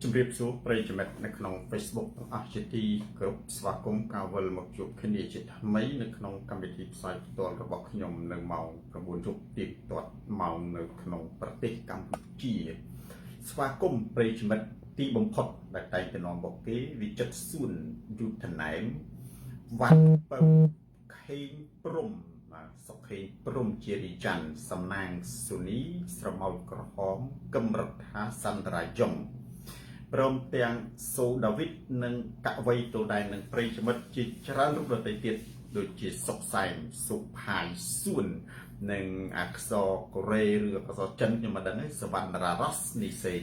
ជម្រាបសួរប្រិយមិត្តនៅក្នុង Facebook ទាំងអស់ជាទីគោរពស្វាគមន៍ការវិលមកជួបគ្នាជាថ្មីនៅក្នុងកម្មវិធីផ្សាយផ្ទាល់របស់ខ្ញុំនៅម៉ោង9យប់ទៀងទាត់ម៉ោងនៅក្នុងប្រទេសកម្ពុជាស្វាគមន៍ប្រិយមិត្តទីបំផុតដែលតែងតែនាំមកគេវិចិត្រសួនយុទ្ធណែមវ៉ាន់ពៅខេងព្រំបាទសុខេងព្រំជារីច័ន្ទសំណាងសុនីស្រមោចក្រហមកំរដ្ឋាសន្តរាយង ព្រមទាំងសូដាវីតនិងកវីទល់ដែននិងប្រិយមិត្តជាច្រើនរូបដទៃទៀតដូចជាសុកសែមសុផាយសួននិងអក្សរកូរ៉េឬអក្សរចិនខ្ញុំមិនដឹងទេសវណ្ណរារ៉ាសនីសេង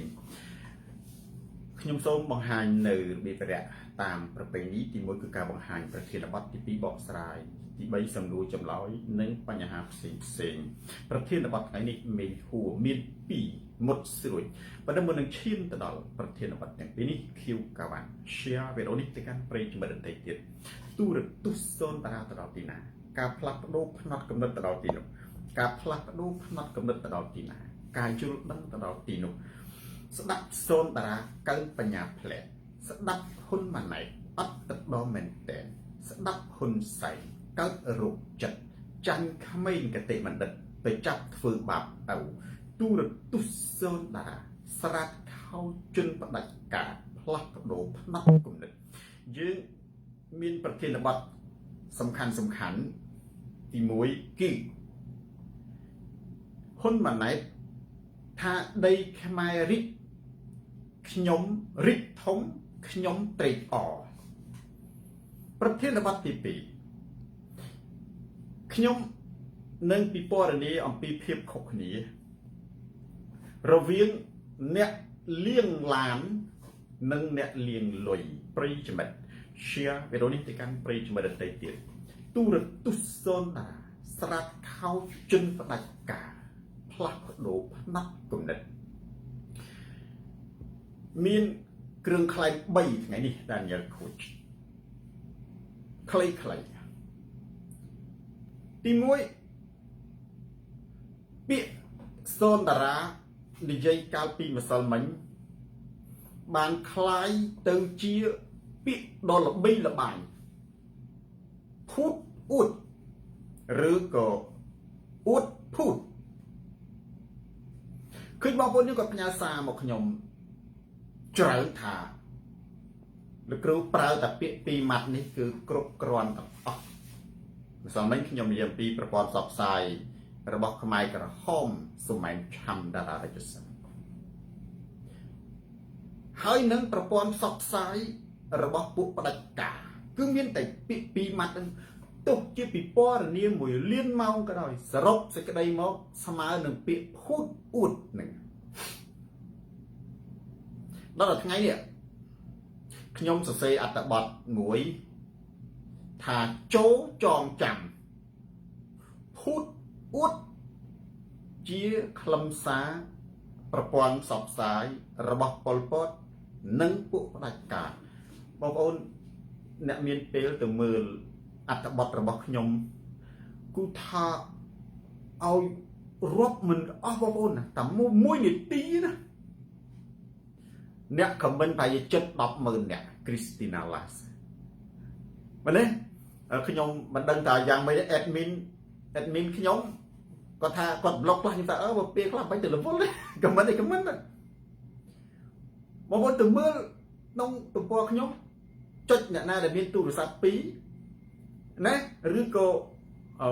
ខ្ញុំសូមបង្ហាញនៅរបៀបរៈតាមប្រពៃណីទី1គឺការបង្ហាញប្រធានបទទី2បកស្រាយទី3សំណួរចម្លើយនិងបញ្ហាផ្សេងផ្សេងប្រធានបទថ្ងៃនេះមេហួរមាន2មុតស្រួចប៉ុន្តែមុននឹងឈានទៅដល់ប្រធានបទទាំងពីរនេះខៀវកាវ៉ាន់ share វីដេអូនេះទៅកាន់ប្រិយមិត្តដទៃទៀតទូរទស្សន៍សូនតារាទៅដល់ទីណាការផ្លាស់ប្ដូរផ្នត់គំនិតទៅដល់ទីនោះការផ្លាស់ប្ដូរផ្នត់គំនិតទៅដល់ទីណាការយល់ដឹងទៅដល់ទីនោះស្ដាប់សូនតារាកើនបញ្ញាផ្លែស្ដាប់ហ៊ុនម៉ាណែតអត់ទឹកដមែនតែនស្ដាប់ហ៊ុនសែនកើតរោគចិត្តចាញ់ក្មេងកតិបណ្ឌិតទៅចាប់ធ្វើបាបទៅទូរទស្សន៍សូនតារាស្រាតខោជន់ផ្ដាច់ការផ្លាស់ប្ដូរផ្នត់គំនិតយើងមានប្រធានបទសំខាន់សំខាន់ទី1គឺហ៊ុនម៉ាណែតថាដីខ្មែររិចខ្ញុំរិចធំខ្ញុំត្រេកអរប្រធានបទទី2ខ្ញុំនឹងពិពណ៌នាអំពីភាពខុសគ្នារវាងអ្នកលៀងឡាននិងអ្នកលៀងលុយប្រិយមិត្ត share វីដេអូនេះទៅកាន់ប្រិយមិត្តដទៃទៀតទូរទស្សន៍សូនតាស្រាតខោជន់ផ្ដាច់ការផ្លាស់ប្ដូរផ្នត់គំនិតមានគ្រឿងក្លែង3ថ្ងៃនេះ Daniel Coach ខ្លីៗទី1ពាក្យសូនតារានិយាយកាលពីម្សិលមិញបានคล้ายទៅជាពាក្យដ៏ល្បីល្បាញភូតអួតឬក៏អួតភូតឃើញបងប្អូននេះគាត់ផ្ញើសារមកខ្ញុំច្រើនថាលោកគ្រូប្រើតែពាក្យពីរម៉ាត់នេះគឺគ្រប់គ្រាន់ទាំងអស់ម្សិលមិញខ្ញុំនិយាយអំពីប្រព័ន្ធផ្សព្វផ្សាយរបស់ខ្មែរក្រហមសម័យឆាំតារារាជសិង្ហហើយនឹងប្រព័ន្ធផ្សព្វផ្សាយរបស់ពួកផ្ដាច់ការគឺមានតែពាក្យពីរម៉ាត់ហ្នឹងទោះជាពិពណ៌នា1លានម៉ោងក៏ដោយសរុបសេចក្តីមកស្មើនឹងពាក្យភូតអួតហ្នឹងដល់ថ្ងៃនេះខ្ញុំសរសេរអត្ថបទមួយថាចូលចងចាំភូតអួតជាខ្លឹមសារប្រព័ន្ធផ្សព្វផ្សាយរបស់ប៉ុលពតនិងពួកផ្ដាច់ការបងប្អូនអ្នកមានពេលទៅមើលអត្ថបទរបស់ខ្ញុំគូថាឲ្យរាប់មិនអស់បងប្អូនណាតែមួយនាទីណាអ្នក comment ប្រហែលជាចិត្ត100000អ្នក Christina Las មែនទេខ្ញុំមិនដឹងថាយ៉ាងម៉េច admin ខ្ញុំគាត់ថាគាត់ប្លុកខ្លះខ្ញុំថាអឺបើពេលខ្លះមិនទៅរវល់ទេ comment ឯ comment បងប្អូនទៅមើលក្នុងទំព័រខ្ញុំចុចអ្នកណាដែលមានទូរស័ព្ទ2ណាឬក៏អឺ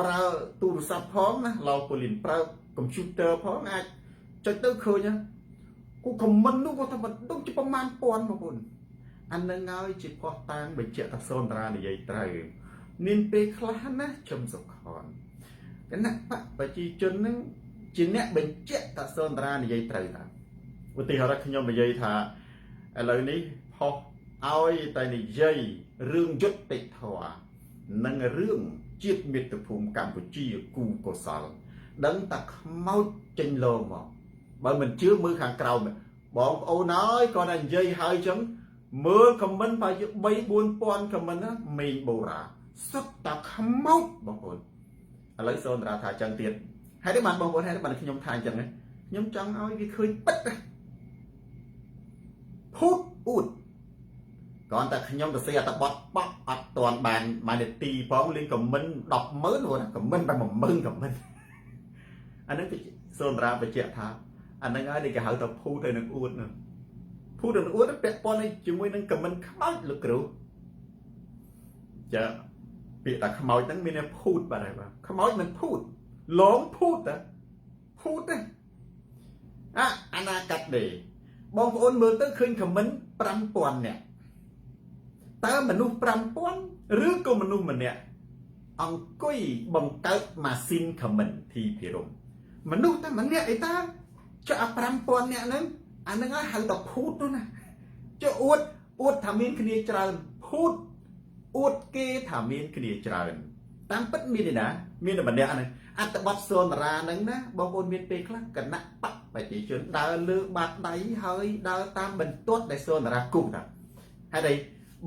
ប្រើទូរស័ព្ទផងណាឡោពូលីនប្រើកុំព្យូទ័រផងអាចចុចទៅឃើញគូ comment នោះគាត់ថាមិនដឹងជាប្រមាណពាន់បងប្អូនអានឹងហើយជាភ័ស្តុតាងបញ្ជាក់ថាសូនតារានិយាយត្រូវមានពេលខ្លះណាជំសុខនគណៈបកប្រជាជននឹងជាអ្នកបញ្ជាក់ថាសូនតារានិយាយត្រូវតាឧទាហរណ៍ខ្ញុំនិយាយថាឥឡូវនេះផុសឲ្យតែនិយាយរឿងយុត្តិធម៌និងរឿងជាតិមាតុភូមិកម្ពុជាគូកុសលដឹងតែខ្មោចចេញលោមកបើមិនជឿមើលខាងក្រោមបងប្អូនអើយគាត់តែនិយាយហើយចឹងមើល comment ប្រហែលជា3 4000 comment ណាមេងបូរ៉ាសុទ្ធតែខ្មោចបងប្អូនឥឡូវសូនរាថាចឹងទៀតហេតុអីបានបងប្អូនហេតុបានខ្ញុំថាអញ្ចឹងខ្ញុំចង់ឲ្យវាឃើញពិតណា ភូតអួតគ្រាន់តែខ្ញុំទៅសេអត្ថបទបក់អត់ទាន់បានមួយនាទីផងលេង comment 100000ព្រោះណា comment តែ10000 comment អាហ្នឹងសូនរាបញ្ជាក់ថាអាហ្នឹងហើយដែលគេហៅថាភូតហើយនឹងអួតនោះភូតនិងអួតពាក់ព័ន្ធជាមួយនឹង comment ខ្មោចលោកគ្រូចាពាក្យថាខ្មោចហ្នឹងមានន័យភូតបាទហើយបាទខ្មោចមិនភូតលងភូតតាភូតទេអាអាណាកាត់ទេបងប្អូនមើលទៅឃើញ comment 5000នាក់តើមនុស្ស5000ឬក៏មនុស្សម្នាក់អង្គុយបង្កើតម៉ាស៊ីន comment ធីភិរមមនុស្សតែម្នាក់អីតាចុះអា5000នាក់ហ្នឹងអាហ្នឹងហើយហៅថាភូតនោះណាចុះអួតអួតថាមានគ្នាច្រើនភូតអួតគេថាមានគ្នាច្រើនតាមពិតមានទេណាមានតែម្នាក់ហ្នឹងអត្តបទសូនរាហ្នឹងណាបងប្អូនមានពេលខ្លះគណៈបកប្រជាជនដើរលើបាតដៃហើយដើរតាមបន្ទាត់ដែលសូនរាគូតាហេតុអី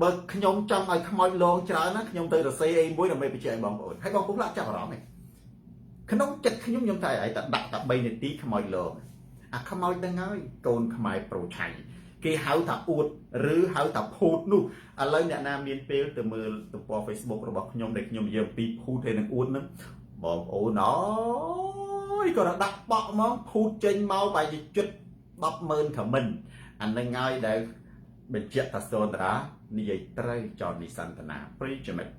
បើខ្ញុំចង់ឲ្យខ្មោចលងច្រើនណាខ្ញុំទៅរសេអីមួយដើម្បីបញ្ជាក់ឲ្យបងប្អូនហើយបងប្អូនខ្លះចាប់អារម្មណ៍ទេក្នុងចិត្តខ្ញុំខ្ញុំថាឲ្យតែដាក់តែ3នាទីខ្មោចលងអាខ្មោចហ្នឹងហើយកូនខ្មែរប្រូឆៃគេហៅថាអួតឬហៅថាភូតនោះឥឡូវអ្នកណាមានពេលទៅមើលទំព័រ Facebook របស់ខ្ញុំដែលខ្ញុំនិយាយអំពីភូតហើយនឹងអួតហ្នឹងបងប្អូនអើយក៏ដាក់បក់ហ្មងភូតចេញមកបែរជាជិត100000 comment អានឹងហើយដែលបញ្ជាក់ថាសូនតារានិយាយត្រូវចននិសន្តនាប្រិយមិត្ត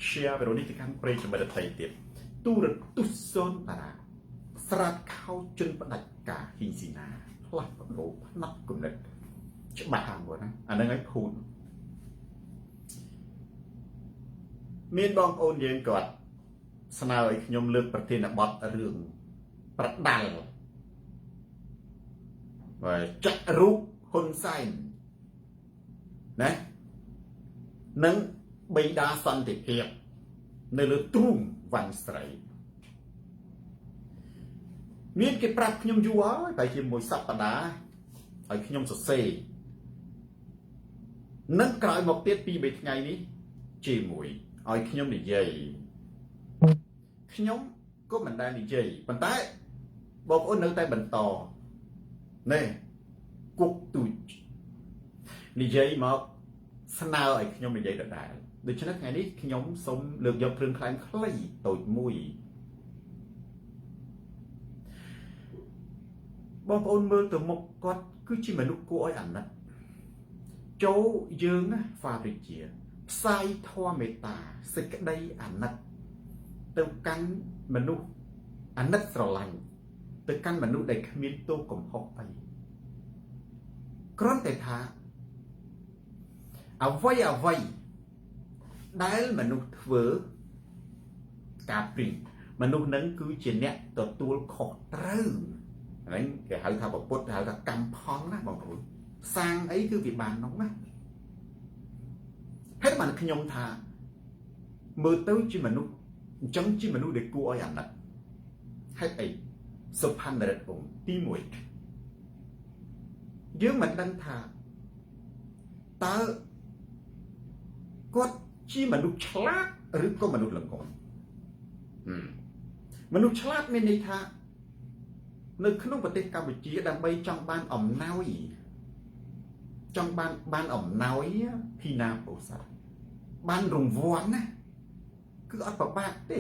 share វីដេអូនេះទៅកាន់ប្រិយមិត្តដទៃទៀតទូរទស្សន៍សូនតារាស្រាតខោជនផ្ដាច់ការហ៊ីងស៊ីណាផ្លាស់ប្ដូរផ្នត់គំនិតច្បាស់ហ្នឹងណាអានឹងឲ្យភូតមានបងប្អូនយើងគាត់ស្នើឲ្យខ្ញុំលើកប្រធានបទរឿងប្រដាល់បាទចាក់រូបហ៊ុនសែនណានិងបិតាសន្តិភាពនៅលើទ្រូងវ៉ាន់ស្រីមានគេប្រាប់ខ្ញុំយូរហើយប្រហែលជាមួយសប្តាហ៍ឲ្យខ្ញុំសរសេរនិងក្រោយមកទៀត2 3ថ្ងៃនេះជាមួយឲ្យខ្ញុំនិយាយខ្ញុំក៏មិនដែលនិយាយប៉ុន្តែបងប្អូននៅតែបន្តនេះគុកទូចនិយាយមកស្នើឲ្យខ្ញុំនិយាយដដែលដូច្នេះថ្ងៃនេះខ្ញុំសូមលើកយកគ្រឿងក្លែមខ្លីតូចមួយបងប្អូនមើលទៅមុខគាត់គឺជាមនុស្សគួរឲ្យអាណិតចូលយើងណាហ្វារិជាផ្សាយធម៌មេត្តាសេចក្តីអាណិតទៅកាន់មនុស្សអាណិតស្រឡាញ់ទៅកាន់មនុស្សដែលគ្មានទោសកំហុសអីគ្រាន់តែថាអ្វីអ្វីដែលមនុស្សធ្វើការព្រីងមនុស្សនឹងគឺជាអ្នកទទួលខុសត្រូវហ្នឹងគេហៅថាពុទ្ធហៅថាកម្មផលណាបងប្អូនសាងអីគឺវាបាននោះណាហេតុបានខ្ញុំថាមើលទៅជាមនុស្សអញ្ចឹងជាមនុស្សដែលគួរឲ្យអាណិតហេតុអីសុផាន់រិទ្ធវង្សទី1យើងមិនដឹងថាតើគាត់ជាមនុស្សឆ្លាតឬក៏មនុស្សល្ងងមនុស្សឆ្លាតមានន័យថានៅក្នុងប្រទេសកម្ពុជាដើម្បីចង់បានអំណោយចង់បានអំណោយភីណាពោធិ៍សាត់បានរង្វាន់ណាគឺអត់ប្របាកទេ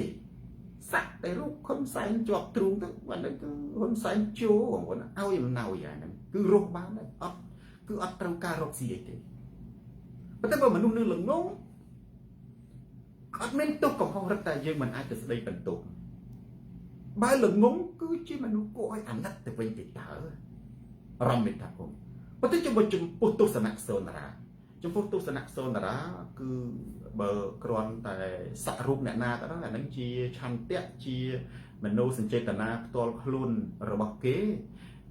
សាក់តែរូបហ៊ុនសែនជាប់ទ្រូងទៅបាទហ្នឹងគឺហ៊ុនសែនជួបងប្អូនឲ្យអំណោយអាហ្នឹងគឺរស់បានដែរអត់គឺអត់ត្រូវការរកស៊ីអីទេប៉ុន្តែបើមនុស្សនៅល្ងងអត់មានទុកកំហុសរឹតតែយើងមិនអាចទៅស្ដីបន្ទោសបើល្ងងគឺជាមនុស្សគួរឲ្យអាណិតទៅវិញទេតើរំមេត្តាគុំប៉ុន្តែចំពោះទស្សនៈសូនរាចំពោះទស្សនៈសូនរាគឺបើគ្រាន់តែស័ករូបអ្នកណាក៏ដោយអានឹងជាឆន្ទៈជាមโนសញ្ចេតនាផ្ទាល់ខ្លួនរបស់គេ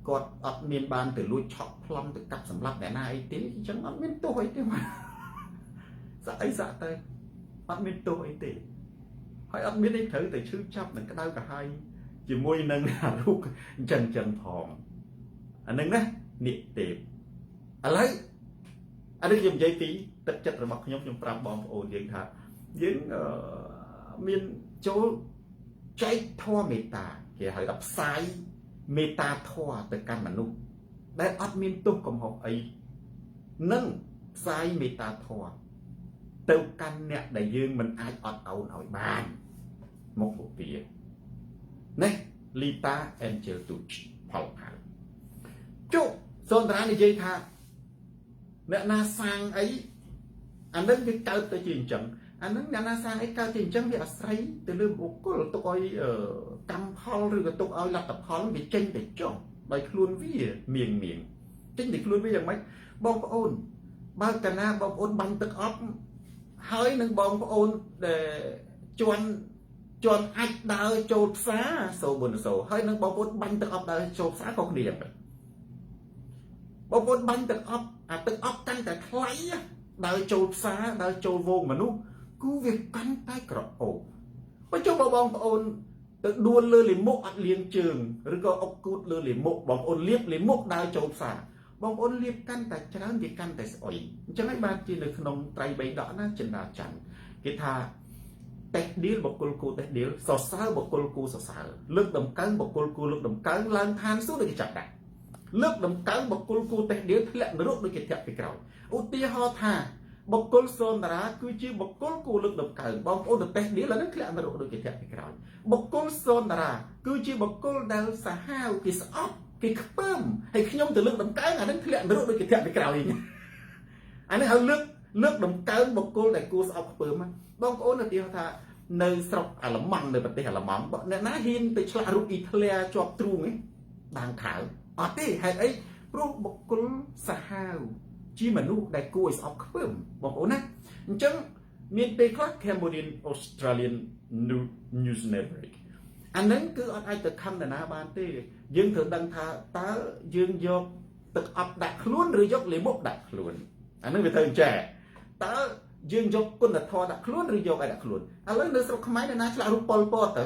គាត់អត់មានបានទៅលួចឆក់ប្លន់ទៅកាប់សម្លាប់អ្នកណាអីទេអញ្ចឹងអត់មានទោសអីទេសាក់អីសាក់ទៅអត់មានទោសអីទេហើយអត់មានអីត្រូវតែឈឺចាប់នឹងក្តៅក្រហាយជាមួយនឹងរូបអញ្ចឹងចឹងផងអានឹងណានិទេពឥឡូវអានេះខ្ញុំនិយាយពីទឹកចិត្តរបស់ខ្ញុំខ្ញុំប្រាប់បងប្អូនយើងថាយើងមានចូលចែកធម៌មេត្តាគេហៅថាផ្សាយមេត្តាធម៌ទៅកាន់មនុស្សដែលអត់មានទោសកំហុសអី និងផ្សាយមេត្តាធម៌ទៅកាន់អ្នកដែលយើងមិនអាចអត់ឱនឲ្យបានមកពួកវានេះលីតាអេនជែលទូចផលផៅជុសូនតារានិយាយថាអ្នកណាសាងអីអានឹងវាកើតទៅជាអញ្ចឹងអានឹងអ្នកណាសាងអីកើតជាអញ្ចឹងវាអាស្រ័យទៅលើបុគ្គលទុកឲ្យកម្មផលឬក៏ទុកឲ្យលទ្ធផលវាចេញទៅចុះដោយខ្លួនវាមៀងមៀងចេញពីខ្លួនវាយ៉ាងម៉េចបងប្អូនបើកាលណាបងប្អូនបាញ់ទឹកអប់ហើយនឹងបងប្អូនដែលជន់ជន់អាចដើរចូលផ្សារសូបុនសូហើយនឹងបងប្អូនបាញ់ទឹកអប់ដើរចូលផ្សារក៏គ្នាយ៉ាងម៉េចបងប្អូនបាញ់ទឹកអប់អាទឹកអប់កាន់តែថ្លៃដើរចូលផ្សារដើរចូលវងមនុស្សគឺវាកាន់តែក្រអូបបើចុះបើបងប្អូនទៅដួលលើលិមុខអត់លាងជើងឬក៏អុកគូតលើលិមុខបងប្អូនលាបលិមុខដើរចូលផ្សារបងប្អូនលាបកាន់តែច្រើនវាកាន់តែស្អុយអញ្ចឹងហើយបានជានៅក្នុងត្រៃបៃដកណាចិន្តាច័ន្ទគេថាតេះឌីលបុគ្គលគូតេះឌីលសរសើរបុគ្គលគូសរសើរលើកដំកើងបុគ្គលគូលើកដំកើងឡើងឋានសួគ៌ដូចគេចាប់ដាក់លើកដំកើងបុគ្គលគូតេះឌីលធ្លាក់នរកដូចគេធាក់ពីក្រោយឧទាហរណ៍ថាបុគ្គលសូនតារាគឺជាបុគ្គលគូលើកដំកើងបងប្អូនទៅតេះឌីលហ្នឹងធ្លាក់នរកដូចគេធាក់ពីក្រោយបុគ្គលសូនតារាគឺជាបុគ្គលដែលសាហាវគេស្អប់គេខ្ពើមហើយខ្ញុំទៅលើកដំកើងអាហ្នឹងធ្លាក់នរកដូចគេធាក់ពីក្រោយអានេះឲ្យលើកដំកើងបុគ្គលដែលគួរស្អប់ខ្ពើមបងប្អូនឧទាហរណ៍ថានៅស្រុកអាល្លឺម៉ង់នៅប្រទេសអាល្លឺម៉ង់អ្នកណាហ៊ានទៅឆ្លាក់រូបអ៊ីត្លែជាប់ទ្រូងឯងដាងខៅអត់ទេហេតុអីព្រោះបុគ្គលសាហាវជាមនុស្សដែលគួរឲ្យស្អប់ខ្ពើមបងប្អូនណាអញ្ចឹងមានពេលខ្លះ Cambodian Australian News Network អាហ្នឹងគឺអត់អាចទៅខឹងនរណាបានទេយើងត្រូវដឹងថាតើយើងយកទឹកអប់ដាក់ខ្លួនឬយកលាមកដាក់ខ្លួនអាហ្នឹងវាត្រូវអញ្ចេះតើយើងយកគុណធម៌ដាក់ខ្លួនឬយកអីដាក់ខ្លួនឥឡូវនៅស្រុកខ្មែរនរណាឆ្លាក់រូបប៉ុលពតទៅ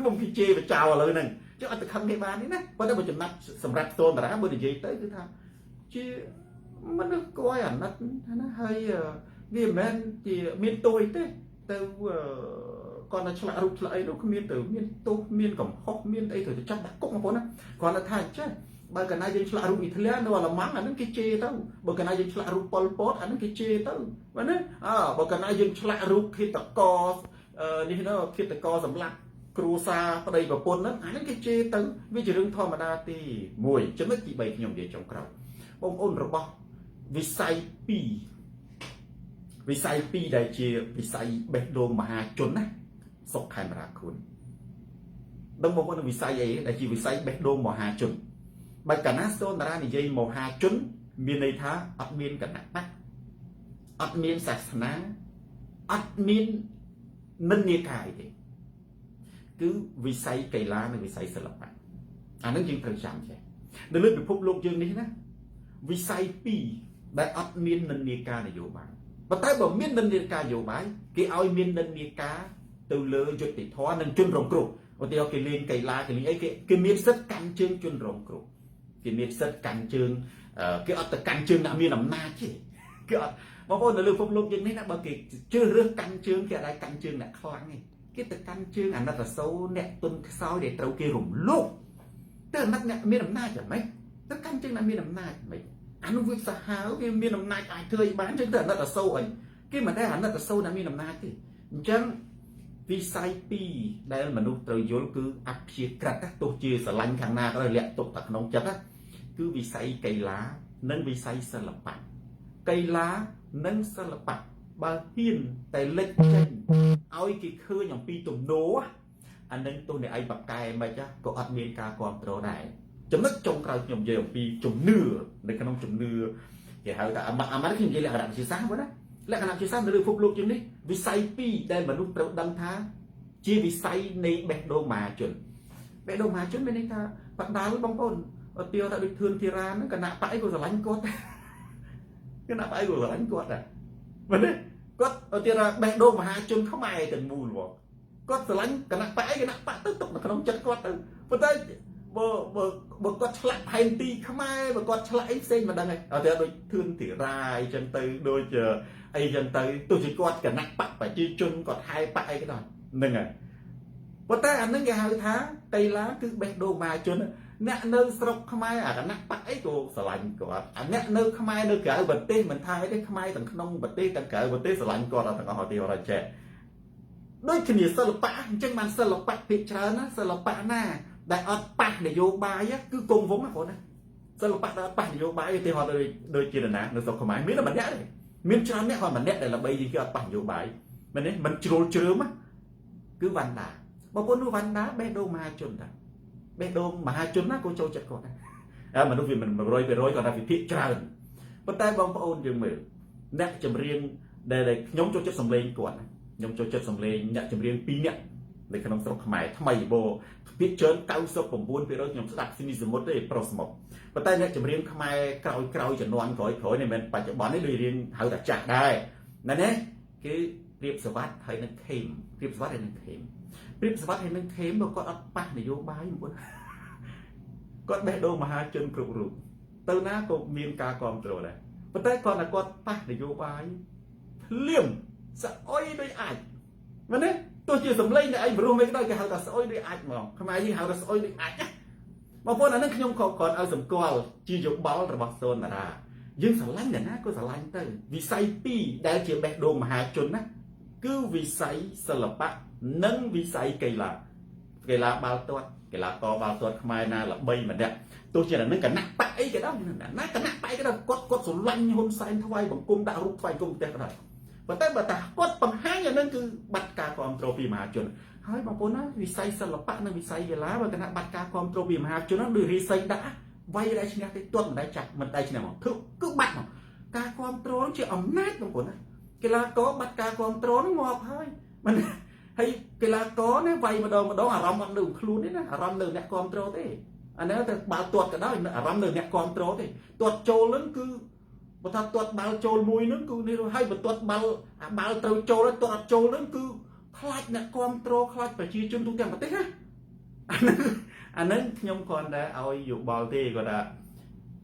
មុំគេជេរបចោឥឡូវហ្នឹងចុះអត់ទៅខឹងគេបានទេណាប៉ុន្តែបើចំណាប់សម្រាប់សូនតារាបើនិយាយទៅគឺថាជាមនុស្សគួរឲ្យអាណិតណាហើយវាមិនមែនជាមានទោសអីទេទៅគាត់នៅឆ្លាក់រូបឆ្លាក់អីនោះគ្មានទៅមានទោសមានកំហុសមានអីត្រូវទៅចាប់ដាក់គុកបងប្អូនណាគ្រាន់តែថាអញ្ចេះបើកាលណាយើងឆ្លាក់រូបអ៊ីត្លែនៅអាល្លឺម៉ង់អានឹងគេជេរទៅបើកាលណាយើងឆ្លាក់រូបប៉ុលពតអានឹងគេជេរទៅបាទណាអើបើកាលណាយើងឆ្លាក់រូបឃាតករនេះណឃាតករសម្លាប់គ្រួសារប្តីប្រពន្ធហ្នឹងអានឹងគេជេរទៅវាជារឿងធម្មតាទី1ចំណុចទី3ខ្ញុំនិយាយចុងក្រោយបងប្អូនរបស់វិស័យ2វិស័យ2ដែលជាវិស័យបេះដូងមហាជនណាសុកខេមរាគុណដឹងបងប្អូនវិស័យអីដែលជាវិស័យបេះដូងមហាជនបើកាលណាសូនតារានិយាយមហាជនមានន័យថាអត់មានគណៈបកអត់មានសាសនាអត់មាននិន្នាការអីទេគឺវិស័យកីឡានិងវិស័យសិល្បៈអានឹងយើងត្រូវចាំចេះនៅលើពិភពលោកយើងនេះណាវិស័យពីរដែលអត់មាននិន្នាការនយោបាយប៉ុន្តែបើមាននិន្នាការនយោបាយគេឲ្យមាននិន្នាការទៅលើយុត្តិធម៌និងជនរងគ្រោះឧទាហរណ៍គេលេងកីឡាគេលេងអីគេមានសិទ្ធិកាន់ជើងជនរងគ្រោះគេមានសិទ្ធិកាន់ជើងគេអត់ទៅកាន់ជើងអ្នកមានអំណាចទេគេអត់បងប្អូននៅលើពិភពលោកយើងនេះណាបើគេជ្រើសរើសកាន់ជើងគេអត់ដែរកាន់ជើងអ្នកខ្លាំងទេគេទៅកាន់ជើងអាណិតអាសូរអ្នកទុនខ្សោយដែលត្រូវគេរំលោភទៅអាណិតអ្នកមានអំណាចហ្មងទៅកាន់ជើងអ្នកមានអំណាចហ្មងអានោះវាសាហាវវាមានអំណាចអាចធ្វើអីបានចឹងទៅអាណិតអាសូរអីគេមិនដែលអាណិតអាសូរអ្នកមានអំណាចទេអញ្ចឹងវិស័យពីរដែលមនុស្សត្រូវយល់គឺអព្យាក្រឹតទោះជាស្រឡាញ់ខាងណាក៏ដោយលាក់ទុកតែក្នុងចិត្តគឺវិស័យកីឡានិងវិស័យសិល្បៈកីឡានិងសិល្បៈបើហ៊ានតែលេចចេញឲ្យគេឃើញអំពីទំនោរអានឹងទោះអ្នកឯងបកកែមិនក៏អត់មានការគ្រប់គ្រងដែរចំណុចចុងក្រោយខ្ញុំនិយាយអំពីជំនឿនៅក្នុងជំនឿគេហៅថាអាម៉ាអាម៉ាខ្ញុំនិយាយលក្ខណៈវិទ្យាសាស្ត្របងណាលក្ខណៈវិទ្យាសាស្ត្រនៅលើពិភពលោកជាងនេះវិស័យពីរដែលមនុស្សត្រូវដឹងថាជាវិស័យនៃបេះដូងមហាជនបេះដូងមហាជនមានន័យថាបដាល់បងប្អូនឧទាហរណ៍ថាដូចធឿនធីរ៉ាហ្នឹងគណៈបកអីក៏ស្រឡាញ់គាត់គណៈបកអីក៏ស្រឡាញ់គាត់ដែរមែនទេគាត់ឧទាហរណ៍បេះដូងមហាជនខ្មែរទាំងមូលហ្មងគាត់ស្រឡាញ់គណៈបកអីគណៈបកទៅទុកនៅក្នុងចិត្តគាត់ទៅប៉ុន្តែបើបើបើគាត់ឆ្លាក់ផែនទីខ្មែរបើគាត់ឆ្លាក់អីផ្សេងមិនដឹងហើយអត់ទេដូចធឿនធីរ៉ាអីចឹងទៅដូចអីចឹងទៅទោះជាគាត់គណៈបកប្រជាជនគាត់ហែបកអីក៏ដោយហ្នឹងហើយប៉ុន្តែអានឹងគេហៅថាកីឡាគឺបេះដូងមហាជន អ្នកនៅស្រុកខ្មែរអាគណៈបកអីក៏ស្រឡាញ់គាត់អាអ្នកនៅខ្មែរនៅក្រៅប្រទេសមិនថាអីទេខ្មែរទាំងក្នុងប្រទេសទាំងក្រៅប្រទេសស្រឡាញ់គាត់ទាំងអស់ទីរចេះដូចគ្នាសិល្បៈអញ្ចឹងបានសិល្បៈភាគច្រើនណាសិល្បៈណាដែលអត់ប៉ះនយោបាយគឺគង់វង្សណាបងណាសិល្បៈដែលអត់ប៉ះនយោបាយឧទាហរណ៍ដូចដូចជាណានៅស្រុកខ្មែរមានតែម្នាក់ទេមានច្រើនអ្នកគាត់ម្នាក់ដែលល្បីជាងគេអត់ប៉ះនយោបាយមែនទេមិនជ្រុលជ្រើមគឺវណ្ណដាបងប្អូននោះវណ្ណដាបេះដូងមហាជនតាបេះដូងមហាជនណាក៏ចូលចិត្តគាត់ដែរមនុស្សវាមិន100%គាត់ថាវិភាគច្រើនប៉ុន្តែបងប្អូនយើងមើលអ្នកចម្រៀងដែលខ្ញុំចូលចិត្តសម្លេងគាត់ខ្ញុំចូលចិត្តសម្លេងអ្នកចម្រៀង2នាក់នៅក្នុងស្រុកខ្មែរថ្មីបោភាគច្រើន99%ខ្ញុំស្ដាប់ស៊ីនីសមុទ្រទេប្រុសមកប៉ុន្តែអ្នកចម្រៀងខ្មែរក្រោយក្រោយជំនាន់ក្រោយក្រោយនេះមិនមែនបច្ចុប្បន្ននេះដូចរៀងហៅថាចាស់ដែរណានេះគឺព្រៀបសវត្តហើយនឹងខេមព្រៀបសវត្តហើយនឹងខេមព្រៀបសវត្តហើយនឹងខេមបើគាត់អត់ប៉ះនយោបាយបងប្អូនគាត់បេះដូងមហាជនគ្រប់រូបទៅណាក៏មានការគ្រប់គ្រងដែរប៉ុន្តែគាត់តែគាត់ប៉ះនយោបាយភ្លាមស្អុយដូចអាចមែនទេទោះជាសម្លេងអ្នកឯងព្រោះមិនក៏ដោយគេហៅថាស្អុយដូចអាចហ្មងខ្មែរយើងហៅថាស្អុយដូចអាចណាបងប្អូនអានឹងខ្ញុំក៏គាត់ឲ្យសម្គាល់ជាយោបល់របស់សូនតារាយើងស្រឡាញ់អ្នកណាក៏ស្រឡាញ់ទៅវិស័យពីរដែលជាបេះដូងមហាជនណាគឺវិស័យសិល្បៈនិងវិស័យកីឡាកីឡាបាល់ទាត់កីឡាករបាល់ទាត់ខ្មែរណាល្បីម្នាក់ទោះជានឹងគណៈបកអីក៏ដោយណាគណៈបកអីក៏ដោយគាត់គាត់ស្រឡាញ់ហ៊ុនសែនថ្វាយបង្គំដាក់រូបថ្វាយបង្គំផ្ទះក៏ដោយប៉ុន្តែបើតាគាត់បង្ហាញអានឹងគឺបាត់ការគ្រប់គ្រងពីមហាជនហើយបងប្អូនណាវិស័យសិល្បៈនិងវិស័យកីឡាបើគណៈបាត់ការគ្រប់គ្រងពីមហាជនហ្នឹងដូចរីសីដាក់វាយដែរឈ្នះទេទាត់មិនដែរចាក់មិនដែរឈ្នះមកគឺគឺបាត់មកការគ្រប់គ្រងជាអំណាចបងប្អូនណាកីឡាករបាត់ការគ្រប់គ្រងងាប់ហើយមិនហើយកីឡាករណាវាយម្ដងម្ដងអារម្មណ៍អត់នៅខ្លួនទេណាអារម្មណ៍នៅអ្នកគ្រប់គ្រងទេអានេះទៅបាល់ទាត់ក៏ដោយអារម្មណ៍នៅអ្នកគ្រប់គ្រងទេទាត់ចូលហ្នឹងគឺបើថាទាត់បាល់ចូលមួយហ្នឹងគឺនេះហើយបើទាត់បាល់អាបាល់ត្រូវចូលហើយទាត់អត់ចូលហ្នឹងគឺខ្លាចអ្នកគ្រប់គ្រងខ្លាចប្រជាជនទូទាំងប្រទេសណាអាហ្នឹងអាហ្នឹងខ្ញុំគ្រាន់តែឲ្យយោបល់ទេគាត់ថា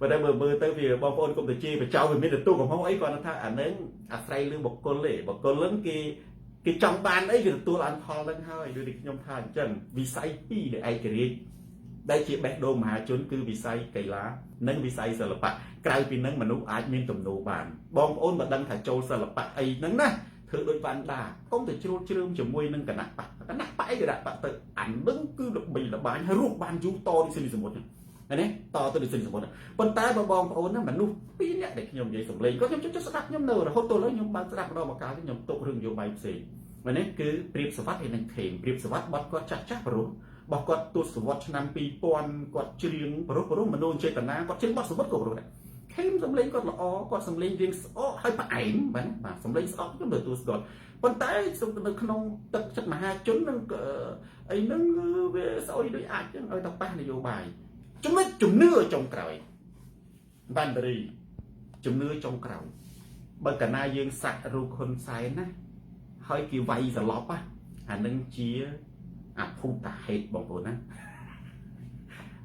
ប៉ុន្តែមើលមើលទៅវាបងប្អូនកុំទៅជេរបចោវាមានទទួលកំហុសអីគាត់ថាអាហ្នឹងអាស្រ័យលើបុគ្គលទេបុគ្គលហ្នឹងគេគេចង់បានអីគេទទួលបានផលហ្នឹងហើយដូចที่ខ្ញុំថាអញ្ចឹងវិស័យពីរដែលឯករាជ្យដែលជាបេះដូងមហាជនគឺវិស័យកីឡានិងវិស័យសិល្បៈក្រៅពីហ្នឹងមនុស្សអាចមានទំនោរបានបងប្អូនបើដឹងថាចូលសិល្បៈអីហ្នឹងណាធ្វើដូចវ៉ាន់ដាកុំទៅជ្រួលជ្រើមជាមួយនឹងគណៈបកគណៈបកអីគណៈបកទៅអានឹងគឺល្បីល្បាញហើយរស់បានយូរតដូចសិនីសមុទ្រហ្នឹងតទៅដូចសិនីសមុទ្រប៉ុន្តែបើបងប្អូនណាមនុស្សពីរនាក់ដែលខ្ញុំនិយាយសំឡេងគាត់ខ្ញុំចូលស្ដាប់ខ្ញុំនៅរហូតទល់ហើយខ្ញុំបើកស្ដាប់ម្ដងមកកាលខ្ញុំទុករឿងនយោបាយផ្សេងមែនទេគឺព្រៀបសវត្តហើយនឹងខេមព្រៀបសវត្តបត់គាត់ចាស់ចាស់ព្រោះបោះគាត់ទសវត្សឆ្នាំ2000គាត់ច្រៀងព្រោះព្រោះមនុស្សចេតនាគាត់ច្រៀងបទសវត្សក៏ព្រោះដែរខេមសំលេងគាត់ល្អគាត់សំលេងរៀងស្អកហើយផ្អែមបាទបាទសំលេងស្អកខ្ញុំទទួលស្គាល់ប៉ុន្តែនៅក្នុងទឹកចិត្តមហាជននឹងអីនឹងវាស្អុយដូចអាចចឹងឲ្យតែប៉ះនយោបាយចំណុចជំនឿចុងក្រោយបានរីជំនឿចុងក្រោយបើកាលណាយើងសាក់រូបហ៊ុនសែនណាហើយគេវាយសន្លប់អានឹងជាអភូតហេតុបងប្អូនណា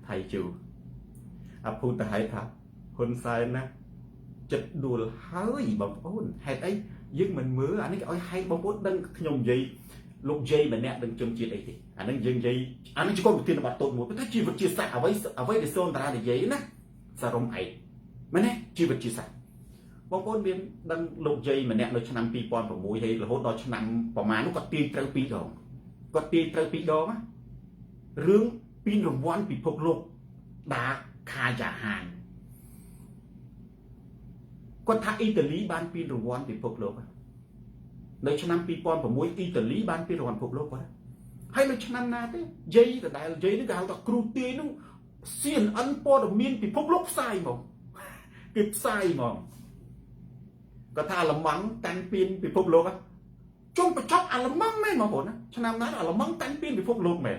ថៃជូអភូតហេតុថាហ៊ុនសែនណាចិត្តដួលហើយបងប្អូនហេតុអីយើងមិនមើលអានេះគេឲ្យហេតុបងប្អូនដឹងខ្ញុំនិយាយលោកយាយម្នាក់ដឹងជនជាតិអីទេអានឹងយើងនិយាយអានឹងជាកុំវិធានបទតូចមួយប៉ុន្តែជីវិតជាសាស្ត្រអ្វីអ្វីដែលសូនតារានិយាយណាសរុំឯកមែនទេជីវិតជាសាស្ត្របងប្អូនមានដឹងលោកយាយម្នាក់នៅឆ្នាំ2006ហើយរហូតដល់ឆ្នាំប្រហែលនោះគាត់ទាយត្រូវ2ដងគាត់ទាយត្រូវ2ដងណារឿងពានរង្វាន់ពិភពលោកដាខាយ៉ាហានគាត់ថាអ៊ីតាលីបានពានរង្វាន់ពិភពលោកនៅឆ្នាំ2006អ៊ីតាលីបានពានរង្វាន់ពិភពលោកគាត់ហើយនៅឆ្នាំណាទេយាយដដែលយាយនេះគេហៅថាគ្រូទាយនោះ CNN ព័ត៌មានពិភពលោកផ្សាយមកគេផ្សាយមកគាត់ថាអាល្លឺម៉ង់កាន់ពានពិភពលោកជុំបញ្ចប់អាល្លឺម៉ង់មែនបងប្អូនណាឆ្នាំណាអាល្លឺម៉ង់កាន់ពានពិភពលោកមែន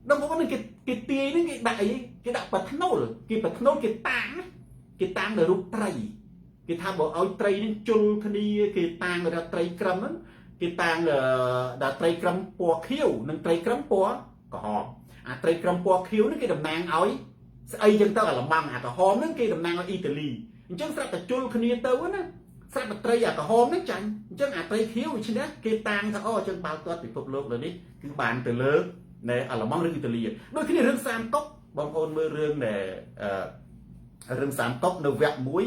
ដល់បងប្អូនគេគេទាយនេះគេដាក់អីគេដាក់ប៉ាថ្នូលគេប៉ាថ្នូលគេតាងគេតាងនៅរូបត្រីគេថាបើឲ្យត្រីនឹងជុលគ្នាគេតាងដល់ត្រីក្រឹមហ្នឹងគេតាងដល់ត្រីក្រឹមពណ៌ខៀវនិងត្រីក្រឹមពណ៌ក្រហមអាត្រីក្រឹមពណ៌ខៀវហ្នឹងគេតំណាងឲ្យស្អីចឹងទៅអាល្លឺម៉ង់អាក្រហមហ្នឹងគេតំណាងឲ្យអ៊ីតាលីអញ្ចឹងស្រាប់តែជុលគ្នាទៅណាស្រាប់តែត្រីអាក្រហមហ្នឹងចាញ់អញ្ចឹងអាត្រីខៀវដូច្នេះគេតាងថាអូអញ្ចឹងបាល់ទាត់ពិភពលោកលើនេះគឺបានទៅលើនៅអាល្លឺម៉ង់ឬអ៊ីតាលីដូចគ្នារឿងសាមកុក បងប្អូនមើលរឿងដែលរឿងសាមកុកនៅវគ្គមួយ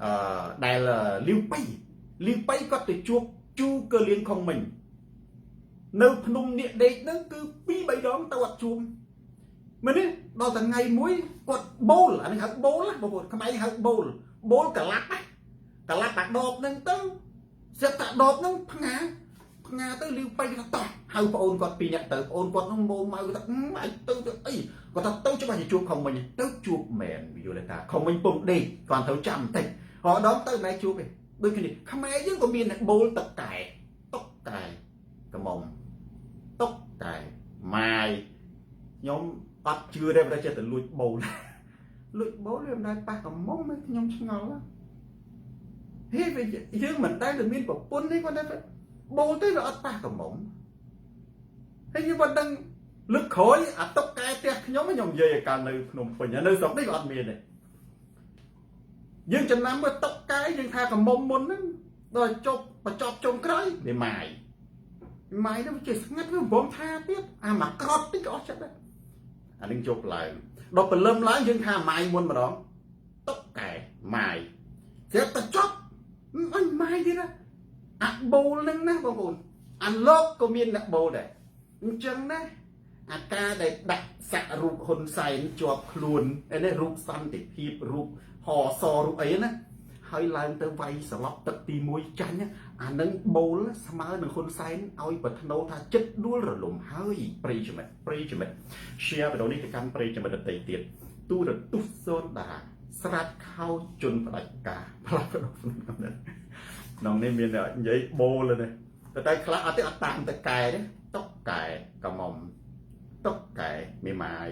អឺដែលលាវប៉ៃលាវប៉ៃគាត់ទៅជួបជូកលៀងខុងមិញនៅភ្នំនាគដេកហ្នឹងគឺ2 3ដងទៅអត់ជួបមែនទេដល់តែថ្ងៃមួយគាត់បូលអានេះហៅបូលណាបងប្អូនខ្មែរហៅបូលបូលកឡាប់ណាកឡាប់អាដបហ្នឹងទៅស្រាប់តែដបហ្នឹងផ្ងាផ្ងាទៅលាវប៉ៃគាត់តោះហៅប្អូនគាត់ពីរនាក់ទៅប្អូនគាត់ហ្នឹងម៉ូម៉ៅគាត់ថាអញទៅទៅអីគាត់ថាទៅច្បាស់ជាជួបខុងមិញទៅជួបមែនយល់ថាខុងមិញពងដេកគាត់ត្រូវចាំបន្តិចរហដងទៅមិនជួបទេដូចគ្នាខ្មែរយើងក៏មានបូលទឹកកែតុកកែកមុំតុកកែម៉ាយខ្ញុំអត់ជឿទេបើចេះតែលួចបូលលួចបូលវាមិនដែលប៉ះកមុំខ្ញុំឆ្ងល់ហេវាយើងមិនដែលតែមានប្រពន្ធទេគាត់តែបូលទៅវាអត់ប៉ះកមុំហើយយើងមិនដឹងលើកក្រោយអាតុកកែផ្ទះខ្ញុំខ្ញុំនិយាយឲ្យកាលនៅភ្នំពេញនៅស្រុកនេះក៏អត់មានដែរយើងចំណាំមើលតុកកែយើងថាកមុំមុនហ្នឹងដល់ចប់បញ្ចប់ចុងក្រោយវាម៉ាយម៉ាយនោះវាចេះស្ងាត់វាបំថាទៀតអាមកក្រត់តិចក៏អស់ចិត្តដែរអានឹងជប់ឡើងដល់ព្រលឹមឡើងយើងថាម៉ាយមុនម្ដងតុកកែម៉ាយស្រាប់តែចប់អញម៉ាយទៀតណាអាបូលហ្នឹងណាបងប្អូនអាលោកក៏មានអ្នកបូលដែរអញ្ចឹងណាអាការដែលដាក់សាក់រូបហ៊ុនសែនជាប់ខ្លួនឯនេះរូបសន្តិភាពរូបហសរូបអីណាហើយឡើងទៅវាយសន្លប់ទឹកទី1ចាញ់អានឹងបូលស្មើនឹងហ៊ុនសែនឲ្យបធ្នូថាចិត្តដួលរលំហើយប្រិយមិត្តប្រិយមិត្ត share វីដេអូនេះទៅកាន់ប្រិយមិត្តដទៃទៀតទូរទស្សន៍សូនតាស្រាត់ខោជន់ផ្ដាច់ការផ្លាស់ប្ដូរក្នុងនេះមាននិយាយបូលនេះតែខ្លះអត់ទេអត់តាមតកែទេតុកកែកមុំតុកកែមេម៉ាយ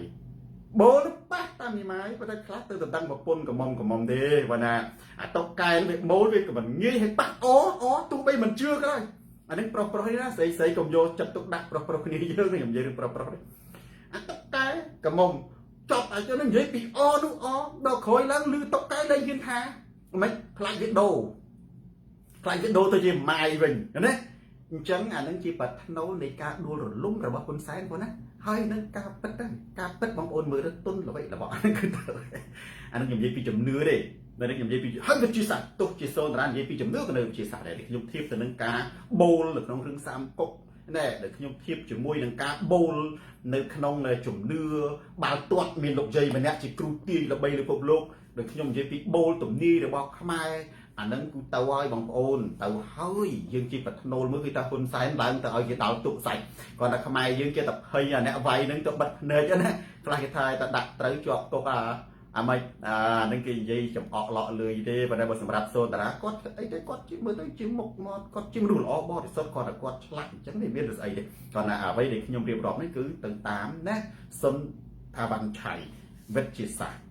បូលប៉ះតាមមេម៉ាយប៉ុន្តែខ្លះទៅតដឹងប្រពន្ធកមុំកមុំទេបើណាអាតុកកែវាបូលវាក៏មិនងាយឲ្យប៉ះអូអូទោះបីមិនជឿក៏ដោយអានេះប្រុសប្រុសនេះណាស្រីស្រីកុំយកចិត្តទុកដាក់ប្រុសប្រុសគ្នាយើងខ្ញុំនិយាយរឿងប្រុសប្រុសនេះអាតុកកែកមុំចប់អាចនឹងនិយាយពីអនោះអដល់ក្រោយឡើងលឺតុកកែលែងហ៊ានថាមិនខ្លាចវាដូរខ្លាចវាដូរទៅជាម៉ាយវិញណាអញ្ចឹងអានឹងជាបធ្នូនៃការដួលរលំរបស់ហ៊ុនសែនបងណាហើយនឹងការពិតហ្នឹងការពិតបងប្អូនមើលទៅទុនល្បីរបស់អានឹងគឺទៅអានឹងខ្ញុំនិយាយពីជំនឿទេនៅនេះខ្ញុំនិយាយពីហើយវិទ្យាសាស្ត្រទោះជាសូនតារានិយាយពីជំនឿក៏នៅវិទ្យាសាស្ត្រដែរខ្ញុំធៀបទៅនឹងការបូលនៅក្នុងរឿងសាមកុកណែដែលខ្ញុំធៀបជាមួយនឹងការបូលនៅក្នុងជំនឿបាល់ទាត់មានលោកយាយម្នាក់ជាគ្រូទាយល្បីលើពិភពលោកដែលខ្ញុំនិយាយពីបូលទំនាយរបស់ខ្មែរអានឹងគឺទៅហើយបងប្អូនទៅហើយយើងជាបធ្នូលមើលគឺថាហ៊ុនសែនឡើងទៅឲ្យគេដោលទុកសាច់គាត់តែខ្មែរយើងគេតែភ័យអាអ្នកវាយហ្នឹងទៅបិទភ្នែកណាខ្លះគេថាតែដាក់ត្រូវជាប់ទុកអាអាម៉េចអានឹងគេនិយាយចំអកលក់លឿយទេប៉ុន្តែបើសម្រាប់សូនតារាគាត់អីទេគាត់ជាមើលទៅជាមុខមាត់គាត់ជាមនុស្សល្អបរិសុទ្ធគាត់តែគាត់ឆ្លាក់អញ្ចឹងនេះមានស្អីទេគាត់ណាអ្វីដែលខ្ញុំរៀបរាប់នេះគឺទៅតាមណាសុនថាវ៉ាន់ឆៃវិទ្យាសាស្ត្រ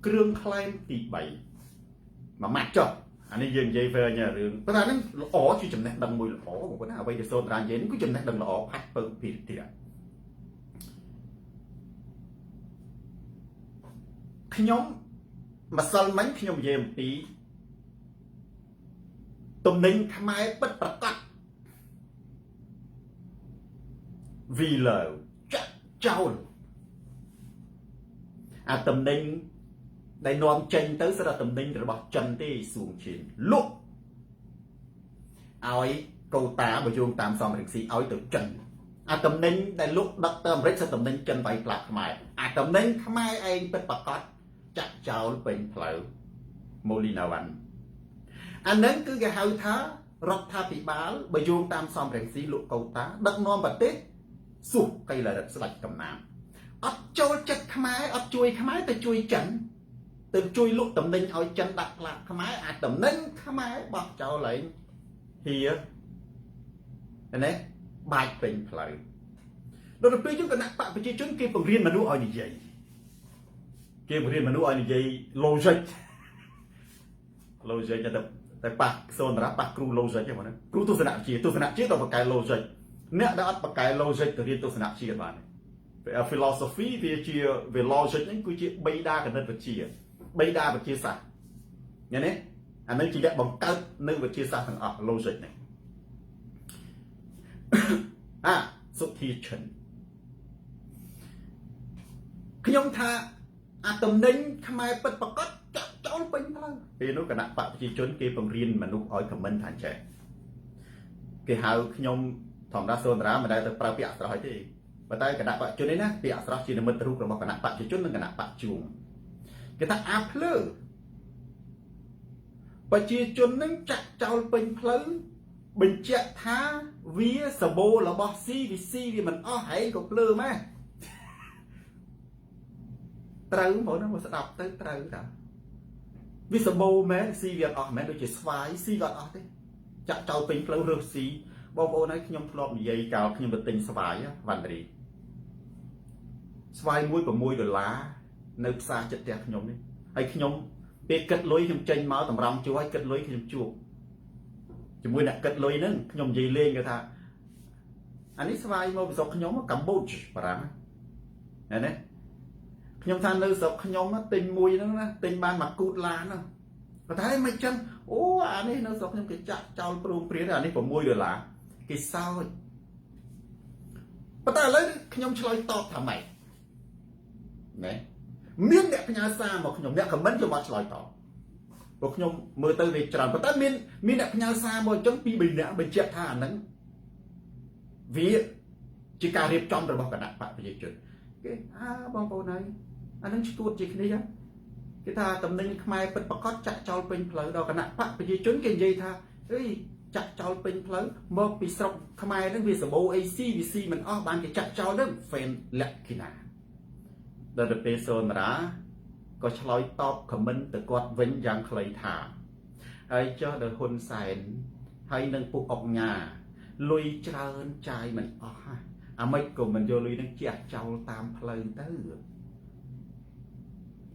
គ្រឿងក្លែមទី3មួយម៉ាត់ចុះអានេះយើងនិយាយវិញរឿងប៉ុន្តែហ្នឹងល្អជាចំណេះដឹងមួយល្អបងប្អូនណាអ្វីដែលសូនតារានិយាយនេះគឺចំណេះដឹងល្អផាច់ពើពីទៀតខ្ញុំម្សិលមិញខ្ញុំនិយាយអំពីទំនិញខ្មែរពិតប្រកបវីលើចាក់ចោលអាទំនិញដែលនាំចេញទៅស្រាប់ទំនិញរបស់ចិនទេសួងឈៀនលក់ឲ្យកូតាបើយោងតាមសំរងស៊ីឲ្យទៅចិនអាទំនិញដែលលក់ដឹកទៅអាមេរិកសិតទំនិញចិនវាយផ្លាកខ្មែរអាទំនិញខ្មែរឯងពិតប្រកបចាក់ចោលពេញផ្លូវម៉ូលីណាវ៉ាន់អានឹងគឺគេហៅថារដ្ឋាភិបាលបើយោងតាមសំរងស៊ីលក់កូតាដឹកនាំប្រទេសសុះកៃលរិទ្ធស្ដេចកំណាមអត់ចូលចិត្តខ្មែរអត់ជួយខ្មែរទៅជួយចិនទៅជួយលក់តំណែងឲ្យចិនដាក់ផ្លាកខ្មែរអាតំណែងខ្មែរបោះចោលឯងហៀណាបាច់ពេញផ្លូវដល់ទៅពេលយើងគណៈបកប្រជាជនគេបង្រៀនមនុស្សឲ្យនិយាយគេបង្រៀនមនុស្សឲ្យនិយាយ logic logic តែតែប៉ះសូនរ៉ាប៉ះគ្រូ logic ហ្នឹងណាគ្រូទស្សនវិជ្ជាទស្សនវិជ្ជាទៅបកកែ logic អ្នកដែលអត់បកកែ logic ទៅរៀនទស្សនវិជ្ជាបាន philosophy វាជាវា logic ហ្នឹងគឺជាបៃតាគណិតវិទ្យាបៃតាវិទ្យាសាស្ត្រញ៉េនេះអានឹងជាអ្នកបង្កើតនៅវិទ្យាសាស្ត្រទាំងអស់ logic នេះអាសុធាឈិន ខ្ញុំថាអាតំណែងខ្មែរពិតប្រកបចាក់ចោលពេញផ្លូវពេលនោះគណៈបកប្រជាជនគេបង្រៀនមនុស្សឲ្យខមមិនថាចេះគេហៅខ្ញុំធម្មតាសូនតារាមិនដែលទៅប្រើពាក្យអស្រស់ឲ្យទេប៉ុន្តែគណៈបកជននេះណាពាក្យអស្រស់ជានិមិត្តរូបរបស់គណៈបកប្រជាជននិងគណៈបកជួងគេថាអាភ្លើប្រជាជននឹងចាក់ចោលពេញផ្លូវបញ្ជាក់ថាវាសបោរបស់ CVC វាមិនអស់ហែងក៏ភ្លើម៉េះត្រូវបងណាមកស្ដាប់ទៅត្រូវតាវាសបោមែនស៊ីវាអត់អស់មែនដូចជាស្វាយស៊ីក៏អត់អស់ទេចាក់ចោលពេញផ្លូវរើសស៊ីបងប្អូនហើយខ្ញុំធ្លាប់និយាយកាលខ្ញុំទៅទិញស្វាយវ៉ាន់រីស្វាយមួយ6ដុល្លារនៅផ្សារចិត្តផ្ទះខ្ញុំនេះហើយខ្ញុំពេលគិតលុយខ្ញុំចេញមកតម្រង់ជួឲ្យគិតលុយខ្ញុំជួបជាមួយអ្នកគិតលុយហ្នឹងខ្ញុំនិយាយលេងគេថាអានេះស្វាយមកពីស្រុកខ្ញុំកម្ពុជាបារាំងណាខ្ញុំថានៅស្រុកខ្ញុំទិញមួយហ្នឹងណាទិញបានមួយគូតឡានហ្នឹងប៉ុន្តែមិនចឹងអូអានេះនៅស្រុកខ្ញុំគេចាក់ចោលព្រោងព្រាតអានេះ6ដុល្លារគេសោចប៉ុន្តែឥឡូវខ្ញុំឆ្លើយតបថាម៉េចណែមានអ្នកផ្ញើសារមកខ្ញុំអ្នកខមមិនខ្ញុំអត់ឆ្លើយតបព្រោះខ្ញុំមើលទៅវាច្រើនប៉ុន្តែមានមានអ្នកផ្ញើសារមកអញ្ចឹងពី3នាក់បញ្ជាក់ថាអាហ្នឹងវាជាការរៀបចំរបស់គណៈបកប្រជាជនគេអើបងប្អូនហើយអានឹងឈួតជាគ្នាគេថាតំណែងខ្មែរពិតប្រកបចាក់ចោលពេញផ្លូវដល់គណៈបកប្រជាជនគេនិយាយថាអីចាក់ចោលពេញផ្លូវមកពីស្រុកខ្មែរហ្នឹងវាសម្បូរអីស៊ីវាស៊ីមិនអស់បានគេចាក់ចោលហ្នឹងហ្វេនលក្ខិណាដល់ទៅពេលសូនរាក៏ឆ្លើយតបខមមិនទៅគាត់វិញយ៉ាងខ្លីថាហើយចុះដល់ហ៊ុនសែនហើយនឹងពួកអុកញ៉ាលុយច្រើនចាយមិនអស់ហ่ะអាម៉េចក៏មិនយកលុយនឹងជះចោលតាមផ្លូវទៅ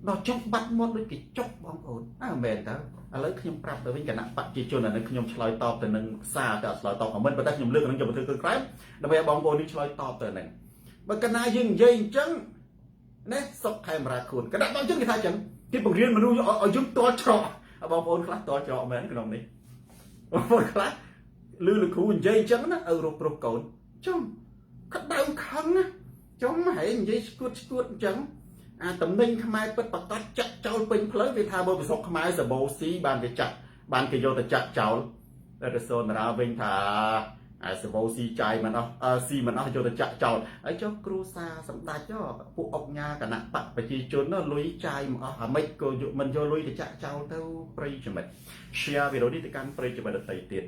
ដល់ចុងបាត់មាត់ដូចគេចុកបងប្អូនអើមែនតើឥឡូវខ្ញុំប្រាប់ទៅវិញគណៈបព្វជិជនអានេះខ្ញុំឆ្លើយតបទៅនឹងសារតែអត់ឆ្លើយតបខមមិនប៉ុន្តែខ្ញុំលើកនឹងយកមកធ្វើគឺក្រែមដើម្បីឲ្យបងប្អូននេះឆ្លើយតបទៅនឹងបើកណាយើងនិយាយអញ្ចឹងណាសុកខេមរាខួនគណៈបព្វជិជនគេថាអញ្ចឹងគេបង្រៀនមនុស្សឲ្យយើងតល់ច្រកបងប្អូនខ្លះតល់ច្រកមែនក្នុងនេះបងប្អូនខ្លះលឺលោកគ្រូនិយាយអញ្ចឹងណាឪរកប្រុសកូនចុំក្តៅខឹងណាចុំហែងនិយាយស្គួតស្គួតអញ្ចឹងអាតំណែងខ្មែរពិតប្រកបចាក់ចោលពេញផ្លូវវាថាបើប្រសពខ្មែរសបោស៊ីបានគេចាក់បានគេយកទៅចាក់ចោលតែរសូនរាវិញថាអាសបោស៊ីចាយមិនអស់ស៊ីមិនអស់យកទៅចាក់ចោលហើយចុះគ្រូសាសម្ដេចពួកអុកញ៉ាគណៈបកប្រជាជនលុយចាយមិនអស់អាម៉េចក៏មិនយកលុយទៅចាក់ចោលទៅប្រិយមិត្ត share វីដេអូនេះទៅកាន់ប្រិយមិត្តដទៃទៀត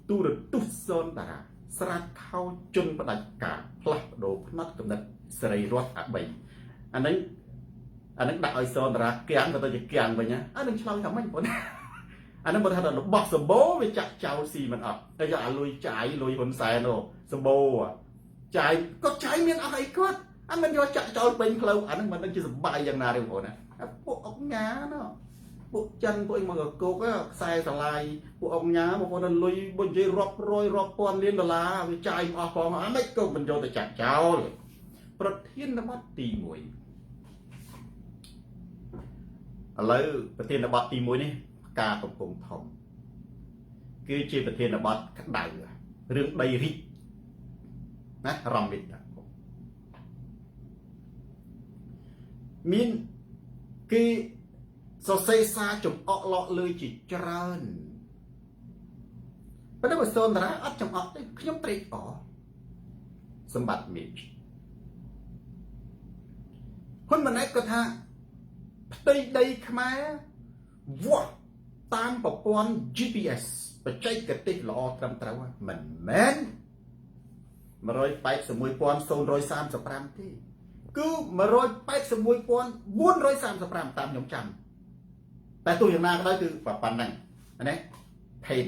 ទូរទស្សន៍សូនតារាស្រាតខោជន់ផ្ដាច់ការផ្លាស់ប្ដូរផ្នត់កំណត់សេរីរដ្ឋអបីអានេះអានឹងដាក់ឲ្យសូនតារាគៀងក៏ទៅជាគៀងវិញណាអានឹងឆ្លើយថាម៉េចបងអានឹងបើថារបស់សម្បូរវាចាក់ចោលស៊ីមិនអត់តែយកអាលុយចាយលុយហ៊ុនសែនអូសម្បូរចាយគាត់ចាយមានអស់អីគាត់អាមិនយកចាក់ចោលពេញផ្លូវអានឹងមិនដឹងជាសបាយយ៉ាងណាទេបងប្អូនណាពួកអុកញ៉ាណោះពួកចិនពួកអីមកកោកខ្សែស្រឡាយពួកអុកញ៉ាបងប្អូនលុយបើនិយាយរាប់រយរាប់ពាន់លានដុល្លារវាចាយអស់ផងអាមិនក៏មិនយកទៅចាក់ចោលប្រធានបទទី1ឥឡូវប្រធានបទទី1នេះផ្កាកំពង់ធំគឺជាប្រធានបទក្តៅរឿងដីរិចណារំមិតមានគេសរសេរសារចំអកលក់លើជាច្រើនប៉ុន្តែបើសូនតារាអត់ចំអកទេខ្ញុំត្រេកអរសម្បត្តិមេហ៊ុនម៉ាណែតក៏ថាផ្ទៃដីខ្មែរវាស់តាមប្រព័ន្ធ GPS បច្ចេកទេសល្អត្រឹមត្រូវមិនមែន181,035ទេគឺ181,435តាមខ្ញុំចាំតែទោះយ៉ាងណាក៏ដោយគឺប៉ុណ្ណឹងណា pain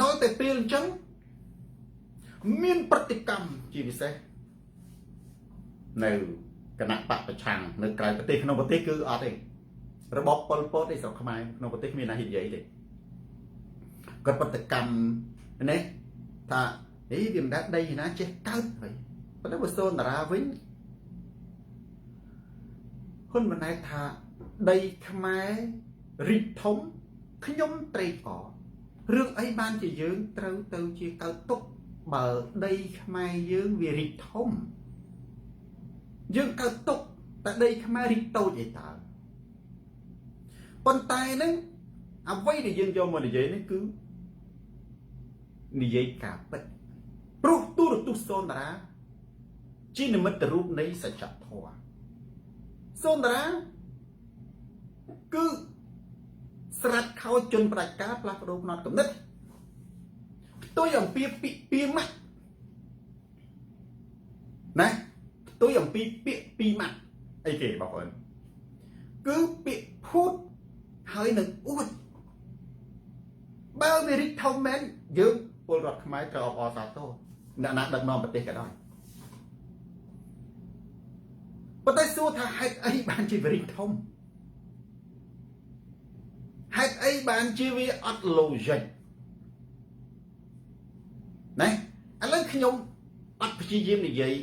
ដល់តែពេលអញ្ចឹងមានប្រតិកម្មជាពិសេសនៅគណៈបកប្រឆាំងនៅក្រៅប្រទេសក្នុងប្រទេសគឺអត់ទេរបបប៉ុលពតឯស្រុកខ្មែរក្នុងប្រទេសគ្មានណាហ៊ាននិយាយទេគាត់ប្រតិកម្មនេះថាអីវាមិនដែលដីណាចេះកើតហើយប៉ុន្តែបើសូនតារាវិញហ៊ុនម៉ាណែតថាដីខ្មែររីកធំខ្ញុំត្រេកអររឿងអីបានជាយើងត្រូវទៅជាកើតទុកបើដីខ្មែរយើងវារីកធំ យើងកើតទុកតែដីខ្មែររីកតូចអីតើប៉ុន្តែហ្នឹងអ្វីដែលយើងយកមកនិយាយនេះគឺនិយាយការពិតព្រោះទូរទស្សន៍សូនតារាជានិមិត្តរូបនៃសច្ចធម៌សូនតារាគឺស្រាត់ខោជនផ្ដាច់ការផ្លាស់ប្ដូរផ្នត់គំនិតផ្ទុយអំពីពាក្យពីម៉ាត់ណាផ្ទុយអំពីពាក្យពីម៉ាត់អីគេបងប្អូនគឺពាក្យភូតហើយនឹងអួតបើវារីកធំមែនយើងពលរដ្ឋខ្មែរត្រូវអបអរសាទរអ្នកណាដឹកនាំប្រទេសក៏ដោយប៉ុន្តែសួរថាហេតុអីបានជាវារីកធំហេតុអីបានជាវាអត់ logic ណាឥឡូវខ្ញុំអត់ព្យាយាមនិយាយ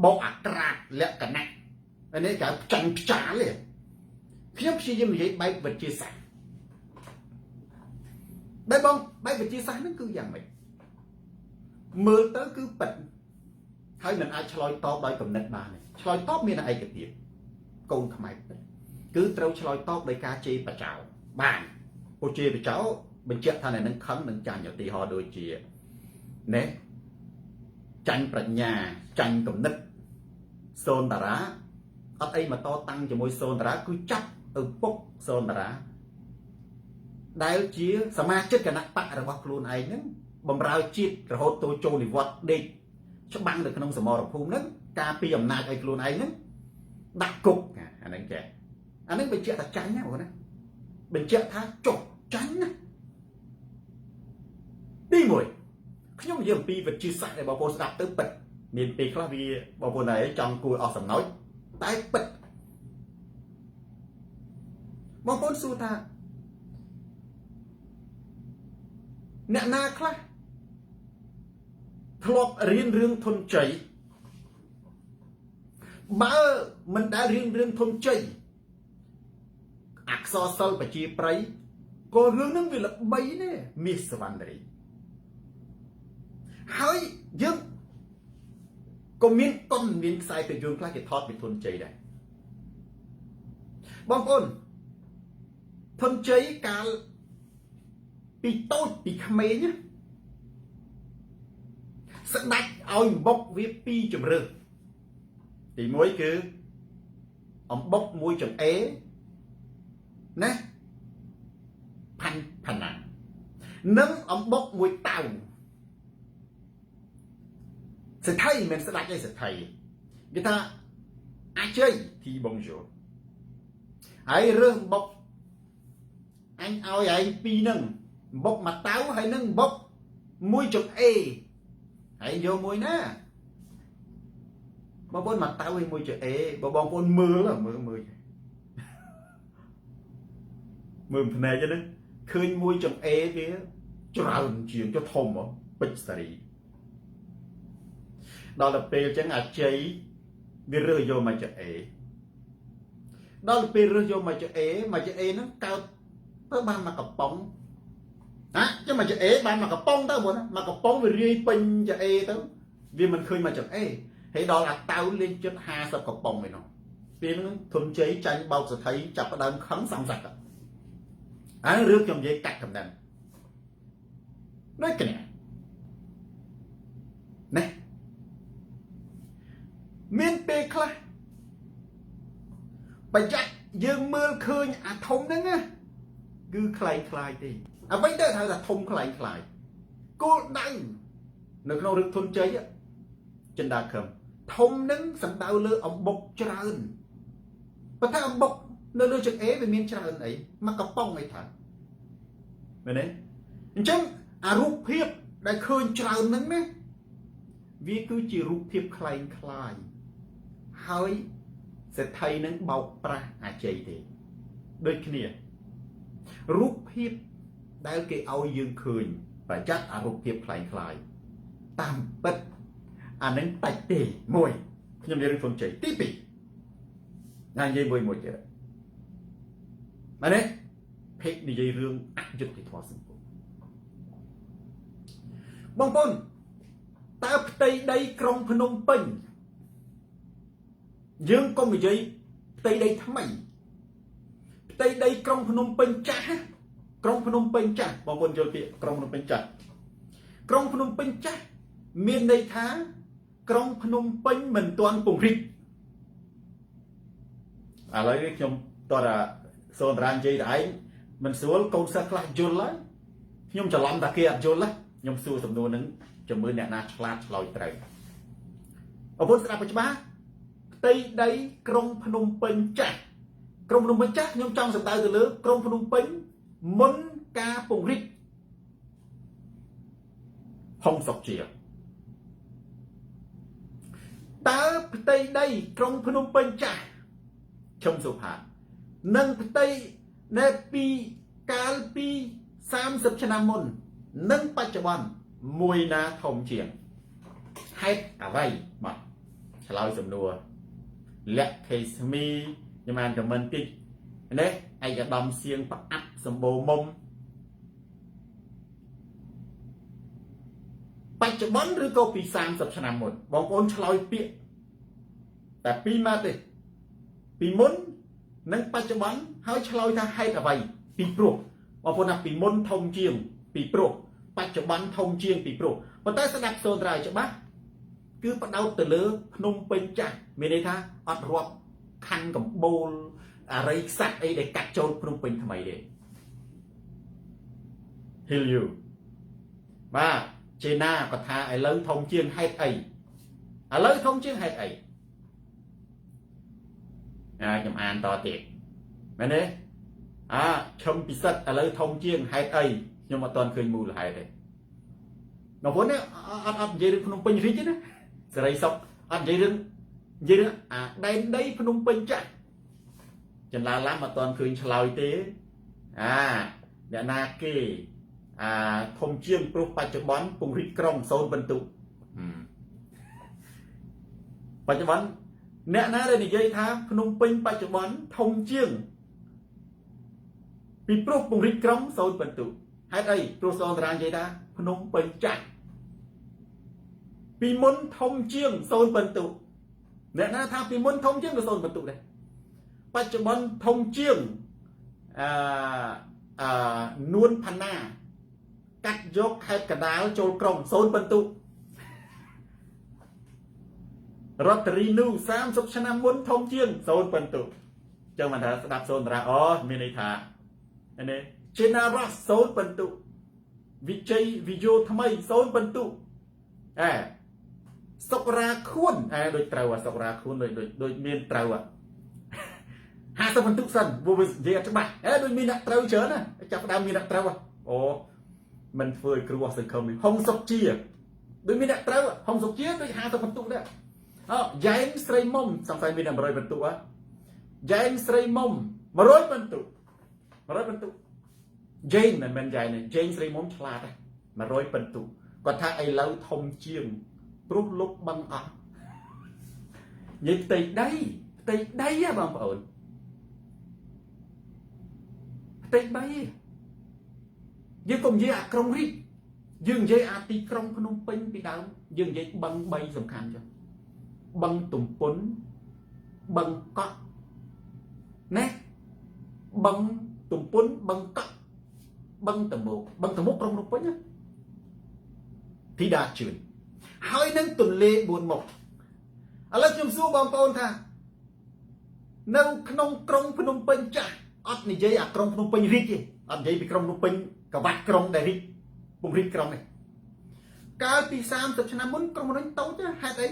បោកអាក្រាតលក្ខណៈនេះគេផ្ចាញ់ផ្ចាលទេខ្ញុំព្យាយាមនិយាយបែបវិទ្យាសាស្ត្របែបបងបែបវិទ្យាសាស្ត្រហ្នឹងគឺយ៉ាងម៉េចមើលទៅគឺពិតហើយមិនអាចឆ្លើយតបដោយគំនិតបានទេឆ្លើយតបមានឯកភាពកូនខ្មែរពិតគឺត្រូវឆ្លើយតបដោយការជេរបចោបានព្រោះជេរបចោបញ្ជាក់ថាអ្នកនឹងខឹងនឹងចាញ់ឧទាហរណ៍ដូចជាណែចាញ់ប្រាជ្ញាចាញ់គំនិតសូនតារាអត់អីមកតតាំងជាមួយសូនតារាគឺចាប់ឪពុកសូនតារាដែលជាសមាជិកគណៈបករបស់ខ្លួនឯងហ្នឹងបំរើជាតិរហូតទៅចូលនិវត្តន៍ដេកច្បាំងនៅក្នុងសមរភូមិហ្នឹងការពីអំណាចឲ្យខ្លួនឯងហ្នឹងដាក់គុកអាហ្នឹងចេះអាហ្នឹងបញ្ជាក់ថាចាញ់ណាបងណាបញ្ជាក់ថាចុះចាញ់ណាទី1ខ្ញុំនិយាយអំពីវិទ្យាសាស្ត្រដែលបងប្អូនស្ដាប់ទៅពិតមានពេលខ្លះវាបងប្អូនឯងចង់គួរអស់សំណោចតែពិតបងប្អូនសួរថាអ្នកណាខ្លះធ្លាប់រៀនរឿងធនជ័យបើមិនដែលរៀនរឿងធនជ័យអក្សរសិល្ប៍ប្រជាប្រិយក៏រឿងហ្នឹងវាល្បីណាស់មាសវណ្ណរីហើយយើងក៏មានកុនមានខ្សែភាពយន្តខ្លះគេថតពីធនជ័យដែរបងប្អូនធនជ័យកាលពីតូចពីក្មេងណាស្ដាច់ឲ្យអំបុកវាពីរជំរើសទី1គឺអំបុកមួយចង្អេណាផាន់ផាណានិងអំបុកមួយតៅសេដ្ឋីមិនស្ដាច់ទេសេដ្ឋីគេថាអាជ័យទីបងជូហើយរើសអំបុកអញឲ្យឯងពីរហ្នឹងអំបុកមួយតៅហើយនឹងអំបុកមួយចង្អេហើយយកមួយណាបងប្អូនមកតៅឲ្យមួយចង្អេបើបងប្អូនមើលមើលមើលមើលភ្នែកហ្នឹងឃើញមួយចង្អេវាច្រើនជាងចុះធំហ៎ពេជ្រសារីដល់ទៅពេលអញ្ចឹងអាជ័យវារើសយកមកចង្អេដល់ពេលរើសយកមកចង្អេមកចង្អេហ្នឹងកើតទៅបានមកកំប៉ុងណាចឹងមកចង្អេបានមកកំប៉ុងទៅបងមកកំប៉ុងវារាយពេញចង្អេទៅវាមិនឃើញមកចង្អេហើយដល់អាតៅលេងចិត្ត50កំប៉ុងឯនោះពេលហ្នឹងធនជ័យចាញ់បោកសថីចាប់ផ្ដើមខឹងសងសឹកអារឿងខ្ញុំនិយាយកាត់កំណឹងដូចគ្នាណាមានពេលខ្លះប្រយ័ត្នយើងមើលឃើញអាធំហ្នឹងណាគឺคล้ายคล้ายទេអ្វីទៅហៅថាធំคล้ายคล้ายគោលដៅនៅក្នុងរឿងធនជ័យចិន្តាខឹមធំនឹងសំដៅលើអំបុកច្រើនប៉ុន្តែអំបុកនៅលើចង្អេវាមានច្រើនអីមកកំប៉ុងអីថាមែនទេអញ្ចឹងអារូបភាពដែលឃើញច្រើនហ្នឹងណាវាគឺជារូបភាពคล้ายคล้ายហើយសេដ្ឋីនឹងបោកប្រាស់អាជ័យទេដូចគ្នារូបភាពដែលគេឲ្យយើងឃើញប្រយ័ត្នអារូបភាពคล้ายคล้ายតាមពិតអានឹងតិចទេមួយខ្ញុំនិយាយរឿងធនជ័យទី2ណានិយាយមួយមួយទៀតមែនទេភិកនិយាយរឿងអយុត្តិធម៌សង្គមបងប្អូនតើផ្ទៃដីក្រុងភ្នំពេញ យើងកុំនិយាយផ្ទៃដីថ្មីផ្ទៃដីក្រុងភ្នំពេញចាស់ក្រុងភ្នំពេញចាស់បងប្អូនយល់ពាក្យក្រុងភ្នំពេញចាស់ក្រុងភ្នំពេញចាស់មានន័យថាក្រុងភ្នំពេញមិនទាន់ពង្រីកឥឡូវនេះខ្ញុំតើសូនរាននិយាយតែឯងមិនស្រួលកូនសិស្សខ្លះយល់ហើយខ្ញុំច្រឡំតែគេអត់យល់ណាខ្ញុំសួរសំណួរនឹងជំរឿនអ្នកណាឆ្លាតឆ្លើយត្រូវបងប្អូនស្ដាប់ឲ្យច្បាស់ផ្ទៃដីក្រុងភ្នំពេញចាស់ក្រុងភ្នំពេញចាស់ខ្ញុំចង់សំដៅទៅលើក្រុងភ្នំពេញមុនការពង្រីកហុងសុកជាតើផ្ទៃដីក្រុងភ្នំពេញចាស់ឈឹមសុផាតនិងផ្ទៃនៅពីកាលពី30ឆ្នាំមុននិងបច្ចុប្បន្នមួយណាធំជាងហេតុអ្វីបាទឆ្លើយសំណួរលក្ខខេស្មីខ្ញុំអានខមមិនតិចនេះឯកឧត្តមសៀងផ្អាប់សម្បូរមុំបច្ចុប្បន្នឬក៏ពី30ឆ្នាំមុនបងប្អូនឆ្លើយពាក្យតែពីរម៉ាត់ទេពីមុននិងបច្ចុប្បន្នហើយឆ្លើយថាហេតុអ្វីពីព្រោះបងប្អូនថាពីមុនធំជាងពីព្រោះបច្ចុប្បន្នធំជាងពីព្រោះប៉ុន្តែស្ដាប់សូត្រឲ្យច្បាស់គឺបដោតទៅលើភ្នំពេញចាស់មានន័យថាអត់រាប់ខណ្ឌកំបូលអរិយខ្សាច់អីដែលកាត់ចូលភ្នំពេញថ្មីទេ Heal you បាទចេណាគាត់ថាឥឡូវធំជាងហេតុអីឥឡូវធំជាងហេតុអីអាខ្ញុំអានតទៀតមែនទេអាឈឹមពិសិដ្ឋឥឡូវធំជាងហេតុអីខ្ញុំអត់ទាន់ឃើញមូលហេតុទេបងប្អូននេះអត់អត់និយាយរឿងភ្នំពេញរីកទេណាសេរីសុកអត់និយាយរឿងនិយាយរឿងអាដែនដីភ្នំពេញចាស់ចន្លាឡាំអត់ទាន់ឃើញឆ្លើយទេអាអ្នកណាគេអាធំជាងព្រោះបច្ចុប្បន្នពង្រីកក្រុងសូន្យបន្ទុកបច្ចុប្បន្នអ្នកណាដែលនិយាយថាភ្នំពេញបច្ចុប្បន្នធំជាងពីព្រោះពង្រីកក្រុងសូន្យបន្ទុកហេតុអីព្រោះសនតារានិយាយថាភ្នំពេញចាស់ពីមុនធំជាងសូន្យបន្ទុកអ្នកណាថាពីមុនធំជាងក៏សូន្យបន្ទុកដែរបច្ចុប្បន្នធំជាងអឺអឺនួនផាណាកាត់យកខេត្តកដាលចូលក្រុងសូន្យបន្ទុករតរីនូ30ឆ្នាំមុនធំជាងសូន្យបន្ទុកចឹងបានថាស្ដាប់សូន្យតារាអូមានន័យថានេះចេណារ៉ាសូន្យបន្ទុកវិជ័យវិយោថ្មីសូន្យបន្ទុកអែសុករាខួនអែដូចត្រូវសុករាខួនដូចដូចដូចមានត្រូវ50បន្ទុកសិនព្រោះវានិយាយអត់ច្បាស់អែដូចមានអ្នកត្រូវច្រើនណាចាប់ផ្ដើមមានអ្នកត្រូវអូមិនធ្វើឲ្យគ្រូអស់សង្ឃឹមហុងសុកជាដូចមានអ្នកត្រូវហុងសុកជាដូច50បន្ទុកដែរអយ៉ែនស្រីមុំសង្ស័យមាន100បន្ទុកហ៎យ៉ែនស្រីមុំ100បន្ទុក100បន្ទុកយេនមិនមែនយ៉ែនទេយេនស្រីមុំឆ្លាត100បន្ទុកគាត់ថាឥឡូវធំជាងព្រោះលុបបឹងអស់និយាយផ្ទៃដីផ្ទៃដីហ៎បងប្អូនផ្ទៃដីយើងកុំនិយាយអាក្រុងរីកយើងនិយាយអាទីក្រុងភ្នំពេញពីដើមយើងនិយាយបឹង3សំខាន់ចុះបឹងទំពុនបឹងកក់ណាបឹងទំពុនបឹងកក់បឹងតមោកបឹងតមោកក្រុងភ្នំពេញណាធីតាជឿនហើយនឹងទន្លេ4មុខឥឡូវខ្ញុំសួរបងប្អូនថានៅក្នុងក្រុងភ្នំពេញចាស់អត់និយាយអាក្រុងភ្នំពេញរីកទេអត់និយាយពីក្រុងភ្នំពេញកវ៉ាត់ក្រុងដែលរីកពង្រីកក្រុងនេះកាលពី30ឆ្នាំមុនក្រុងភ្នំពេញតូចហេតុអី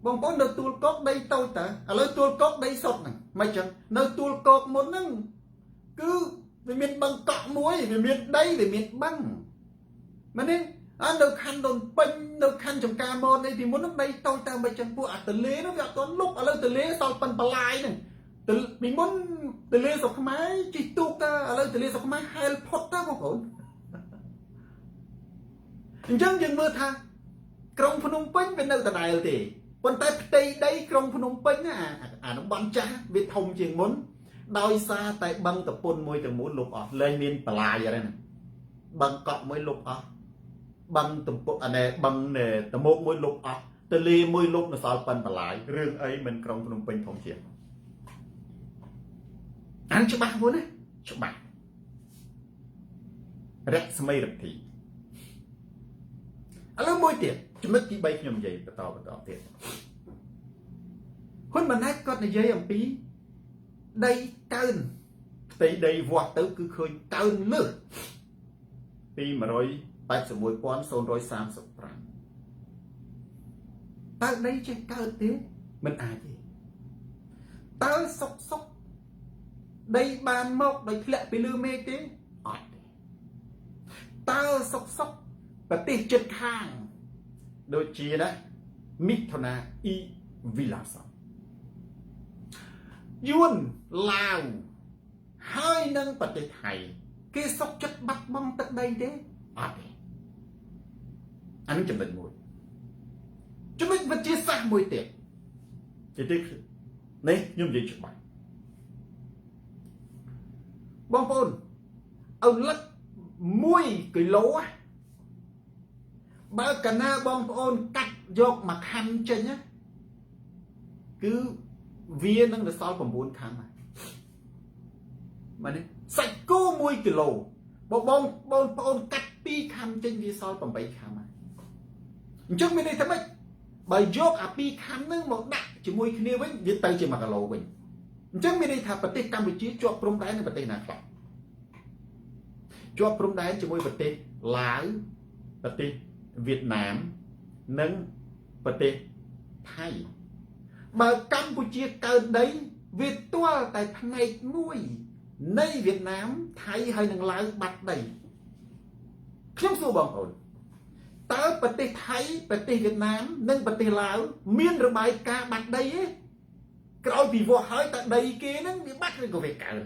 បងប្អូននៅទួលកោកដីតូចតើឥឡូវទួលកោកដីសុទ្ធហ្នឹងមិនចឹងនៅទួលកោកមុនហ្នឹងគឺវាមានបឹងកក់មួយវាមានដីវាមានបឹងមែនទេអើនៅខណ្ឌដូនពេញនៅខណ្ឌចំការមនអីពីមុនហ្នឹងដីតូចតើមិនចឹងពួកអាទលេនោះវាអត់ទាន់លុបឥឡូវទលេសល់ប៉ិនបន្លាយហ្នឹងពីមុនទលេស្រុកខ្មែរជិះទូកតើឥឡូវទលេស្រុកខ្មែរហែលផុតតើបងប្អូនអញ្ចឹងយើងមើលថាក្រុងភ្នំពេញវានៅដដែលទេប៉ុន្តែផ្ទៃដីក្រុងភ្នំពេញណាអាតំបន់ចាស់វាធំជាងមុនដោយសារតែបឹងតពុនមួយទាំងមូលលុបអស់លែងមានបន្លាយអីហ្នឹងបឹងកក់មួយលុបអស់បឹងទំពុអានេះបឹងតមោកមួយលុបអស់ ទលេមួយលុបនៅសល់ប៉ិនបន្លាយរឿងអីមិនក្រុងភ្នំពេញធំជាងអានច្បាស់បងណាច្បាស់រស្មីរិទ្ធីឥឡូវមួយទៀតចំណុចទី3ខ្ញុំនិយាយបន្តបន្តទៀតហ៊ុនម៉ាណែតគាត់និយាយអំពីដីកើនផ្ទៃដីវាស់ទៅគឺឃើញកើនលើសពី 181,035តើដីចេះកើតទេមិនអាចទេតើសុកសុកដីបានមកដោយធ្លាក់ពីលើមេឃទេអត់ទេតើសុកសុកប្រទេសជិតខាងដូចជាណាមិថុនាអ៊ីវីឡាសយួនឡាវហើយនឹងប្រទេសថៃគេសុកចិត្តបាត់បង់ទឹកដីទេអត់ទេអានេះចំណុចមួយចំណុចវិទ្យាសាស្ត្រមួយទៀតទីនេះខ្ញុំនិយាយច្បាស់បងប្អូនឪលឹក1គីឡូបើកាលណាបងប្អូនកាត់យកមួយខាំចេញណាគឺវានឹងទៅសល់9ខាំបាទនេះសាច់គោ1គីឡូបើបងបងប្អូនកាត់2ខាំចេញវាសល់8ខាំអញ្ចឹងមានន័យថាម៉េចបើយកអា2ខាំហ្នឹងមកដាក់ជាមួយគ្នាវិញវាទៅជា1គីឡូវិញអញ្ចឹងមានន័យថាប្រទេសកម្ពុជាជាប់ព្រំដែននឹងប្រទេសណាខ្លះជាប់ព្រំដែនជាមួយប្រទេសឡាវប្រទេសវៀតណាមនិងប្រទេសថៃបើកម្ពុជាកើតដីវាទាល់តែផ្នែកមួយនៃវៀតណាមថៃហើយនិងឡាវបាត់ដីខ្ញុំសួរបងប្អូនតើប្រទេសថៃប្រទេសវៀតណាមនិងប្រទេសឡាវមានរបាយការណ៍បាត់ដីទេក្រោយពីវាស់ហើយតើដីគេហ្នឹងវាបាត់ឬក៏វាកើន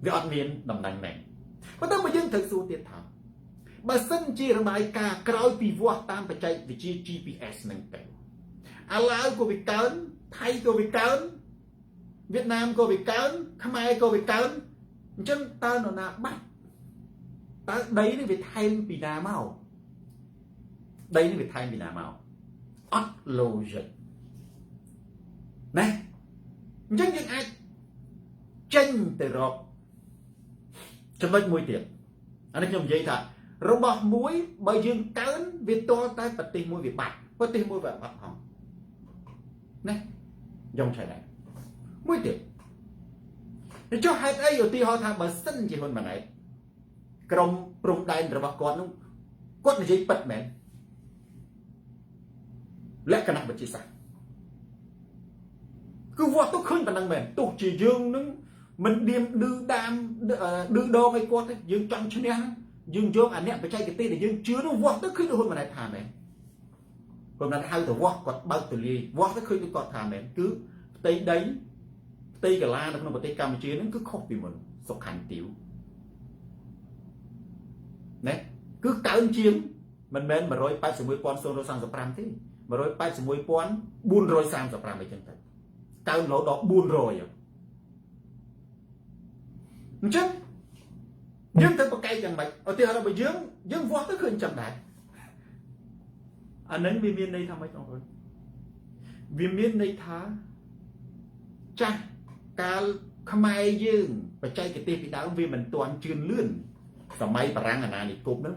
វាអត់មានតំណែងមែនប៉ុន្តែបើយើងត្រូវសួរទៀតថាបើសិនជារបាយការណ៍ក្រោយពីវាស់តាមបច្ចេកវិទ្យា GPS ហ្នឹងទៅអាឡាវក៏វាកើនថៃក៏វាកើនវៀតណាមក៏វាកើនខ្មែរក៏វាកើនអញ្ចឹងតើនរណាបាត់តើដីនេះវាថែមពីណាមកដីនេះវាថែមពីណាមកអត់ logic ណាអញ្ចឹងយើងអាចចេញទៅរកចំណុចមួយទៀតអានេះខ្ញុំនិយាយថារបស់មួយបើយើងកើនវាទាល់តែប្រទេសមួយវាបាត់ប្រទេសមួយវាបាត់ផងណាយ៉ងឆៃដែរមួយទៀតចុះហេតុអីឧទាហរណ៍ថាបើសិនជាហ៊ុនម៉ាណែតក្រមព្រំដែនរបស់គាត់នោះគាត់និយាយពិតមែនលក្ខណៈវិទ្យាសាស្ត្រគឺវាស់ទៅឃើញប៉ុណ្ណឹងមែនទោះជាយើងនឹងមិនឌៀមឌឺដាមឌឺដងឲ្យគាត់ទេយើងចង់ឈ្នះយើងយកអាអ្នកបច្ចេកទេសដែលយើងជឿនោះវាស់ទៅឃើញហ៊ុនម៉ាណែតថាមែនហ៊ុនម៉ាណែតហៅទៅវាស់គាត់បើកទលាយវាស់ទៅឃើញគាត់ថាមែនគឺផ្ទៃដីផ្ទៃកាឡានៅក្នុងប្រទេសកម្ពុជានឹងគឺខុសពីមុនសុខន្ទាវណាគឺកើនជាងមិនមែន181,035ទេ181,435អីចឹងទៅកើនរហូតដល់400អញ្ចឹងយើងទៅប្រកែកយ៉ាងម៉េចឧទាហរណ៍បើយើងយើងវាស់ទៅឃើញចឹងដែរអានឹងវាមានន័យថាម៉េចបងប្អូនវាមានន័យថាចាស់កាលខ្មែរយើងបច្ចេកទេសពីដើមវាមិនទាន់ជឿនលឿនសម័យបារាំងអាណានិគមហ្នឹង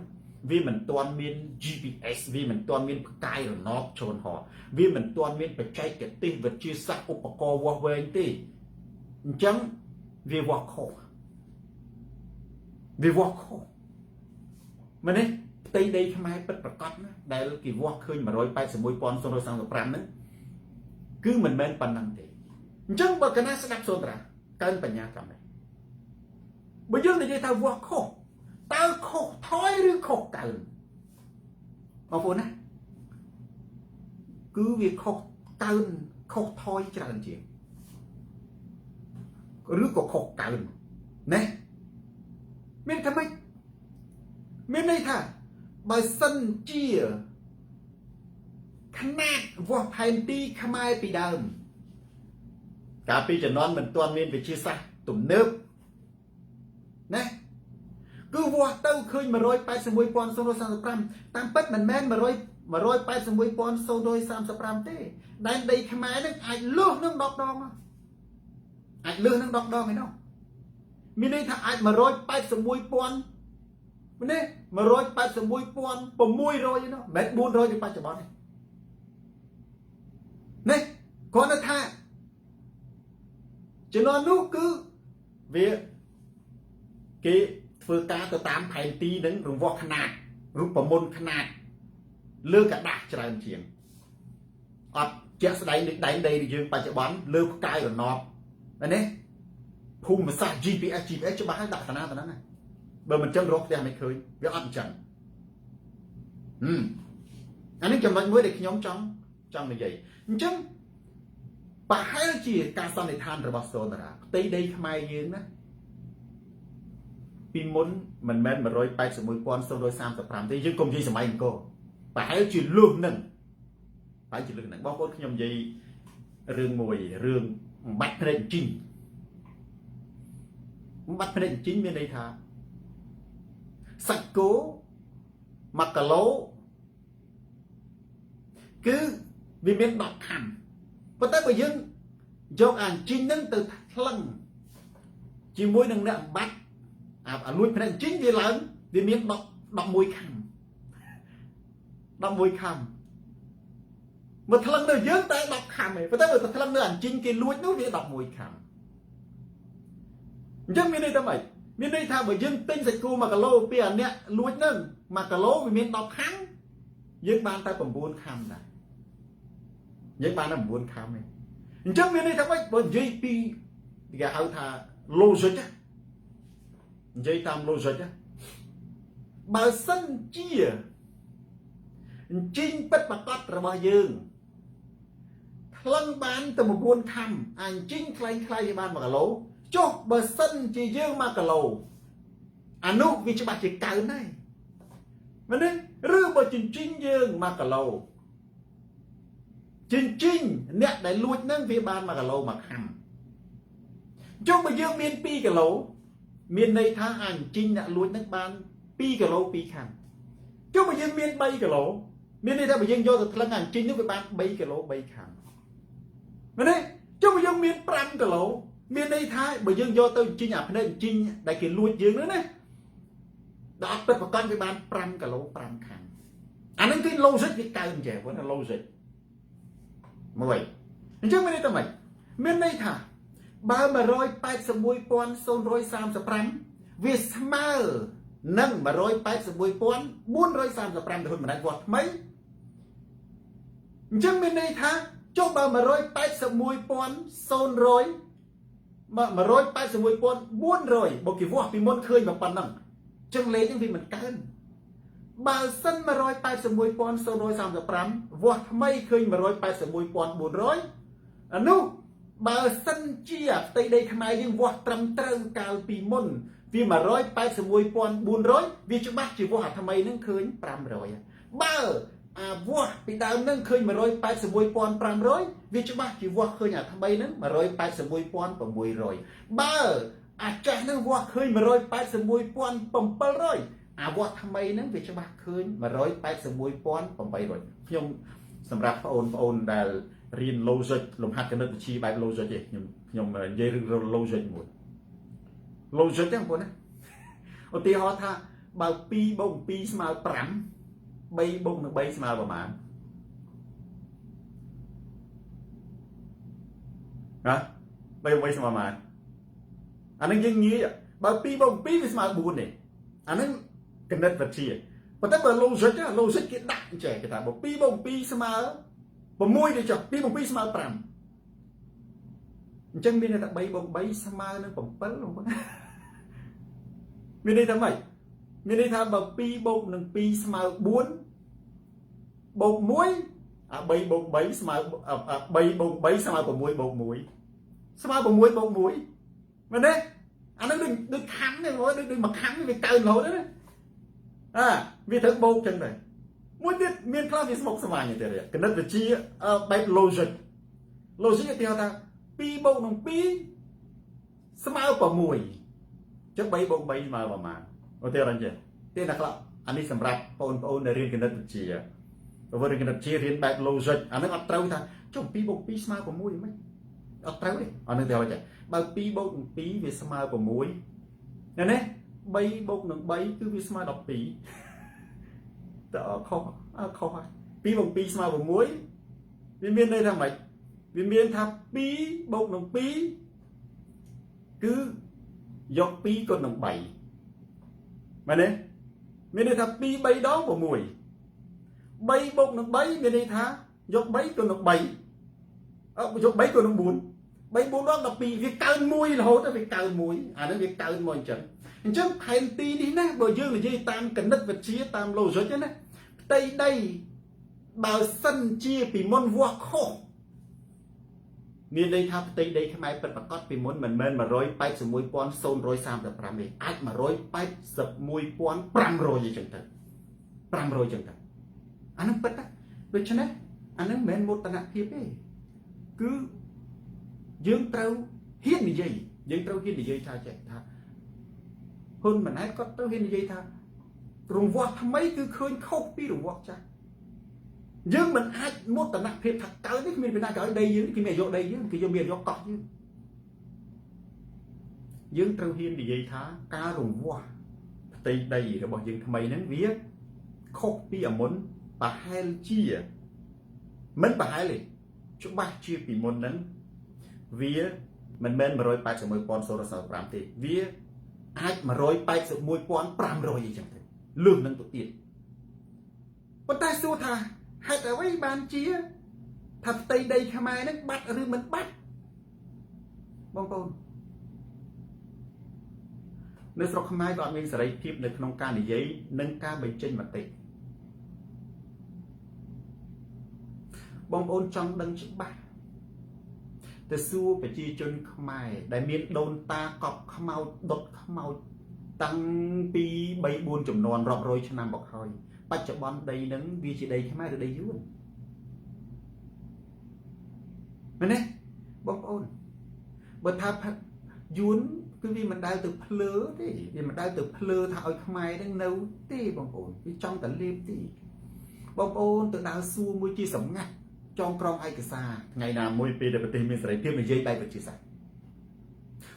វាមិនទាន់មាន GPS វាមិនទាន់មានផ្កាយរណបជូនហោះវាមិនទាន់មានបច្ចេកទេសវិទ្យាសាស្ត្រឧបករណ៍វាស់វែងទេអញ្ចឹងវាវាស់ខុសវាវាស់ខុសមែនទេផ្ទៃដីខ្មែរពិតប្រកបណាដែលគេវាស់ឃើញ181,035ហ្នឹងគឺមិនមែនប៉ុណ្ណឹងទេអញ្ចឹងបើកណាស្ដាប់សូត្រាកើនបញ្ញាកម្មនេះបើយើងនិយាយថាវាស់ខុសតើខុសថយឬខុសកើនបងប្អូនណាគឺវាខុសកើនខុសថយច្រើនជាងឬក៏ខុសកើនណាមានថាម៉េចមានន័យថាបើសិនជាខ្នាតវាស់ផែនទីខ្មែរពីដើមកាលពីជំនាន់មិនទាន់មានវិទ្យាសាស្ត្រទំនើបណាគឺវាស់ទៅឃើញ181,035តាមពិតមិនមែន 181,035ទេដែនដីខ្មែរនឹងអាចលើសនឹង10ដងអាចលើសនឹង10ដងឯនោះមានន័យថាអាច181,000នេះ181,600ឯនោះមិនមែន400ដូចបច្ចុប្បន្នទេនេះគ្រាន់តែថាជំនាន់នោះគឺវាគេធ្វើការទៅតាមផែនទីនិងរង្វាស់ខ្នាតរូបមន្តខ្នាតលើក្រដាសច្រើនជាងអត់ជាក់ស្ដែងដូចដែនដីយើងបច្ចុប្បន្នលើផ្កាយរណបមែនទេភូមិសាស្ត្រ GPS GPS ច្បាស់ហើយដាក់តាណាតាណាបើមិនចឹងរកផ្ទះមិនឃើញវាអត់អញ្ចឹងហឹមអានេះចំណុចមួយដែលខ្ញុំចង់ចង់និយាយអញ្ចឹងប្រហែលជាការសន្និដ្ឋានរបស់សូនារាផ្ទៃដីខ្មែរយើងណាពីមុនមិនមែន181,035ទេយើងកុំនិយាយសម័យអង្គរប្រហែលជាលើសនឹងប្រហែលជាលើសនឹងបងប្អូនខ្ញុំនិយាយរឿងមួយរឿងបាត់ភ្នែកជីងបាត់ភ្នែកជីងមានន័យថាសាច់គោ1គីឡូគឺវាមាន10ខាំប៉ុន្តែបើយើងយកអាជីងនឹងទៅថ្លឹងជាមួយនឹងអ្នកបាត់អាលួចភ្នែកជីងវាឡើងវាមាន10 11ខាំ11ខាំមកថ្លឹងនៅយើងតែ10ខាំឯងប៉ុន្តែបើទៅថ្លឹងនៅអញ្ជីងគេលួចនោះវា11ខាំអញ្ចឹងមានន័យថាម៉េចមានន័យថាបើយើងទិញសាច់គោ1គីឡូពីអាអ្នកលួចហ្នឹង1គីឡូវាមាន10ខាំយើងបានតែ9ខាំដែរយើងបានតែ9ខាំឯងអញ្ចឹងមានន័យថាម៉េចបើនិយាយពីគេហៅថា logic និយាយតាម logic បើសិនជាអញ្ជីងពិតប្រកបរបស់យើងថ្លឹងបានទៅ9ខាំអញ្ជីងខ្លែងខ្លាយវាបាន1គីឡូចុះបើសិនជាយើង1គីឡូអានោះវាច្បាស់ជាកើនហើយមែនទេឬបើចិញ្ជីងយើង1គីឡូចិញ្ជីងអ្នកដែលលួចនឹងវាបាន1គីឡូ1ខាំចុះបើយើងមាន2គីឡូមានន័យថាអញ្ជីងអ្នកលួចនឹងបាន2គីឡូ2ខាំចុះបើយើងមាន3គីឡូមានន័យថាបើយើងយកទៅថ្លឹងអញ្ជីងនោះវាបាន3គីឡូ3ខាំមែនទេចុះបើយើងមាន5គីឡូមានន័យថាបើយើងយកទៅអញ្ជីងអាភ្នែកអញ្ជីងដែលគេលួចយើងនោះណាដល់អត់ពិតប្រកបវាបាន5គីឡូ5ខាំអានឹងគឺ logic វាកើនចេះព្រោះថា logic មួយអញ្ចឹងមានន័យថាម៉េចមានន័យថាបើ181,035វាស្មើនឹង181,435ទៅហ៊ុនម៉ាណែតវត្តថ្មីអញ្ចឹងមានន័យថាចុះបើ181,000 181,400បើគេវាស់ពីមុនឃើញមកប៉ុណ្ណឹងចឹងលេខហ្នឹងវាមិនកើនបើសិន181,035វាស់ថ្មីឃើញ181,400អានោះបើសិនជាផ្ទៃដីខ្មែរយើងវាស់ត្រឹមត្រូវកាលពីមុនវា181,400វាច្បាស់ជាវាស់អាថ្មីហ្នឹងឃើញ500បើអាវាស់ពីដើមហ្នឹងឃើញ181,500វាច្បាស់ជាវាស់ឃើញអាថ្មីហ្នឹង181,600បើអាចាស់ហ្នឹងវាស់ឃើញ181,700អាវាស់ថ្មីហ្នឹងវាច្បាស់ឃើញ181,800ខ្ញុំសម្រាប់បងប្អូនដែលរៀន logic លំហាត់គណិតវិទ្យាបែប logic ទេខ្ញុំខ្ញុំនិយាយរឿង logic មួយ logic ហ្នឹងបងប្អូនណាឧទាហរណ៍ថាបើ2បូក2ស្មើ5 3បូកនឹង3ស្មើប្រមាណណា3បូក3ស្មើប្រមាណអានឹងយើងងាយបើ2បូក2វាស្មើ4ទេអានឹងគណិតវិទ្យាប៉ុន្តែបើ logic logic គេដាក់ចេះគេថាបើ2បូក2ស្មើ6ទៅចុះ2បូក2ស្មើ5អញ្ចឹងមានន័យថា3បូក3ស្មើនឹង7បងប្អូនមានន័យថាម៉េចមានន័យថាបើ2បូកនឹង2ស្មើ4បូក1អា3បូក3ស្មើ3បូក3ស្មើ6បូក1ស្មើ6បូក1មែនទេអានឹងដូចដូចខំនេះដូចដូចមួយខំវាកើនរហូតណាអាវាត្រូវបូកចឹងដែរមួយទៀតមានខ្លះវាស្មុគស្មាញទៀតគណិតវិទ្យាបែប logic logic ឧទាហរណ៍ថា2បូកនឹង2ស្មើ6ចុះ3បូក3ស្មើប្រមាណឧទាហរណ៍អញ្ចឹងទៀតណាខ្លះអានេះសម្រាប់បងប្អូនដែលរៀនគណិតវិទ្យា បើរៀនគណិតវិទ្យារៀនបែប logic អានឹងអត់ត្រូវថាចុះ2បូក2ស្មើ6មិនអត់ត្រូវទេអានឹងទៅឲ្យបើ2បូក2វាស្មើ6ណា3បូកនឹង3គឺវាស្មើ12តើខុសខុសហើយ2បូក2ស្មើ6វាមានន័យថាម៉េចវាមានថា2បូកនឹង2គឺយក2គុណនឹង3មែនទេមានន័យថា2 3ដង6 3បូកនឹង3មានន័យថាយក3គុណនឹង3យក3គុណនឹង4 3 4ដង12វាកើន1រហូតទៅវាកើន1អានេះវាកើនមកអញ្ចឹងអញ្ចឹងផែនទីនេះណាបើយើងនិយាយតាមគណិតវិទ្យាតាម logic ណាផ្ទៃដីបើសិនជាពីមុនវាស់ខុសមានន័យថាផ្ទៃដីខ្មែរពិតប្រាកដពីមុនមិនមែន181,035ទេអាច181,500អញ្ចឹងទៅ500អញ្ចឹងទៅអានឹងពិតណាដូច្នេះអានឹងមិនមែនមោទនភាពទេគឺយើងត្រូវហ៊ាននិយាយយើងត្រូវហ៊ាននិយាយថាចេះថាហ៊ុនម៉ាណែតគាត់ត្រូវហ៊ាននិយាយថារង្វាស់ថ្មីគឺឃើញខុសពីរង្វាស់ចាស់យើងមិនអាចមោទនភាពថាកើនេះគ្មានពីណាក៏ឲ្យដីយើងគេមានយកដីយើងគេយកមានយកកោះយើងយើងត្រូវហ៊ាននិយាយថាការរង្វាស់ផ្ទៃដីរបស់យើងថ្មីហ្នឹងវាខុសពីអាមុនប្រហែលជាមិនប្រហែលទេច្បាស់ជាពីមុនហ្នឹងវាមិនមែន181,035ទេវាអាច181,500អញ្ចឹងទៅលើសនឹងទៅទៀតប៉ុន្តែសួរថាហេតុអ្វីបានជាថាផ្ទៃដីខ្មែរហ្នឹងបាត់ឬមិនបាត់បងប្អូននៅស្រុកខ្មែរក៏អត់មានសេរីភាពនៅក្នុងការនិយាយនិងការបញ្ចេញមតិបងប្អូនចង់ដឹងច្បាស់ទៅសួរប្រជាជនខ្មែរដែលមានដូនតាកប់ខ្មោចដុតខ្មោចតាំងពី3 4ចំនួនរាប់រយឆ្នាំមកហើយបច្ចុប្បន្នដីនឹងវាជាដីខ្មែរឬដីយួនមែនទេបងប្អូនបើថាយួនគឺវាមិនដែលទៅភ្លើទេវាមិនដែលទៅភ្លើថាឲ្យខ្មែរនឹងនៅទេបងប្អូនវាចង់តែលេបទេបងប្អូនទៅដើរសួរមួយជាសម្ងាត់ចងក្រងឯកសារថ្ងៃណាមួយពេលដែលប្រទេសមានសេរីភាពនិយាយបែបវិទ្យាសាស្ត្រ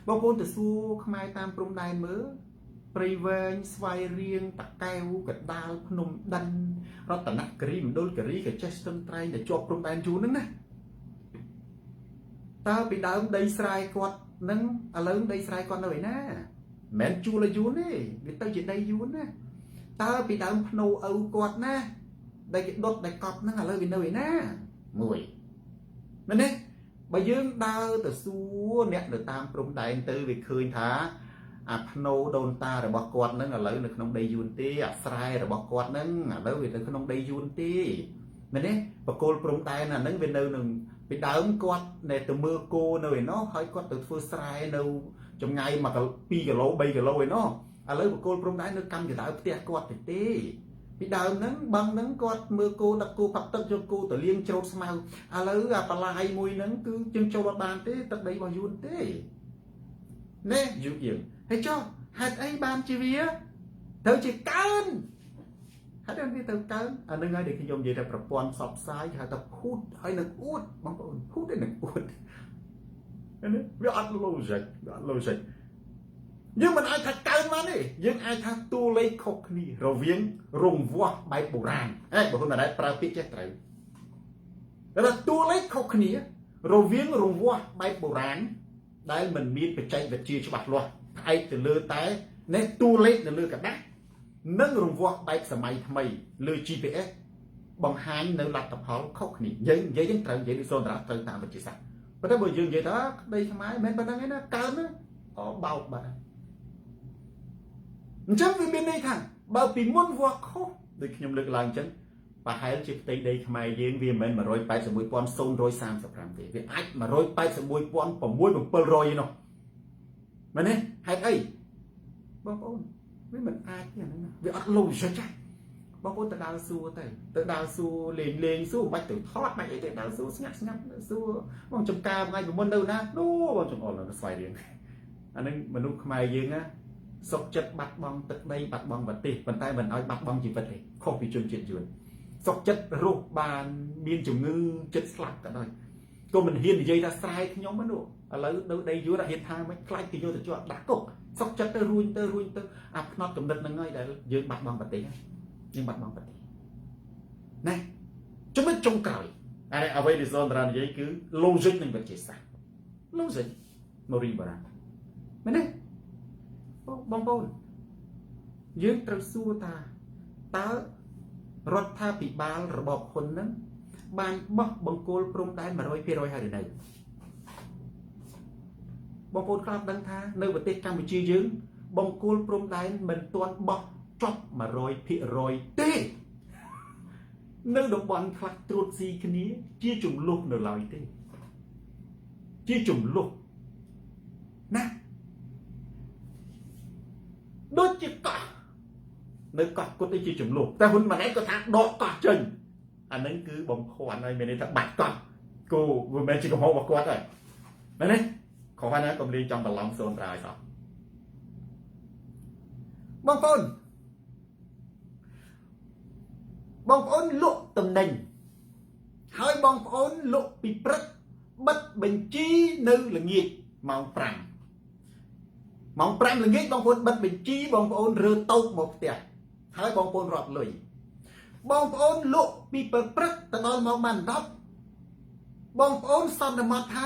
បងប្អូនទៅសួរខ្មែរតាមព្រំដែនមើលព្រៃវែងស្វាយរៀងតាកែវកដាលភ្នំដិនរតនគិរីមណ្ឌលគិរីកចេះស្ទឹងត្រែងដែលជាប់ព្រំដែនយូរហ្នឹងណាតើពីដើមដីស្រែគាត់នឹងឥឡូវដីស្រែគាត់នៅឯណាមិនមែនជួលឲ្យយួនទេវាទៅជាដីយួនណាតើពីដើមភ្នោឪគាត់ណាដែលគេដុតដែលកប់ហ្នឹងឥឡូវវានៅឯណាមួយមែនទេបើយើងដើរទៅសួរអ្នកនៅតាមព្រំដែនទៅវាឃើញថាអាភ្នោដូនតារបស់គាត់ហ្នឹងឥឡូវនៅក្នុងដីយួនទេអាស្រែរបស់គាត់ហ្នឹងឥឡូវវានៅក្នុងដីយួនទេមែនទេបកគលព្រំដែនអាហ្នឹងវានៅនឹងពីដើមគាត់នៅទៅមើលគោនៅឯណោះហើយគាត់ទៅធ្វើស្រែនៅចម្ងាយ1 2គីឡូ3គីឡូឯណោះឥឡូវបកគលព្រំដែននៅកម្មចដៅផ្ទះគាត់ទេទេពីដើមហ្នឹងបឹងហ្នឹងគាត់មើលគោដឹកគោផឹកទឹកយកគោទៅលាងច្រូតស្មៅឥឡូវអាបន្លាយមួយហ្នឹងគឺជើងចូលអត់បានទេទឹកដីរបស់យួនទេណែយូយើងហើយចុះហេតុអីបានជាវាទៅជាកើនហេតុអីវាទៅកើនអានឹងហើយដែលខ្ញុំនិយាយថាប្រព័ន្ធផ្សព្វផ្សាយគេហៅថាភូតហើយនឹងអួតបងប្អូនភូតហើយនឹងអួតនេះវាអត់ logic វាអត់ logic យើងមិនអាចថាកើនបានទេយើងអាចថាតួលេខខុសគ្នារវាងរង្វាស់បែបបុរាណអេបើហ៊ុនម៉ាណែតប្រើពាក្យចេះត្រូវតែតួលេខខុសគ្នារវាងរង្វាស់បែបបុរាណដែលមិនមានបច្ចេកវិទ្យាច្បាស់លាស់ផ្អែកទៅលើតែនេះតួលេខនៅលើក្រដាសនិងរង្វាស់បែបសម័យថ្មីលើ GPS បង្ហាញនៅលទ្ធផលខុសគ្នាយើងនិយាយយើងត្រូវនិយាយដូចសូនតារាត្រូវតាមវិទ្យាសាស្ត្រប៉ុន្តែបើយើងនិយាយថាដីខ្មែរមិនមែនប៉ុណ្្នឹងឯណាកើនណាអូបោកបាត់អញ្ចឹងវាមានន័យថាបើពីមុនវាស់ខុសដូចខ្ញុំលើកឡើងអញ្ចឹងប្រហែលជាផ្ទៃដីខ្មែរយើងវាមិនមែន181,035ទេវាអាច181,700ឯណោះមែនទេហេតុអីបងប្អូនវាមិនអាចទេអាហ្នឹងវាអត់ logic ចាបងប្អូនទៅដើរសួរទៅទៅដើរសួរលេងលេងសួរមិនបាច់ទៅថតបាច់អីទេដើរសួរស្ងាត់ស្ងាត់សួរបងចំការថ្ងៃពីមុននៅណានោះបងចង្អុលនៅស្វាយរៀងអាហ្នឹងមនុស្សខ្មែរយើងណាសុកចិត្តបាត់បង់ទឹកដីបាត់បង់ប្រទេសប៉ុន្តែមិនឲ្យបាត់បង់ជីវិតទេខុសពីជនជាតិយួន សុកចិត្តរស់បានមានជំងឺចិត្តស្លាប់ក៏ដោយក៏មិនហ៊ាននិយាយថាស្រែខ្ញុំនោះឥឡូវនៅដីយួនអត់ហ៊ានថាមិនខ្លាចគេយកទៅជាប់ដាក់គុកសុកចិត្តទៅរួញទៅរួញទៅអាផ្នត់កំណត់ហ្នឹងហើយដែលយើងបាត់បង់ប្រទេសយើងបាត់បង់ប្រទេសណាចំណុចចុងក្រោយហើយអ្វីដែលសនតារានិយាយគឺ logic និងវិទ្យាសាស្ត្រ logic មូរីបារ៉ាមែនទេបងប្អូនយើងត្រូវសួរថាតើរដ្ឋាភិបាលរបបហ៊ុននឹងបានបោះបង្គោលព្រំដែន100%ហើយឬនៅបងប្អូនខ្លះដឹងថានៅប្រទេសកម្ពុជាយើង បង្គោលព្រំដែនមិនទាន់បោះចប់100%ទេនៅតំបន់ខ្លះត្រួតស៊ីគ្នា ជាចំនួននៅឡើយទេជាចំនួនណាដូចជាកោះនៅកោះគុតជាចំនួនតែហ៊ុនម៉ាណែតក៏ថាដកកោះចេញអាហ្នឹងគឺបំភាន់ហើយមានន័យថាបាច់កោះគូវាមិនមែនជាកំហុសរបស់គាត់ហើយមែនទេខុសណាកុំលេងចង់បន្លំសូនត្រាយសោះបងប្អូនបងប្អូនលក់តំណែងហើយបងប្អូនលក់ពីព្រឹកបិទបញ្ជីនៅល្ងាចម៉ោង5ម៉ោង5ល្ងាចបងប្អូនបិទបញ្ជីបងប្អូនរើតូបមកផ្ទះហើយបងប្អូនរាប់លុយបងប្អូនលក់ពីព្រឹកទៅដល់ម៉ោងបាន10បងប្អូនសន្មតថា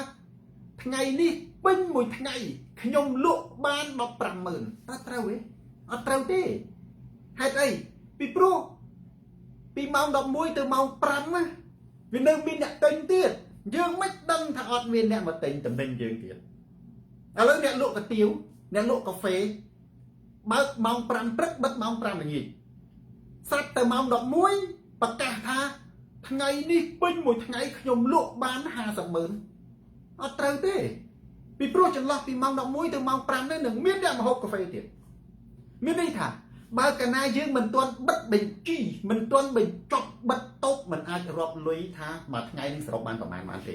ថ្ងៃនេះពេញមួយថ្ងៃខ្ញុំលក់បាន150,000តើត្រូវទេអត់ត្រូវទេហេតុអីពីព្រោះពីម៉ោង11ទៅម៉ោង5ណាវានៅមានអ្នកទិញទៀតយើងមិនដឹងថាអត់មានអ្នកមកទិញតំណែងយើងទៀតឥឡូវអ្នកលក់កាទៀវអ្នកលក់កាហ្វេបើកម៉ោង5ព្រឹកបិទម៉ោង5ល្ងាចស្រាប់តែម៉ោង11ប្រកាសថាថ្ងៃនេះពេញមួយថ្ងៃខ្ញុំលក់បាន50,000អត់ត្រូវទេពីព្រោះចន្លោះពីម៉ោង11ទៅម៉ោង5នេះនឹងមានអ្នកមកហូបកាហ្វេទៀតមានន័យថាបើកាលណាយើងមិនទាន់បិទបញ្ជីមិនទាន់បញ្ចប់បិទតូបមិនអាចរាប់លុយថាមួយថ្ងៃនឹងសរុបបានប្រមាណបានទេ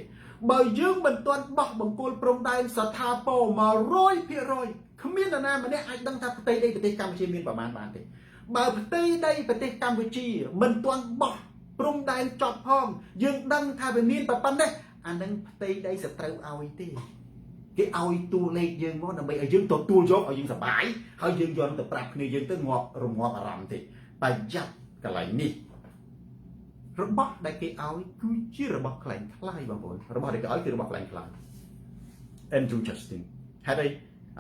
បើយើងមិនទាន់បោះបង្គោលព្រំដែនស្ថាពរ100%គ្មាននរណាម្នាក់អាចដឹងថាផ្ទៃដីប្រទេសកម្ពុជាមានប្រមាណបានទេបើផ្ទៃដីប្រទេសកម្ពុជាមិនទាន់បោះព្រំដែនចប់ផងយើងដឹងថាវាមានប៉ុណ្ណេះអានឹងផ្ទៃដីសត្រូវឲ្យទេគេឲ្យតួលេខយើងមកដើម្បីឲ្យយើងទទួលយកឲ្យយើងសប្បាយហើយយើងយកទៅប្រាប់គ្នាយើងទៅងាប់រងាប់អារម្មណ៍ទេប្រយ័ត្នកន្លែងនេះរបស់ដែលគេឲ្យគឺជារបស់ក្លែងក្លាយបងប្អូនរបស់ដែលគេឲ្យគឺរបស់ក្លែងក្លាយ Andrew Justin ហេតុអី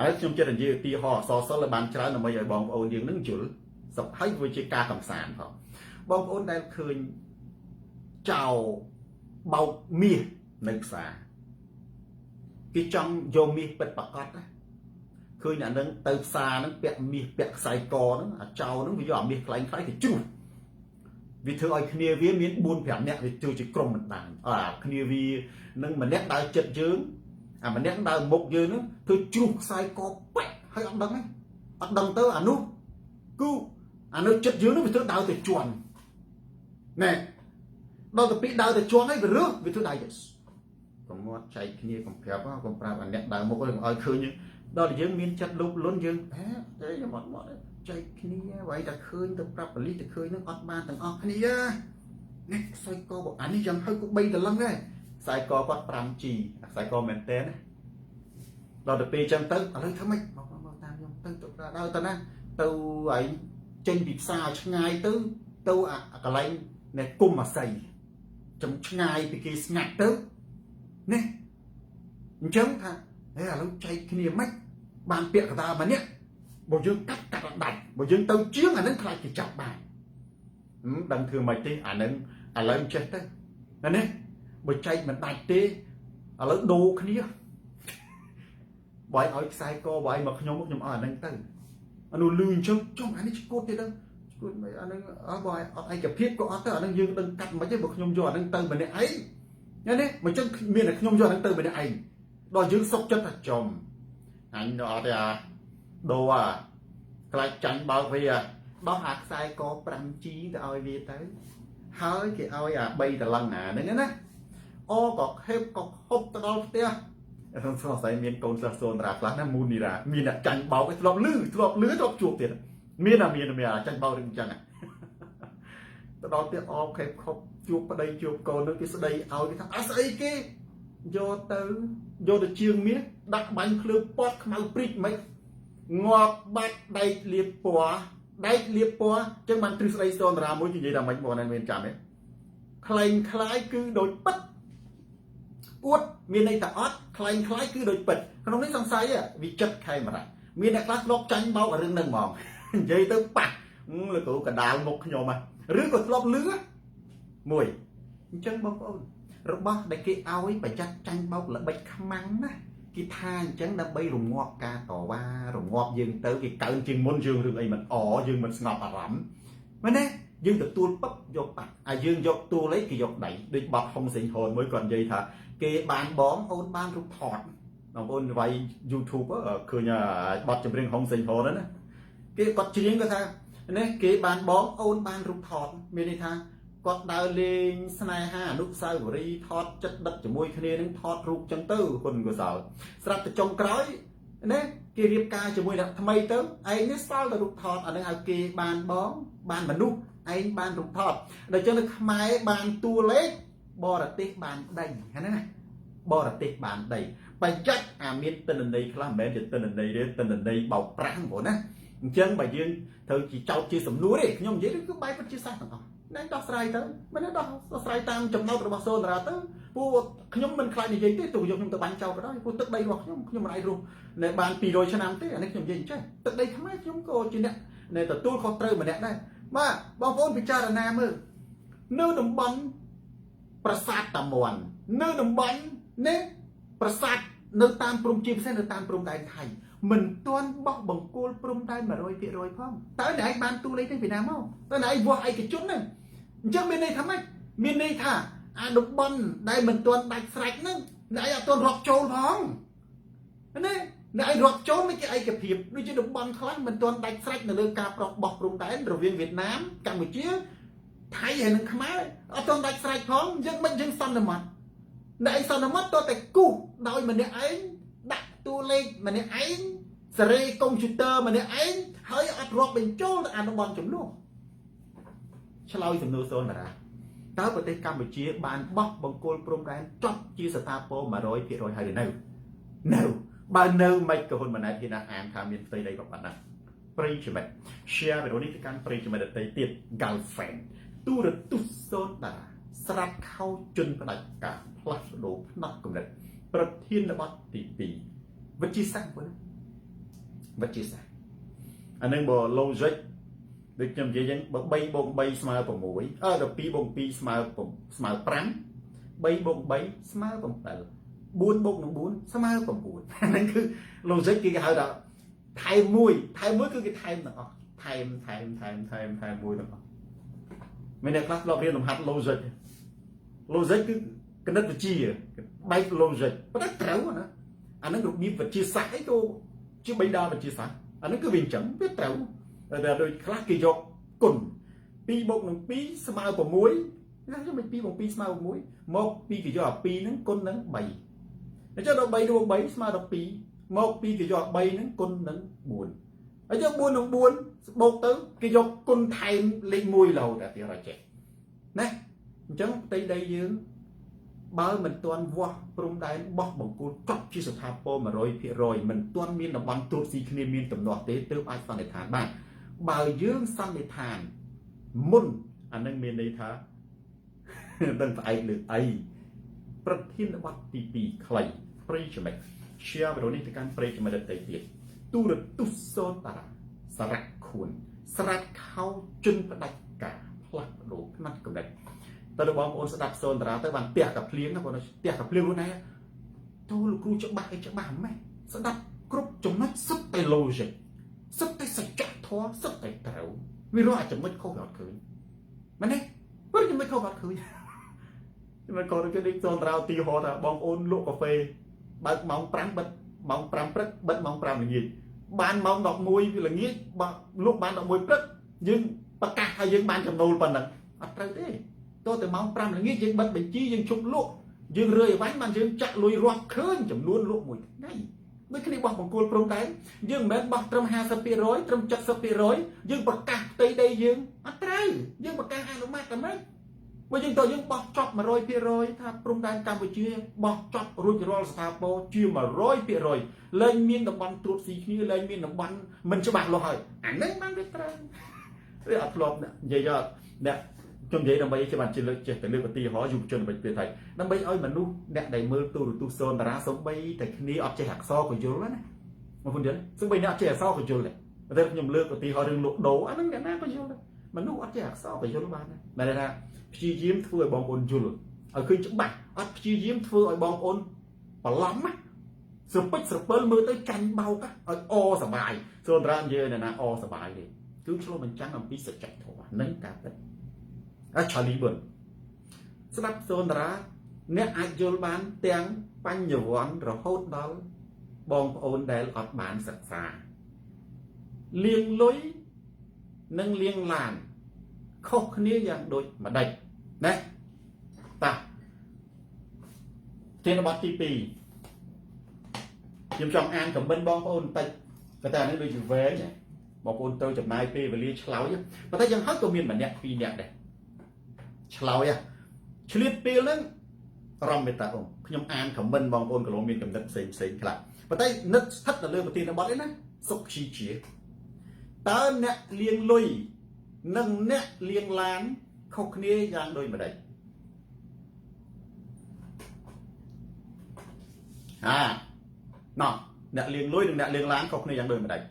ហើយខ្ញុំចិត្តនិយាយឧទាហរណ៍អក្សរសិល្ប៍ឲ្យបានច្រើនដើម្បីឲ្យបងប្អូនយើងនឹងយល់សុខហើយវាជាការកំសាន្តផងបងប្អូនដែលឃើញចៅបោកមាសនៅផ្សារគេចង់យកមាសពិតប្រកបណាឃើញអានឹងទៅផ្សារហ្នឹងពាក់មាសពាក់ខ្សែកហ្នឹងអាចោហ្នឹងវាយកអាមាសខ្លែងខ្លាយទៅជ្រុះវាធ្វើឲ្យគ្នាវាមាន4 5នាក់វាធ្វើជាក្រុមបណ្ដាញអាគ្នាវានឹងម្នាក់ដើរចិត្តយើងអាម្នាក់ដើរមុខយើងហ្នឹងធ្វើជ្រុះខ្សែកប៉ែកហើយអត់ដឹងទេអត់ដឹងទៅអានោះគឺអានៅចិត្តយើងនោះវាធ្វើដើរទៅជន់ណែដល់ទៅពីដើរទៅជន់ហើយវារើសវាធ្វើដៃកុំមាត់ចែកគ្នាកុំប្រាប់កុំប្រាប់អាអ្នកដើរមុខឲ្យឃើញដល់តែយើងមានចិត្តលោភលន់យើងហេទេខ្ញុំអត់មកចែកគ្នាໄວតែឃើញទៅប្រាប់ប៉ូលីសទៅឃើញនឹងអត់បានទាំងអស់គ្នានេះខ្សែកអានេះយ៉ាងហើយក៏3ដលឹងដែរខ្សែកគាត់ 5G ខ្សែកមែនតើណាដល់ទៅពេលអញ្ចឹងទៅឥឡូវធ្វើម៉េចមកមកតាមខ្ញុំទៅទៅដើរទៅណាទៅឯងចេញពីផ្សារឆ្ងាយទៅទៅអាកន្លែងនៃគុំអាស័យចំឆ្ងាយពីគេស្ងាត់ទៅនេះអញ្ចឹងថាហេឥឡូវចែកគ្នាមិនបានពាក្យកតាម្នាក់បើយើងកាត់កាត់អត់ដាច់បើយើងទៅជាងអានឹងខ្លាចគេចាប់បានដឹងធ្វើម៉េចទេអានឹងឥឡូវចេះទៅណានេះបើចែកមិនដាច់ទេឥឡូវដូរគ្នាបើឲ្យខ្សែកបើឲ្យមកខ្ញុំខ្ញុំឲ្យអានឹងទៅអានោះលឺអញ្ចឹងចុះអានេះឈួតទៀតទៅឈួតមិនអានឹងអើបើអត់ឯកភាពក៏អត់ទៅអានឹងយើងដឹងកាត់មិនទេបើខ្ញុំយកអានឹងទៅម្នាក់ឯងណានេះមកចឹងមានតែខ្ញុំយកអានឹងទៅម្នាក់ឯងដល់យើងសុកចិត្តថាចំអញអត់ទេអាដូរអាខ្លាចចាញ់បោកវាដោះអាខ្សែក 5G ទៅឲ្យវាទៅហើយគេឲ្យអា3តឡឹងអាហ្នឹងណាអូក៏ខេបក៏ហុបទៅដល់ផ្ទះខ្ញុំសង្ស័យមានកូនសិស្សសូនរាខ្លះណាមូនីរ៉ាមានអ្នកចាញ់បោកធ្លាប់លឺធ្លាប់លឺធ្លាប់ជួបទៀតមានអាមានមានចាញ់បោករឿងអញ្ចឹង ទៅដល់ផ្ទះអខេបខប់ជួបប្តីជួបកូននឹងគេស្ដីឲ្យគេថាអស្អីគេយកទៅយកទៅជាងមាសដាក់បាញ់ភ្លើងពត់ខ្មៅព្រិចមិនងាប់បាត់ដែកលៀបពណ៌ដែកលៀបពណ៌ចឹងបានទ្រឹស្ដីសូនរាមួយគេនិយាយថាម៉េចបងឯងមានចាំទេខ្លែងខ្លាយគឺដូចពិតអួតមានន័យថាអត់ខ្លែងខ្លាយគឺដូចពិតក្នុងនេះសង្ស័យវិចិត្រខេមរៈមានអ្នកខ្លះធ្លាប់ចាញ់បោករឿងហ្នឹងហ្មងនិយាយទៅប៉ះលោកគ្រូកដាលមុខខ្ញុំឬក៏ធ្លាប់លឺមួយអញ្ចឹងបងប្អូនរបស់ដែលគេឲ្យប្រយ័ត្នចាញ់បោកល្បិចខ្មាំងណាគេថាអញ្ចឹងដើម្បីរងាប់ការតវ៉ារងាប់យើងទៅគេកើនជាងមុនយើងរឿងអីមិនអយើងមិនស្ងប់អារម្មណ៍មែនទេយើងទទួលពឹបយកបាត់អាយើងយកតួលេខគេយកដៃដូចបត់ហុងសេងហនមួយគាត់និយាយថាគេបានបងអូនបានរូបថតបងប្អូនវាយ YouTube ឃើញបទចម្រៀងហុងសេងហនហ្នឹងណាគេគាត់ច្រៀងគាត់ថានេះគេបានបងអូនបានរូបថតមានន័យថាគាត់ដើរលេងស្នេហាអនុស្សាវរីយ៍ថតចិត្តដិតជាមួយគ្នានឹងថតរូបចឹងទៅហ៊ុនកុសលស្រាប់តែចុងក្រោយណាគេរៀបការជាមួយអ្នកថ្មីទៅឯងនេះសល់តែរូបថតអានឹងឲ្យគេបានបងបានមនុស្សឯងបានរូបថតដល់ចឹងនៅខ្មែរបានតួលេខបរទេសបានដីហ្នឹងណាបរទេសបានដីប្រយ័ត្នអាមានទិន្នន័យខ្លះមិនមែនជាទិន្នន័យទេទិន្នន័យបោកប្រាស់បងណាអញ្ចឹងបើយើងត្រូវជាចោតជាសំណួរទេខ្ញុំនិយាយគឺបែបវិទ្យាសាស្ត្រទាំងអស់ណែដោះស្រាយទៅមិនដោះស្រាយតាមចំណោទរបស់សូនរាទៅពួកខ្ញុំមិនខ្លាចនិយាយទេទោះយកខ្ញុំទៅបាញ់ចោលក៏ដោយពួកទឹកដីរបស់ខ្ញុំខ្ញុំមិនអាចរស់នៅបាន200ឆ្នាំទេអានេះខ្ញុំនិយាយចេះទឹកដីខ្មែរខ្ញុំក៏ជាអ្នកនៅទទួលខុសត្រូវម្នាក់ដែរបាទបងប្អូនពិចារណាមើលនៅតំបន់ប្រាសាទតាមាន់នៅតំបន់នេះប្រាសាទនៅតាមព្រំជាពិសេសនៅតាមព្រំដែនថៃមិនទាន់បោះបង្គោលព្រំដែន100%ផងតើអ្នកឯងបានទូលេខនេះពីណាមកតើអ្នកឯងវាស់ឯកជនហ្នឹងអញ្ចឹងមានន័យថាម៉េចមានន័យថាអាតំបន់ដែលមិនទាន់ដាច់ស្រេចហ្នឹងអ្នកឯងអត់ទាន់រាប់ចូលផងណាអ្នកឯងរាប់ចូលមិនជាឯកភាពដូចជាតំបន់ខ្លះមិនទាន់ដាច់ស្រេចនៅលើការប្រោះបោះព្រំដែនរវាងវៀតណាមកម្ពុជាថៃហើយនិងខ្មែរអត់ទាន់ដាច់ស្រេចផងយើងមិនយើងសន្មត់អ្នកឯងសន្មត់តតែគូសដោយម្នាក់ឯងដាក់តួលេខម្នាក់ឯងសេរីកុំព្យូទ័រម្នាក់ឯងហើយអត់រាប់បញ្ចូលទៅអនុបនចំនួនឆ្លើយសំណួរសូនតារាតើប្រទេសកម្ពុជាបានបោះបង្គោលព្រំដែនចប់ជាស្ថាពរ100%ហើយឬនៅនៅបើនៅមិនក៏ហ៊ុនម៉ាណែតហ៊ានអានថាមានផ្ទៃដីប៉ុណ្ណាប្រិយមិត្ត share វីដេអូនេះទៅកាន់ប្រិយមិត្តដទៃទៀត Girlfriend ទូរទស្សន៍សូនតារាស្រាប់ខោជន់ផ្ដាច់ការផ្លាស់ប្ដូរផ្នត់គំនិតប្រធានបទទី2វិទ្យាសាស្ត្របងវិទ្យាសាស្ត្រអានឹងបើ logic ដូចខ្ញុំនិយាយចឹងបើ3បូក3ស្មើ6អឺដល់2បូក2ស្មើស្មើ5 3បូក3ស្មើ7 4បូកនឹង4ស្មើ9ហ្នឹងគឺ logic គេហៅថាថែមមួយថែមមួយគឺគេថែមទាំងអស់ថែមថែមថែមថែមថែមមួយទាំងអស់មានអ្នកខ្លះធ្លាប់រៀនលំហាត់ logic logic គឺគណិតវិទ្យាបែប logic ប៉ុន្តែត្រូវណាអាហ្នឹងរបៀបវិទ្យាសាស្ត្រអីក៏ជាបិតាវិទ្យាសាស្ត្រអាហ្នឹងគឺវាអញ្ចឹងវាត្រូវតែដូចខ្លះគេយកគុណ2បូកនឹង2ស្មើ6ណាខ្ញុំមិន2បូក2ស្មើ6មក2គេយកអា2ហ្នឹងគុណនឹង3អញ្ចឹងដល់3បូក3ស្មើ12មក2គេយក3ហ្នឹងគុណនឹង4អញ្ចឹង4នឹង4បូកទៅគេយកគុណថែមលេខ1រហូតដល់ទីរចេះណាអញ្ចឹងផ្ទៃដីយើងបើមិនទាន់វាស់ព្រំដែនបោះបង្គោលចប់ជាស្ថាពរ100%មិនទាន់មានតំបន់ត្រួតស៊ីគ្នាមានទំនាស់ទេទើបអាចសន្និដ្ឋានបានបើយើងសន្និដ្ឋានមុនអានឹងមានន័យថាដឹងផ្អែកលើអីប្រធានបទទី2ខ្លីប្រិយមិត្ត share វីដេអូនេះទៅកាន់ប្រិយមិត្តដទៃទៀតទូរទស្សន៍សូនតារាសារៈខួនស្រាត់ខោជន់ផ្ដាច់ការផ្លាស់ប្ដូរផ្នែកកំណត់តើបងប្អូនស្ដាប់សូនតារាទៅបានផ្ទះកាភ្លៀងណាបងផ្ទះកាភ្លៀងខ្លួនឯងតើលោកគ្រូច្បាស់អីច្បាស់ម៉េចស្ដាប់គ្រប់ចំណុចសុទ្ធតែ logic សុទ្ធតែសច្ចធម៌សុទ្ធតែត្រូវវារកអាចំណុចខុសវាអត់ឃើញមែនទេព្រោះចំណុចខុសវាអត់ឃើញចំណុចខុសដូចគេដូចសូនតារាទីហោថាបងប្អូនលក់កាហ្វេបើកម៉ោង5បិទម៉ោង5ព្រឹកបិទម៉ោង5ល្ងាចបានម៉ោង11ល្ងាចបើលក់បាន11ព្រឹកយើងប្រកាសថាយើងបានចំណូលប៉ុណ្ណឹងអត់ត្រូវទេតើតែម៉ោង5ល្ងាចយើងបិទបញ្ជីយើងជប់លក់យើងរើអីវ៉ាន់បានយើងចាក់លុយរាប់ឃើញចំនួនលក់មួយថ្ងៃ ដូចគ្នាបោះបង្គោលព្រំដែនយើងមិនមែនបោះត្រឹម50%ត្រឹម70%យើងប្រកាសផ្ទៃដីយើងអត់ត្រូវយើងប្រកាសអនុម័តតែម៉េចបើយើងតើយើងបោះចប់100%ថាព្រំដែនកម្ពុជាបោះចប់រួចរាល់ស្ថាពរជា100%លែងមានតំបន់ត្រួតស៊ីគ្នាលែងមានតំបន់មិនច្បាស់លាស់ហើយអានឹងបានវាត្រូវវាអត់ធ្លាប់និយាយអត់អ្នកខ្ញុំនិយាយដើម្បីច្បាស់ជាលើកចេះតែលើកឧទាហរណ៍យុវជនដើម្បីពេលថៃដើម្បីឲ្យមនុស្សអ្នកដែលមើលទូរទស្សន៍សូនតារាសំបីតែគ្នាអត់ចេះអក្សរក៏យល់ណាបងប្អូនយល់សំបីអ្នកអត់ចេះអក្សរក៏យល់ដែរតែខ្ញុំលើកឧទាហរណ៍រឿងលោកដូអាហ្នឹងអ្នកណាក៏យល់ដែរមនុស្សអត់ចេះអក្សរក៏យល់បានដែរបែរថាព្យាយាមធ្វើឲ្យបងប្អូនយល់ឲ្យឃើញច្បាស់អត់ព្យាយាមធ្វើឲ្យបងប្អូនបន្លំណាស្រពេចស្រពិលមើលទៅចាញ់បោកឲ្យអសបាយសូនតារានិយាយណាអសបាយទេគឺឆ្លុះបញ្ចាំងអំពីសច្ចធម៌និងការពិតអាឆាលីប៊ុនស្ដាប់សូនតារាអ្នកអាចយល់បានទាំងបញ្ញវន្តរហូតដល់បងប្អូនដែលអត់បានសិក្សាលៀងលុយនិងលៀងឡានខុសគ្នាយ៉ាងដូចម្ដេចណាតាធានបទទី2ខ្ញុំចង់អាន comment បងប្អូនបន្តិចប៉ុន្តែអានេះដូចជាវែងបងប្អូនត្រូវចំណាយពេលវេលាឆ្លើយប៉ុន្តែយ៉ាងហោចក៏មានម្នាក់ពីរនាក់ដែរឆ្លើយឆ្លៀតពេលហ្នឹងរំមេតាអ៊ំខ្ញុំអាន comment បងប្អូនកន្លងមានកំណត់ផ្សេងផ្សេងខ្លះប៉ុន្តែនឹកស្ថិតនៅលើប្រធានបទនេះណាសុខជីជាតើអ្នកលៀងលុយនិងអ្នកលៀងឡានខុសគ្នាយ៉ាងដូចម្ដេចអាណោះអ្នកលៀងលុយនិងអ្នកលៀងឡានខុសគ្នាយ៉ាងដូចម្ដេច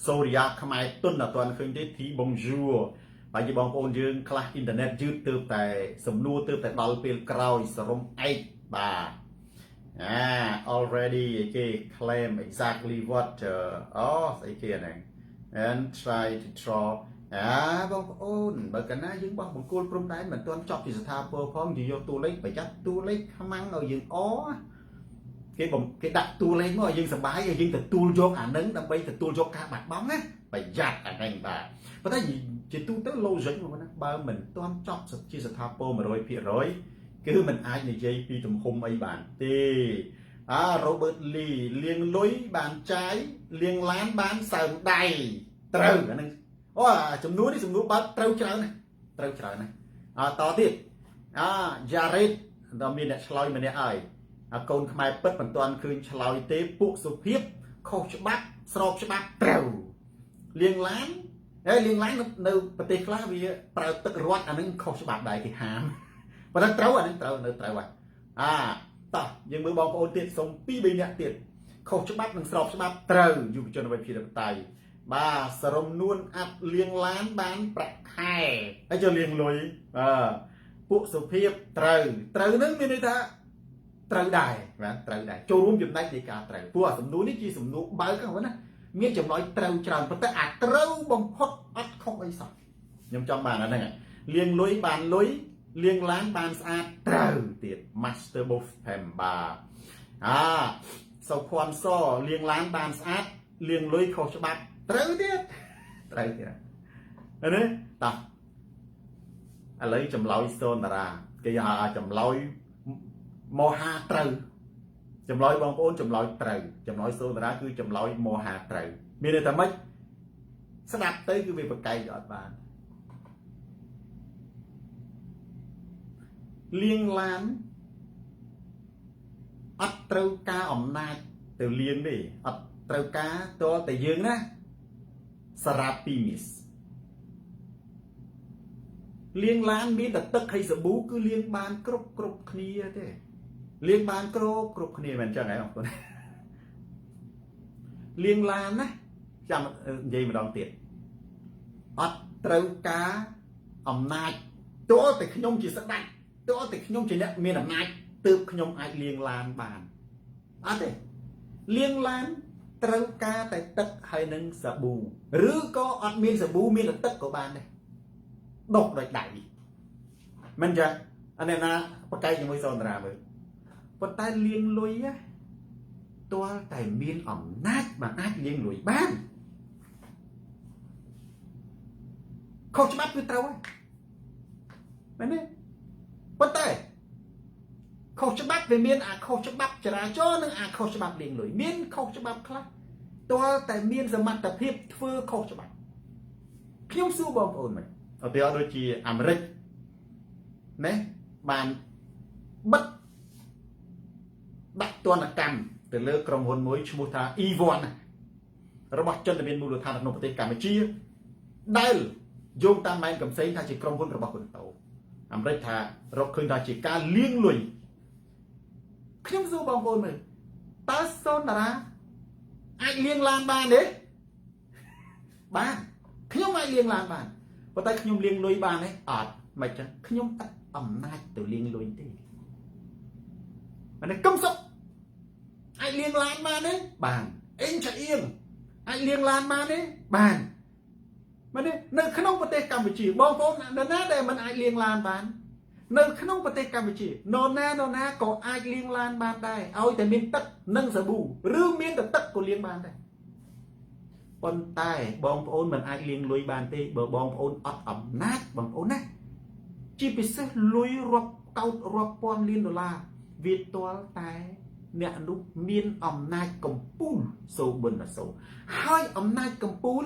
សូរិយាខ្មែរទុនអត់ទាន់ឃើញទេធី bonjour បើជាបងប្អូនយើងខ្លះអ៊ីនធឺណិតយឺតទើបតែសំណួរទើបតែដល់ពេលក្រោយសរុំឯកបាទអា already គេ claim exactly what អូស្អីគេហ្នឹង and try to draw អាបងប្អូនបើកាលណាយើងបោះបង្គោលព្រំដែនមិនទាន់ចប់ពីស្ថាពរផងយើងយកតួលេខប្រយ័ត្នតួលេខខ្មាំងឲ្យយើងអគេបំគេដាក់តួលេខមកឲ្យយើងសប្បាយឲ្យយើងទទួលយកអានឹងដើម្បីទទួលយកការបាត់បង់ណាប្រយ័ត្នអានឹងបាទប៉ុន្តែជាទូទៅ logic មកណាបើមិនទាន់ចប់ជាស្ថាពរ100%គឺមិនអាចនិយាយពីទំហំអីបានទេអា Robert Lee លៀងលុយបានចាយលៀងឡានបានសើមដៃត្រូវអានឹងអូចំនួននេះសំណួរបើត្រូវច្រើនណាស់ត្រូវច្រើនណាស់អតទៀតអាយ៉ារ៉េតដល់មានអ្នកឆ្លើយម្នាក់ហើយអាកូនខ្មែរពិតមិនទាន់ឃើញឆ្លើយទេពួកសុភាពខុសច្បាប់ស្របច្បាប់ត្រូវលៀងឡានហើយលៀងឡាននៅប្រទេសខ្លះវាប្រើទឹករត់អានឹងខុសច្បាប់ដែរគេហាមប៉ុន្តែត្រូវអានឹងត្រូវនៅត្រូវហើយអាតោះយើងមើលបងប្អូនទៀតសុំ2 3នាក់ទៀតខុសច្បាប់និងស្របច្បាប់ត្រូវយុវជនអ្វីភាធិបតេយ្យបាទសរមនួនអាប់លៀងឡានបានប្រាក់ខែហើយចូលលៀងលុយបាទពួកសុភាពត្រូវត្រូវនឹងមានន័យថាត្រូវដែរបាទត្រូវដែរចូលរួមចំណែកនៃការត្រូវព្រោះអាសំណួរនេះជាសំណួរបើកហ្នឹងណាមានចម្លើយត្រូវច្រើនប៉ុន្តែអាត្រូវបំផុតអត់ខុសអីសោះខ្ញុំចង់បានអាហ្នឹងលៀងលុយបានលុយលៀងឡានបានស្អាតត្រូវទៀត Master Both Pemba អាសុភ័ណ្ឌសលៀងឡានបានស្អាតលៀងលុយខុសច្បាប់ត្រូវទៀតត្រូវទៀតនេះតោះឥឡូវចម្លើយសូនតារាគេហៅចម្លើយមហាត្រូវចម្លើយបងប្អូនចម្លើយត្រូវចម្លើយសូនតារាគឺចម្លើយមហាត្រូវមានន័យថាម៉េចស្ដាប់ទៅគឺវាប្រកែកអត់បានលៀងឡានអត់ត្រូវការអំណាចទៅលៀងទេអត់ត្រូវការតតែយើងណាសារ៉ាពីមីសលៀងឡានមានតែទឹកហើយសាប៊ូគឺលៀងបានគ្រប់គ្រប់គ្នាទេលៀងបានគ្រប់គ្រប់គ្នាមិនអញ្ចឹងហ៎បងប្អូនលៀងឡានណាចាំនិយាយម្ដងទៀតអត់ត្រូវការអំណាចទោះតែខ្ញុំជាស្ដេចទោះតែខ្ញុំជាអ្នកមានអំណាចទើបខ្ញុំអាចលៀងឡានបានអត់ទេលៀងឡានត្រូវការតែទឹកហើយនឹងសាប៊ូឬក៏អត់មានសាប៊ូមានតែទឹកក៏បានដែរដុសដោយដៃមិនចឹងអានេះណាបកែកជាមួយសនរាមើលប៉ុន្តែលៀងលុយណាទាល់តែមានអំណាចបានអាចលៀងលុយបានខុសច្បាប់គឺត្រូវហើយមែនទេប៉ុន្តែ ខុសច្បាប់វាមានអាខុសច្បាប់ចរាចរណ៍និងអាខុសច្បាប់លាងលុយមានខុសច្បាប់ខ្លះទាល់តែមានសមត្ថភាពធ្វើខុសច្បាប់ខ្ញុំសួរបងប្អូនមិនឧទាហរណ៍ដូចជាអាមេរិកណាបានបិទដាក់ទណ្ឌកម្មទៅលើក្រុមហ៊ុនមួយឈ្មោះថា E1 របស់ជនដែលមានមូលដ្ឋាននៅក្នុងប្រទេសកម្ពុជាដែលយោងតាមម៉ែនកំសែងថាជាក្រុមហ៊ុនរបស់ហ៊ុនតូអាមេរិកថារកឃើញថាជាការលាងលុយខ្ញុំសួរបងប្អូនមើលតើសូនតារាអាចលាងឡានបានទេបានខ្ញុំអាចលាងឡានបានប៉ុន្តែខ្ញុំលាងលុយបានទេអត់មិនចឹងខ្ញុំអត់អំណាចទៅលាងលុយទេអានេះកំសុកអាចលាងឡានបានទេបានអេងឆាអៀងអាចលាងឡានបានទេបានមែនទេនៅក្នុងប្រទេសកម្ពុជាបងប្អូននរណាដែលមិនអាចលាងឡានបាននៅក្នុងប្រទេសកម្ពុជានរណានរណាក៏អាចលាងឡានបានដែរឲ្យតែមានទឹកនិងសាប៊ូឬមានតែទឹកក៏លាងបានដែរប៉ុន្តែបងប្អូនមិនអាចលាងលុយបានទេបើបងប្អូនអត់អំណាចបងប្អូនណាជាពិសេសលុយរាប់កោតរាប់ពាន់លានដុល្លារវាទាល់តែអ្នកនោះមានអំណាចកម្ពូលសូបិនសូហើយអំណាចកម្ពូល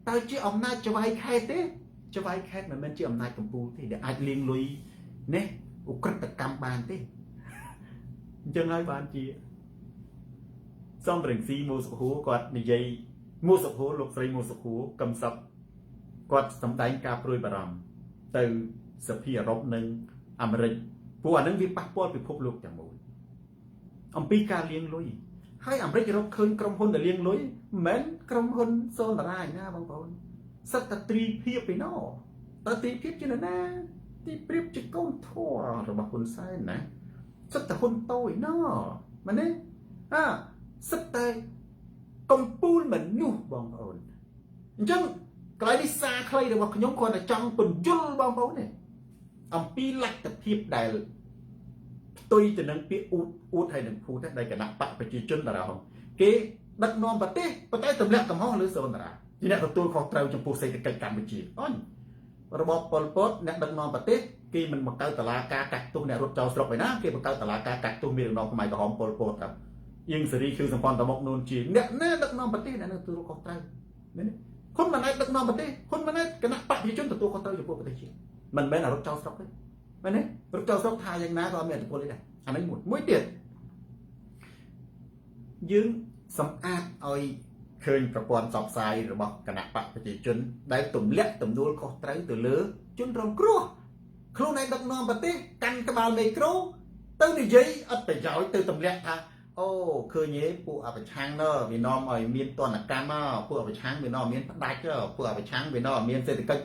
តើជាអំណាចចវាយខេតទេចវាយខេតមិនមែនជាអំណាចកម្ពូលទេដែលអាចលាងលុយនេះឧក្រិដ្ឋកម្មបានទេអញ្ចឹងហើយបានជាសំរងស៊ីមូសុខហួរគាត់និយាយមូសុខហួរលោកស្រីមូសុខហួរកំសត់គាត់សម្ដែងការព្រួយបារម្ភទៅសភាអឺរ៉ុបនិងអាមេរិកព្រោះអានឹងវាប៉ះពាល់ពិភពលោកទាំងមូលអំពីការលាងលុយហើយអាមេរិករកឃើញក្រុមហ៊ុនដែលលាងលុយមិនមែនក្រុមហ៊ុនសូនតារាឯណាបងប្អូនសិតតែទ្រីភាពឯណោតើទ្រីភាពជានរណាទីព្រៀបជាកូនធររបស់ហ៊ុនសែនណាសិតតែហ៊ុនតូឯណោមែនទេអើសិតតែកំពូលមនុស្សបងប្អូនអញ្ចឹងកន្លែងនេះសារខ្លីរបស់ខ្ញុំគ្រាន់តែចង់ពន្យល់បងប្អូនទេអំពីលទ្ធភាពដែលផ្ទុយទៅនឹងពាក្យអ៊ូតអ៊ូតហើយនឹងភូតដែលគណៈបកប្រជាជនតារាហងគេដឹកនាំប្រទេសប៉ុន្តែទម្លាក់កំហុសលើសូនតារាជាអ្នកទទួលខុសត្រូវចំពោះសេដ្ឋកិច្ចកម្ពុជាអញរបបប៉ុលពតអ្នកដឹកនាំប្រទេសគេមិនបង្កើតតឡាការកាត់ទោសអ្នករត់ចោលស្រុកឯណាគេបង្កើតតឡាការកាត់ទោសមានដឹកនាំខ្មែរក្រហមប៉ុលពតទៅអៀងសេរីគឺសម្ព័ន្ធតមុកនួនជាអ្នកណាដឹកនាំប្រទេសអ្នកនឹងទទួលខុសត្រូវមែនទេហ៊ុនម៉ាណែតដឹកនាំប្រទេសហ៊ុនម៉ាណែតគណៈបកប្រជាជនទទួលខុសត្រូវចំពោះប្រទេសជាតិមិនមែនអារត់ចោលស្រុកទេមែនទេរត់ចោលស្រុកថាយ៉ាងណាក៏អត់មានឥទ្ធិពលទេដែរអានេះមួយមួយទៀតយើងសម្អាតឲ្យឃើញប្រព័ន្ធផ្សព្វផ្សាយរបស់គណៈបកប្រជាជនដែលទម្លាក់ទំនួលខុសត្រូវទៅលើជនរងគ្រោះខ្លួនឯងដឹកនាំប្រទេសកាន់ក្បាលមេក្រូទៅនិយាយអត់ប្រយោជន៍ទៅទម្លាក់ថាអូឃើញទេពួកអបឆាំងណវានាំឲ្យមានទណ្ឌកម្មពួកអបឆាំងវានាំមានផ្ដាច់ពួកអបឆាំងវានាំមានសេដ្ឋកិច្ច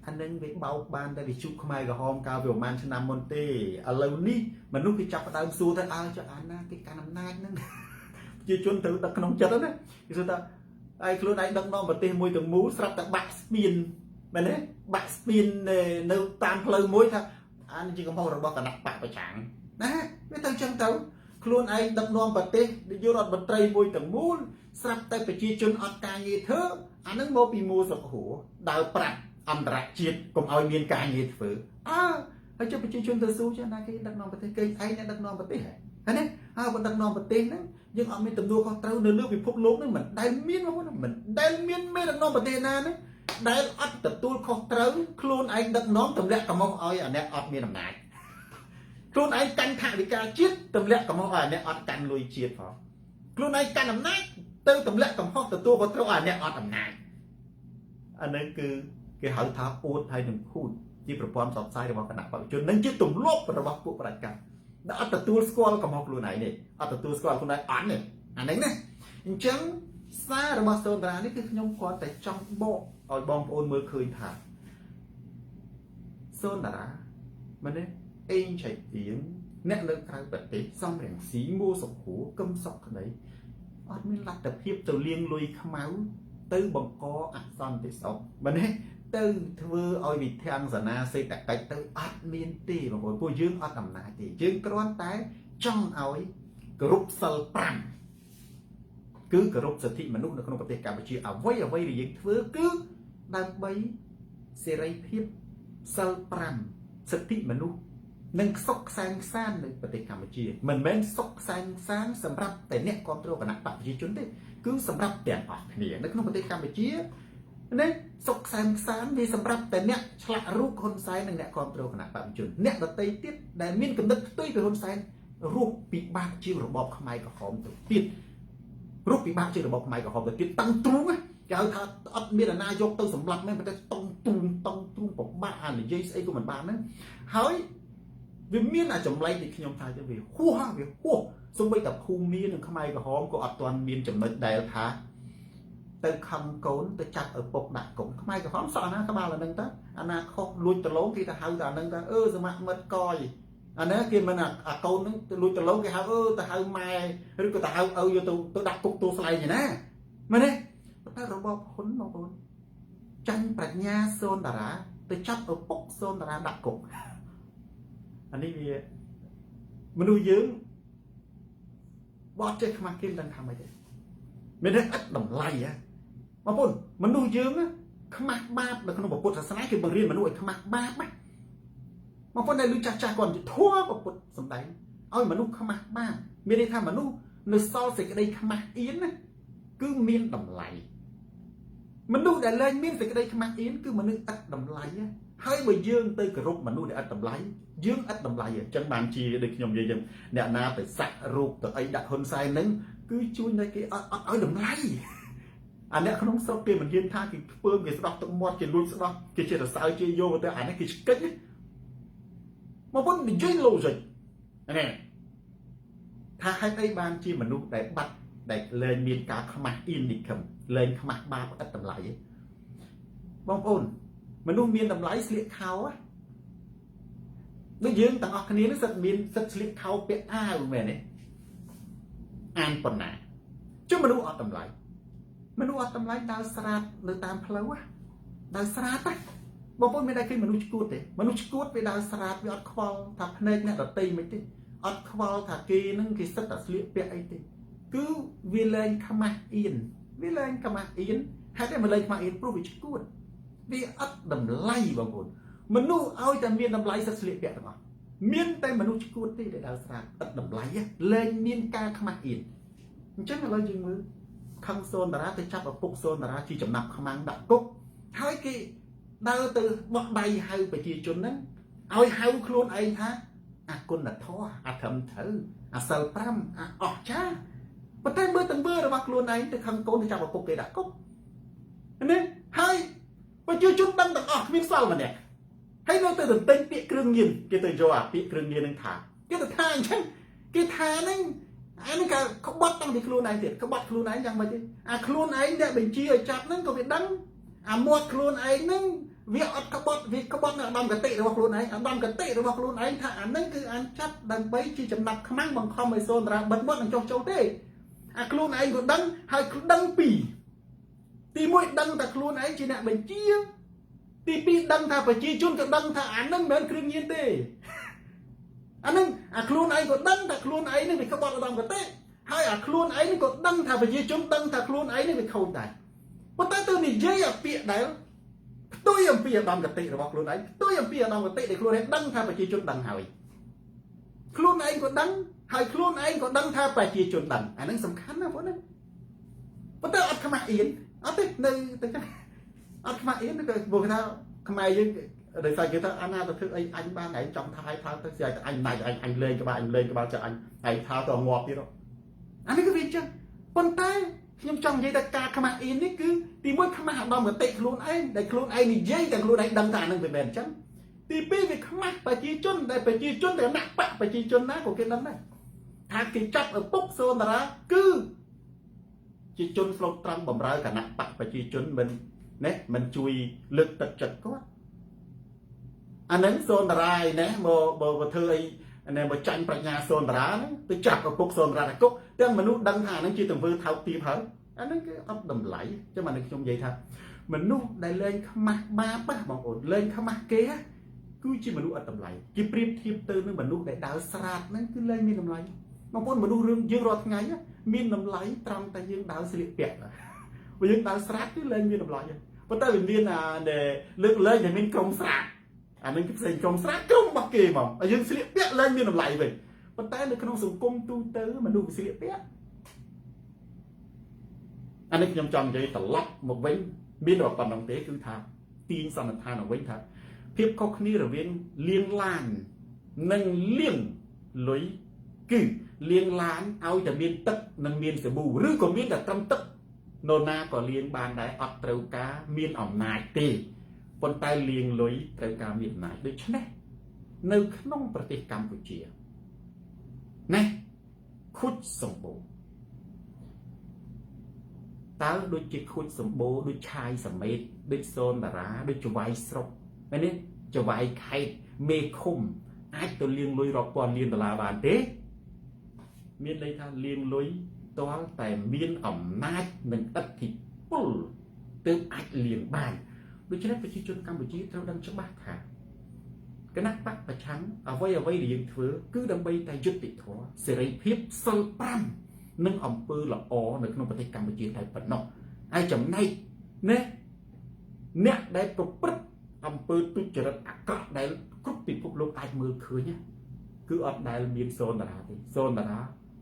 អានឹងវាបោកបានតែវិជុខ្មែរក្រហមកាលពីប្រហែលឆ្នាំមុនទេឥឡូវនេះមនុស្សគេចាប់ផ្ដើមសួរថាអើចុះអាណាគេកាន់អំណាចហ្នឹងប្រជាជនត្រូវដឹកក្នុងចិត្តណាគេសួរថាឯខ្លួនឯងដឹកនាំប្រទេសមួយទាំងមូលស្រាប់តែបាក់ស្ពានមែនទេបាក់ស្ពាននៅតាមផ្លូវមួយថាអានេះជាកំហុសរបស់គណៈបកប្រឆាំងណាវាទៅចឹងទៅខ្លួនឯងដឹកនាំប្រទេសនាយករដ្ឋមន្ត្រីមួយទាំងមូលស្រាប់តែប្រជាជនអត់ការងារធ្វើអានឹងមកពីមួសុខហួរដើរប្រាប់អន្តរជាតិកុំឲ្យមានការងារធ្វើអើហើយចុះប្រជាជនទៅស៊ូចឹងណាគេដឹកនាំប្រទេសគេឯងអ្នកដឹកនាំប្រទេសហ៎ណាហើយបើដឹកនាំប្រទេសហ្នឹងយើងអត់មានទំនួលខុសត្រូវនៅលើពិភពលោកហ្នឹងមិនដែលមានបងប្អូនមិនដែលមានមេដឹកនាំប្រទេសណាហ្នឹងដែលអត់ទទួលខុសត្រូវខ្លួនឯងដឹកនាំទម្លាក់កំហុសឲ្យអាអ្នកអត់មានអំណាចខ្លួនឯងកាន់ថវិកាជាតិទម្លាក់កំហុសឲ្យអាអ្នកអត់កាន់លុយជាតិផងខ្លួនឯងកាន់អំណាចទៅទម្លាក់កំហុសទទួលខុសត្រូវឲ្យអាអ្នកអត់អំណាចអានេះគឺគេហៅថាអួតហើយនឹងភូតជាប្រព័ន្ធផ្សព្វផ្សាយរបស់គណៈបព្វជជននិងជាទម្លាប់របស់ពួកប្រជាកម្មដែលអត់ទទួលស្គាល់កំហុសខ្លួនឯងនេះអត់ទទួលស្គាល់ខ្លួនឯងអន់នេះអានេះណាអញ្ចឹងសាររបស់សូនតារានេះគឺខ្ញុំគ្រាន់តែចង់បកឲ្យបងប្អូនមើលឃើញថាសូនតារាមែនទេអេងឆៃទៀងអ្នកនៅក្រៅប្រទេសសំរងស៊ីមួសុខួរកឹមសុខក្តីអត់មានលទ្ធភាពទៅលាងលុយខ្មៅទៅបង្កអសន្តិសុខមែនទេទៅធ្វើឲ្យវិធានសនាសេដ្ឋកិច្ចទៅអត់មានទេបងប្អូនពួកយើងអត់អំណាចទេយើងគ្រាន់តែចង់ឲ្យគោរពសិល5គឺគោរពសិទ្ធិមនុស្សនៅក្នុងប្រទេសកម្ពុជាអ្វីអ្វីដែលយើងធ្វើគឺដើម្បីសេរីភាពសិល5សិទ្ធិមនុស្ស និងសុខខ្សែងខ្សាននៅប្រទេសកម្ពុជាមិនមែនសុខខ្សែងខ្សានសម្រាប់តែអ្នកគ្រប់គ្រងគណៈបកប្រជាជនទេគឺសម្រាប់ទាំងអស់គ្នានៅក្នុងប្រទេសកម្ពុជាណាសុខខ្សែងខ្សានវាសម្រាប់តែអ្នកឆ្លាក់រូបហ៊ុនសែននិងអ្នកគ្រប់គ្រងគណៈបកប្រជាជនអ្នកដតីទៀតដែលមានគំនិតផ្ទុយពីហ៊ុនសែនរស់ពិបាកជាងរបបខ្មែរក្រហមទៅទៀតរស់ពិបាកជាងរបបខ្មែរក្រហមទៅទៀតតាំងទ្រូងគេហៅថាអត់មានអាណាយកទៅសម្លាប់មែនប៉ុន្តែតង់ទ្រូងតង់ទ្រូងពិបាកអានិយាយស្អីក៏មិនបានហ្នឹងហើយវាមានអាចម្លែកដែលខ្ញុំថាចឹងវាហួសវាហួសសូម្បីតែភូមិនិងខ្មែរក្រហមក៏អត់ទាន់មានចំណុចដែលថាទៅខំកូនទៅចាប់ឪពុកដាក់គុកខ្មែរក្រហមសក់អាណាក្បាលអានឹងតើអាណាខុសលួចដលងគេទៅហៅតែអានឹងតើអឺសមមិត្តកយអានេះគេមិនអាកូនហ្នឹងទៅលួចដលងគេហៅអឺទៅហៅម៉ែឬក៏ទៅហៅឪយកទៅទៅដាក់គុកទូស្លែងឯណាមែនទេប៉ុន្តែរបបហ៊ុនបងប្អូនចាញ់ប្រាជ្ញាសូនតារាទៅចាប់ឪពុកសូនតារាដាក់គុកអានេះវាមនុស្សយើងបត់ចេះខ្មាស់គេមិនដឹងថាម៉េចទេមានតែឥតតម្លៃហ៎បងប្អូនមនុស្សយើងខ្មាស់បាបនៅក្នុងពុទ្ធសាសនាគេបង្រៀនមនុស្សឲ្យខ្មាស់បាបណាបងប្អូនដែលលឺចាស់ចាស់គាត់ធัวពុទ្ធសំដែងឲ្យមនុស្សខ្មាស់បាបមានន័យថាមនុស្សនៅសល់សេចក្តីខ្មាស់អៀនណាគឺមានតម្លៃមនុស្សដែលលែងមានសេចក្តីខ្មាស់អៀនគឺមនុស្សឥតតម្លៃហើយបើយើងទៅគោរពមនុស្សដែលឥតតម្លៃយើងឥតតម្លៃអញ្ចឹងបានជាដូចខ្ញុំនិយាយចឹងអ្នកណាទៅសាក់រូបទៅអីដាក់ហ៊ុនសែនហ្នឹងគឺជួយនៅគេអត់អត់ឲ្យតម្លៃអាអ្នកក្នុងស្រុកគេមិនហ៊ានថាគេធ្វើគេស្ដោះទឹកមាត់គេលួចស្ដោះគេជារសើជាយកទៅអានេះគេឆ្កិចមកពុននិយាយ logic នេះថាហេតុអីបានជាមនុស្សដែលបាត់ដែលលែងមានការខ្មាស់អ៊ីននិខឹមលែងខ្មាស់បាបឥតតម្លៃបងប្អូនមនុស្សមានតម្លៃស្លៀកខោដូចយើងទាំងអស់គ្នានេះសិតមានសិតស្លៀកខោពាក់អាវមែនទេអានប៉ុណ្ណាចុះមនុស្សអត់តម្លៃមនុស្សអត់តម្លៃដើរស្រាតនៅតាមផ្លូវដើរស្រាតណាបងប្អូនមានតែឃើញមនុស្សឈួតទេមនុស្សឈួតវាដើរស្រាតវាអត់ខ្វល់ថាភ្នែកអ្នកដតីមិនទេអត់ខ្វល់ថាគេនឹងគេសិតតែស្លៀកពាក់អីទេគឺវាលែងខ្មាស់អៀនវាលែងខ្មាស់អៀនហេតុអីមិនលែងខ្មាស់អៀនព្រោះវាឈួតវាអត់តម្លៃបងប្អូនមនុស្សឲ្យតែមានតម្លៃសិតស្លៀកពាក់ទាំងអស់មានតែមនុស្សឈួតទេដែលដើរស្រាតឥតតម្លៃលែងមានការខ្មាស់អៀនអញ្ចឹងឥឡូវយើងមើលខឹងសូនតារាទៅចាប់ឪពុកសូនតារាជាចំណាប់ខ្មាំងដាក់គុកហើយគេដើរទៅបោះដៃហៅប្រជាជនហ្នឹងឲ្យហៅខ្លួនឯងថាអគុណធម៌អធិមត្រូវអសិល5អអស្ចារ្យប៉ុន្តែមើលទាំងមើលរបស់ខ្លួនឯងទៅខឹងកូនទៅចាប់ឪពុកគេដាក់គុកនេះហើយប្រជាជនដឹងទាំងអស់គ្មានសល់ម្នាក់ហើយនៅទៅទន្ទិញពាក្យគ្រឿងញៀនគេទៅយកអាពាក្យគ្រឿងញៀននឹងថាគេទៅថាអញ្ចឹងគេថាហ្នឹងអានេះក៏ក្បត់តាំងពីខ្លួនឯងទៀតក្បត់ខ្លួនឯងយ៉ាងម៉េចទេអាខ្លួនឯងអ្នកបញ្ជាឲ្យចាប់ហ្នឹងក៏វាដឹងអាមាត់ខ្លួនឯងហ្នឹងវាអត់ក្បត់វាក្បត់នៅឧត្តមគតិរបស់ខ្លួនឯងឧត្តមគតិរបស់ខ្លួនឯងថាអាហ្នឹងគឺអានចាប់ដើម្បីជាចំណាប់ខ្មាំងបង្ខំឲ្យសូនតារាបិទមាត់នឹងចុះចូលទេអាខ្លួនឯងក៏ដឹងហើយដឹងពីរទី1ដឹងតែខ្លួនឯងជាអ្នកបញ្ជាទី2ដឹងថាប្រជាជនក៏ដឹងថាអាហ្នឹងមិនមែនគ្រឿងញៀនទេអាហ្នឹងអាខ្លួនឯងក៏ដឹងថាខ្លួនឯងនឹងវាក្បត់ឧត្តមគតិហើយអាខ្លួនឯងក៏ដឹងថាប្រជាជនដឹងថាខ្លួនឯងនឹងវាខូចដែរប៉ុន្តែទៅនិយាយអាពាក្យដែលផ្ទុយអំពីឧត្តមគតិរបស់ខ្លួនឯងផ្ទុយអំពីឧត្តមគតិដែលខ្លួនឯងដឹងថាប្រជាជនដឹងហើយខ្លួនឯងក៏ដឹងហើយខ្លួនឯងក៏ដឹងថាប្រជាជនដឹងអាហ្នឹងសំខាន់ណាស់បងណាប៉ុន្តែអត់ខ្មាស់អៀនអត់ទេនៅទៅចឹងអត់ខ្មាស់អៀនក៏ព្រោះថាខ្មែរយើងដោយសារគេថាអាណាទៅធ្វើអីអញបានឯងចង់ថាឲ្យថាទៅស្អីអញណាច់អញអញលេងក្បាលអញលេងក្បាលចាអញឯងថាទៅងាប់ទៀតអានេះគឺវាចឹងប៉ុន្តែខ្ញុំចង់និយាយថាការខ្មាស់អៀននេះគឺទីមួយខ្មាស់ឧត្តមគតិខ្លួនឯងដែលខ្លួនឯងនិយាយតែខ្លួនឯងដឹងថាអានឹងវាមិនមែនអញ្ចឹងទីពីរវាខ្មាស់ប្រជាជនដែលប្រជាជនដែលអ្នកបកប្រជាជនណាក៏គេដឹងដែរថាគេចាប់ឪពុកសូនតារាគឺជាជនស្លូតត្រង់បំរើគណៈបកប្រជាជនមិនណាមិនជួយលើកទឹកចិត្តគាត់អានឹងសូនតារាឯណាមកបើធ្វើអីណែមកចាញ់ប្រាជ្ញាសូនតារាហ្នឹងទៅចាប់ឪពុកសូនតារាដាក់គុកទាំងមនុស្សដឹងថាអានឹងជាទង្វើថោកទាបហើយអានឹងគឺអត់តម្លៃចឹងអានឹងខ្ញុំនិយាយថាមនុស្សដែលលែងខ្មាស់បាបបងប្អូនលែងខ្មាស់គេគឺជាមនុស្សអត់តម្លៃគេប្រៀបធៀបទៅនឹងមនុស្សដែលដើរស្រាតហ្នឹងគឺលែងមានតម្លៃបងប្អូនមនុស្សរឿងយើងរាល់ថ្ងៃមានតម្លៃត្រង់តែយើងដើរស្លៀកពាក់បើយើងដើរស្រាតគឺលែងមានតម្លៃប៉ុន្តែវាមានអាដែលលើកលែងតែមានក្រុមស្រាត អានឹងគឺផ្សេងក្រុមស្រាក្រុមរបស់គេហ្មងហើយយើងស្លៀកពាក់លែងមានតម្លៃវិញប៉ុន្តែនៅក្នុងសង្គមទូទៅមនុស្សវាស្លៀកពាក់អានេះខ្ញុំចង់និយាយត្រឡប់មកវិញមានតែប៉ុណ្្នឹងទេគឺថាទាញសន្និដ្ឋានមកវិញថាភាពខុសគ្នារវាងលៀងឡាននិងលៀងលុយគឺលៀងឡានឲ្យតែមានទឹកនិងមានសាប៊ូឬក៏មានតែត្រឹមទឹកនរណាក៏លៀងបានដែរអត់ត្រូវការមានអំណាចទេប៉ុន្តែលៀងលុយត្រូវការមានអំណាចដូច្នេះនៅក្នុងប្រទេសកម្ពុជាណាខុចសម្បូរតើដូចជាខូចសម្បូរដូចឆាយសមេតដូចសូនតារាដូចចវាយស្រុកមែនទេចវាយខេតមេឃុំអាចទៅលៀងលុយរាប់ពាន់លានដុល្លារបានទេមានន័យថាលៀងលុយទាល់តែមានអំណាចនិងឥទ្ធិពលទើបអាចលៀងបានដូច្នេះប្រជាជនកម្ពុជាត្រូវដឹងច្បាស់ថាគណៈបកប្រឆាំងអ្វីអ្វីដែលយើងធ្វើគឺដើម្បីតែយុត្តិធម៌សេរីភាពសិល5និងអំពើល្អនៅក្នុងប្រទេសកម្ពុជាតែប៉ុណ្ណោះហើយចំណែកណាអ្នកដែលប្រព្រឹត្តអំពើទុច្ចរិតអាក្រក់ដែលគ្រប់ពិភពលោកអាចមើលឃើញគឺអត់ដែលមានសូនតារាទេសូនតារា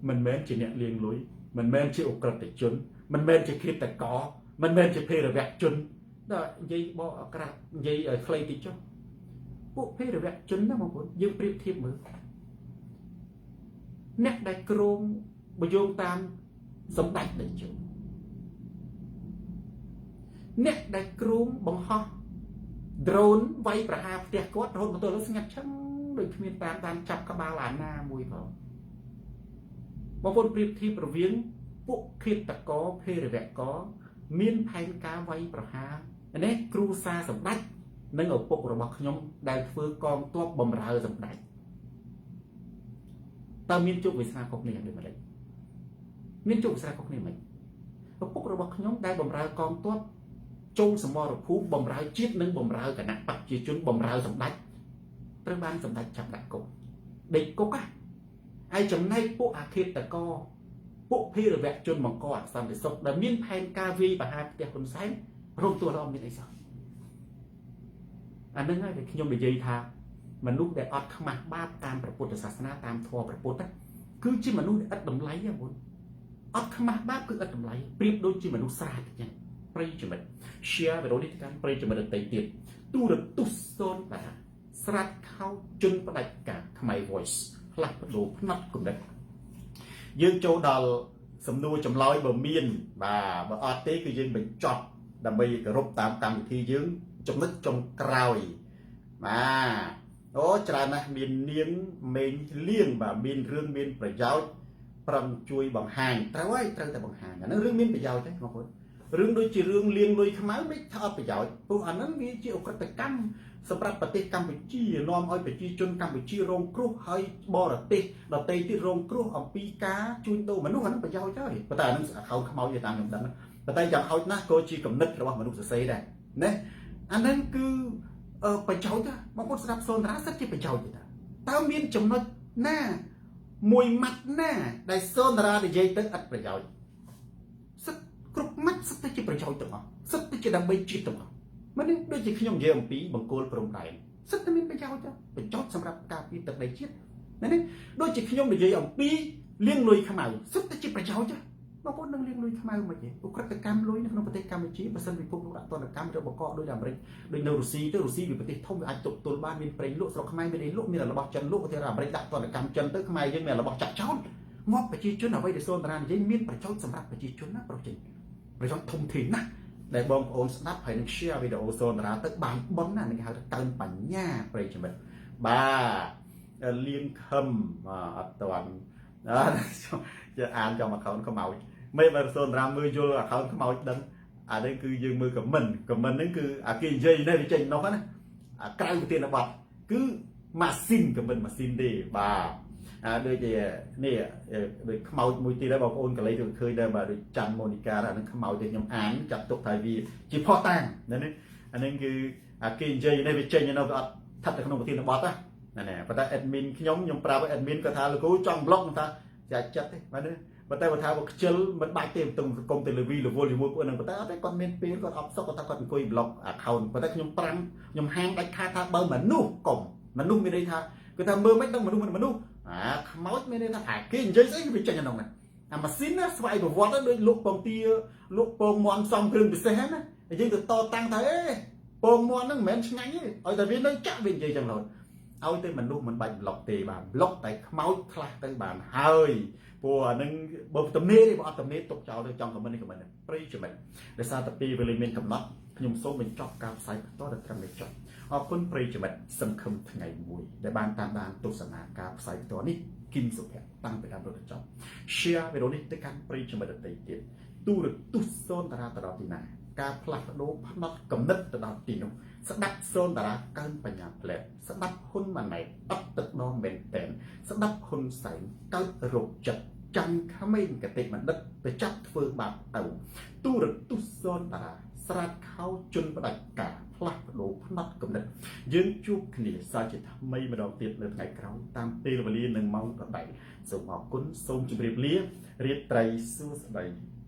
មិនមែនជាអ្នកលាងលុយមិនមែនជាអក្រិតជនមិនមែនជាឃាតករមិនមែនជាភេរវជនដល់និយាយបកក្រាបនិយាយឲ្យខ្លីតិចចុះពួកភេរវជនណាបងប្អូនយើងប្រៀបធៀបមើលអ្នកដែលគ្រងបយោងតាមសម្ដេចតេជោអ្នកដែលគ្រងបង្ហោះ drone វាយប្រហារផ្ទះគាត់រហូតមកទល់ស្ងាត់ឈឹងដូចគ្មានតាមតាមចាប់ក្បាលអាណាមួយផងបងប្អូនប្រៀបធៀបរវាងពួកឃាតករភេរវករមានផែនការវាយប្រហារនេះគ្រូសាសម្ដេចនិងឪពុករបស់ខ្ញុំដែលធ្វើកងទ័ពបំរើសម្ដេចតើមានជោគវាសនាខុសគ្នាយ៉ាងដូចម្តេចមានជោគវាសនាខុសគ្នាមិនឪពុករបស់ខ្ញុំដែលបំរើកងទ័ពចូលសមរភូមិបំរើជាតិនិងបំរើគណៈបព្វជិជនបំរើសម្ដេចត្រូវបានសម្ដេចចាប់ដាក់គុកដេកគុកហ่ะហើយចំណែកពួកអាឃាតករពួកភេរវជនបង្កអសន្តិសុខដែលមានផែនការវាយប្រហារផ្ទះហ៊ុនសែនរងទួលអត់មានអីសោះអានឹងហើយដែលខ្ញុំនិយាយថាមនុស្សដែលអត់ខ្មាស់បាបតាមព្រះពុទ្ធសាសនាតាមធម៌ព្រះពុទ្ធគឺជាមនុស្សដែលឥតតម្លៃហ្នឹងបងអត់ខ្មាស់បាបគឺឥតតម្លៃប្រៀបដូចជាមនុស្សស្រាតអញ្ចឹងប្រិយមិត្ត share វីដេអូនេះទៅកាន់ប្រិយមិត្តដទៃទៀតទូរទស្សន៍សូនតារាស្រាត់ខោជនផ្ដាច់ការខ្មែរ voice ផ្លាស់ប្ដូរផ្នត់គំនិតយើងចូលដល់សំណួរចម្លើយបើមានបាទបើអត់ទេគឺយើងបញ្ចប់ដើម្បីគោរពតាមកម្មវិធីយើងចំណុចចុងក្រោយបាទអូច្រើនណាស់មាននាងមេងលៀងបាទមានរឿងមានប្រយោជន៍ប្រឹងជួយបង្ហាញត្រូវហើយត្រូវតែបង្ហាញអាហ្នឹងរឿងមានប្រយោជន៍ទេបងប្អូនរឿងដូចជារឿងលាងលុយខ្មៅមិនថាអត់ប្រយោជន៍ព្រោះអាហ្នឹងវាជាឧក្រិដ្ឋកម្មសម្រាប់ប្រទេសកម្ពុជានាំឲ្យប្រជាជនកម្ពុជារងគ្រោះហើយបរទេសដទៃទៀតរងគ្រោះអំពីការជួញដូរមនុស្សអាហ្នឹងប្រយោជន៍ហើយប៉ុន្តែអាហ្នឹងអខោខ្មោចទេតាមខ្ញុំដឹងប៉ុន្តែយ៉ាងហោចណាស់ក៏ជាគំនិតរបស់មនុស្សសរសេរដែរណាអាហ្នឹងគឺប្រយោជន៍បងប្អូនស្ដាប់សូនរាសិតជាប្រយោជន៍ទេតើមានចំណុចណាមួយម៉ាត់ណាដែលសូនរានិយាយទៅឥតប្រយោជន៍សិតគ្រប់ម៉ាត់សិតទៅជាប្រយោជន៍ទាំងអស់សិតទៅជាដើម្បីជាតិទាំងអស់មិននេះដូចជាខ្ញុំនិយាយអំពីបង្គោលព្រំដែនសិតតែមានប្រយោជន៍ប្រយោជន៍សម្រាប់ការពារទឹកដីជាតិមែនទេដូចជាខ្ញុំនិយាយអំពីលាងលុយខ្មៅសិតតែជាប្រយោជន៍បងប្អូននឹងលាងលុយខ្មៅមិនទេឧក្រិដ្ឋកម្មលុយនៅក្នុងប្រទេសកម្ពុជាបើសិនពិភពលោកដាក់ទណ្ឌកម្មឬបកកដោយអាមេរិកដូចនៅរុស្ស៊ីទៅរុស្ស៊ីវាប្រទេសធំវាអាចទប់ទល់បានមានប្រេងលក់ស្រុកខ្មែរមានអីលក់មានរបស់ចិនលក់ឧទាហរណ៍អាមេរិកដាក់ទណ្ឌកម្មចិនទៅខ្មែរយើងមានរបស់ចាក់ចោលងាប់ប្រជាជនអ្វីដែលសូនតារានិយាយមានប្រយោជន៍សម្រាប់ប្រជាជនណាប្រុសចេញប្រយោជន៍ធំធេងណាស់ដែលបងប្អូនស្ដាប់ហើយនឹង share វីដេអូសូនតារាទៅបានប៉ុនណានឹងគេហៅថាកើនបញ្ញាប្រិយមិត្តបាទលៀងខឹមអត់តាន់ជាអានចំ account ខ្មោចមិនបើសូនតារាមើលយល់ account ខ្មោចដឹងអានេះគឺយើងមើល comment comment ហ្នឹងគឺអាគេនិយាយនេះវាចេញនោះណាអាក្រៅប្រធានបទគឺម៉ាស៊ីន comment ម៉ាស៊ីនទេបាទអាដូចជានេះដូចខ្មោចមួយទៀតដែរបងប្អូនកលីទៅឃើញដែរបាទដូចច័ន្ទម៉ូនីកាអានឹងខ្មោចទេខ្ញុំអានចាត់ទុកថាវាជាផុសតាងណានេះអានឹងគឺអាគេនិយាយនេះវាចេញនៅវាអត់ស្ថិតនៅក្នុងប្រធានបទណាណាប៉ុន្តែ admin ខ្ញុំខ្ញុំប្រាប់ admin គាត់ថាលោកគ្រូចង់ block ថាចាច់ចិត្តទេបាទនេះ ប៉ុន្តែបើថាបើខ្ជិលមិនបាច់ទេទៅកុំទៅលើវីលវល់ជាមួយពួកហ្នឹងប៉ុន្តែអត់ទេគាត់មានពេលគាត់អបសុកគាត់ថាគាត់អង្គុយ block account ប៉ុន្តែខ្ញុំប្រាំខ្ញុំហាមដាច់ខាតថាបើមនុស្សកុំមនុស្សមានន័យថាគឺថាមើលមិនដឹងមនុស្សមិនមនុស្សអាខ្មោចមានន័យថាអាគេនិយាយស្អីវាចេញអានោះណាអាម៉ាស៊ីនណាស្វ័យប្រវត្តិដូចលក់ពងទាលក់ពងមន់សំគ្រឿងពិសេសណាយើងទៅតតាំងថាអេពងមន់ហ្នឹងមិនមែនឆ្ងាញ់ទេឲ្យតែវានៅចាក់វានិយាយចឹងរហូតឲ្យតែមនុស្សមិនបាច់ប្លុកទេបាទប្លុកតែខ្មោចខ្លះទៅបានហើយព្រោះអានឹងបើទំនេរទេបើអត់ទំនេរទុកចោលទៅចង់ comment នេះ comment ប្រិយមិត្តដោយសារតែពេលវេលាមានកំណត់ខ្ញុំសូមបញ្ចប់ការផ្សាយបន្តដល់ត្រឹមនេះចុះអរគុណប្រិយមិត្តសង្ឃឹមថ្ងៃមួយដែលបានតាមដានទស្សនាការផ្សាយបន្តនេះគឹមសុភ័ក្រតាំងពីដើមរហូតដល់ចប់ share វីដេអូនេះទៅកាន់ប្រិយមិត្តដទៃទៀតទូរទស្សន៍សូនតារាទៅដល់ទីណាការផ្លាស់ប្ដូរផ្នត់គំនិតទៅដល់ទីនោះស្ដាប់សូនតារាកើនបញ្ញាផ្លែតស្ដាប់ហ៊ុនម៉ាណែតអត់ទឹកដមែនតែនស្ដាប់ហ៊ុនសែនកើតរោគចិត្តចាំក្មេងកតិបណ្ឌិតទៅចាប់ធ្វើបាបទៅទូរទស្សន៍សូនតារាស្រាតខោជន់ផ្ដាច់ការផ្លាស់ប្ដូរផ្នត់គំនិតយើងជួបគ្នាសាជាថ្មីម្ដងទៀតនៅថ្ងៃក្រោយតាមពេលវេលានិងម៉ោងដដែលសូមអរគុណសូមជម្រាបលារាត្រីសួស្តី។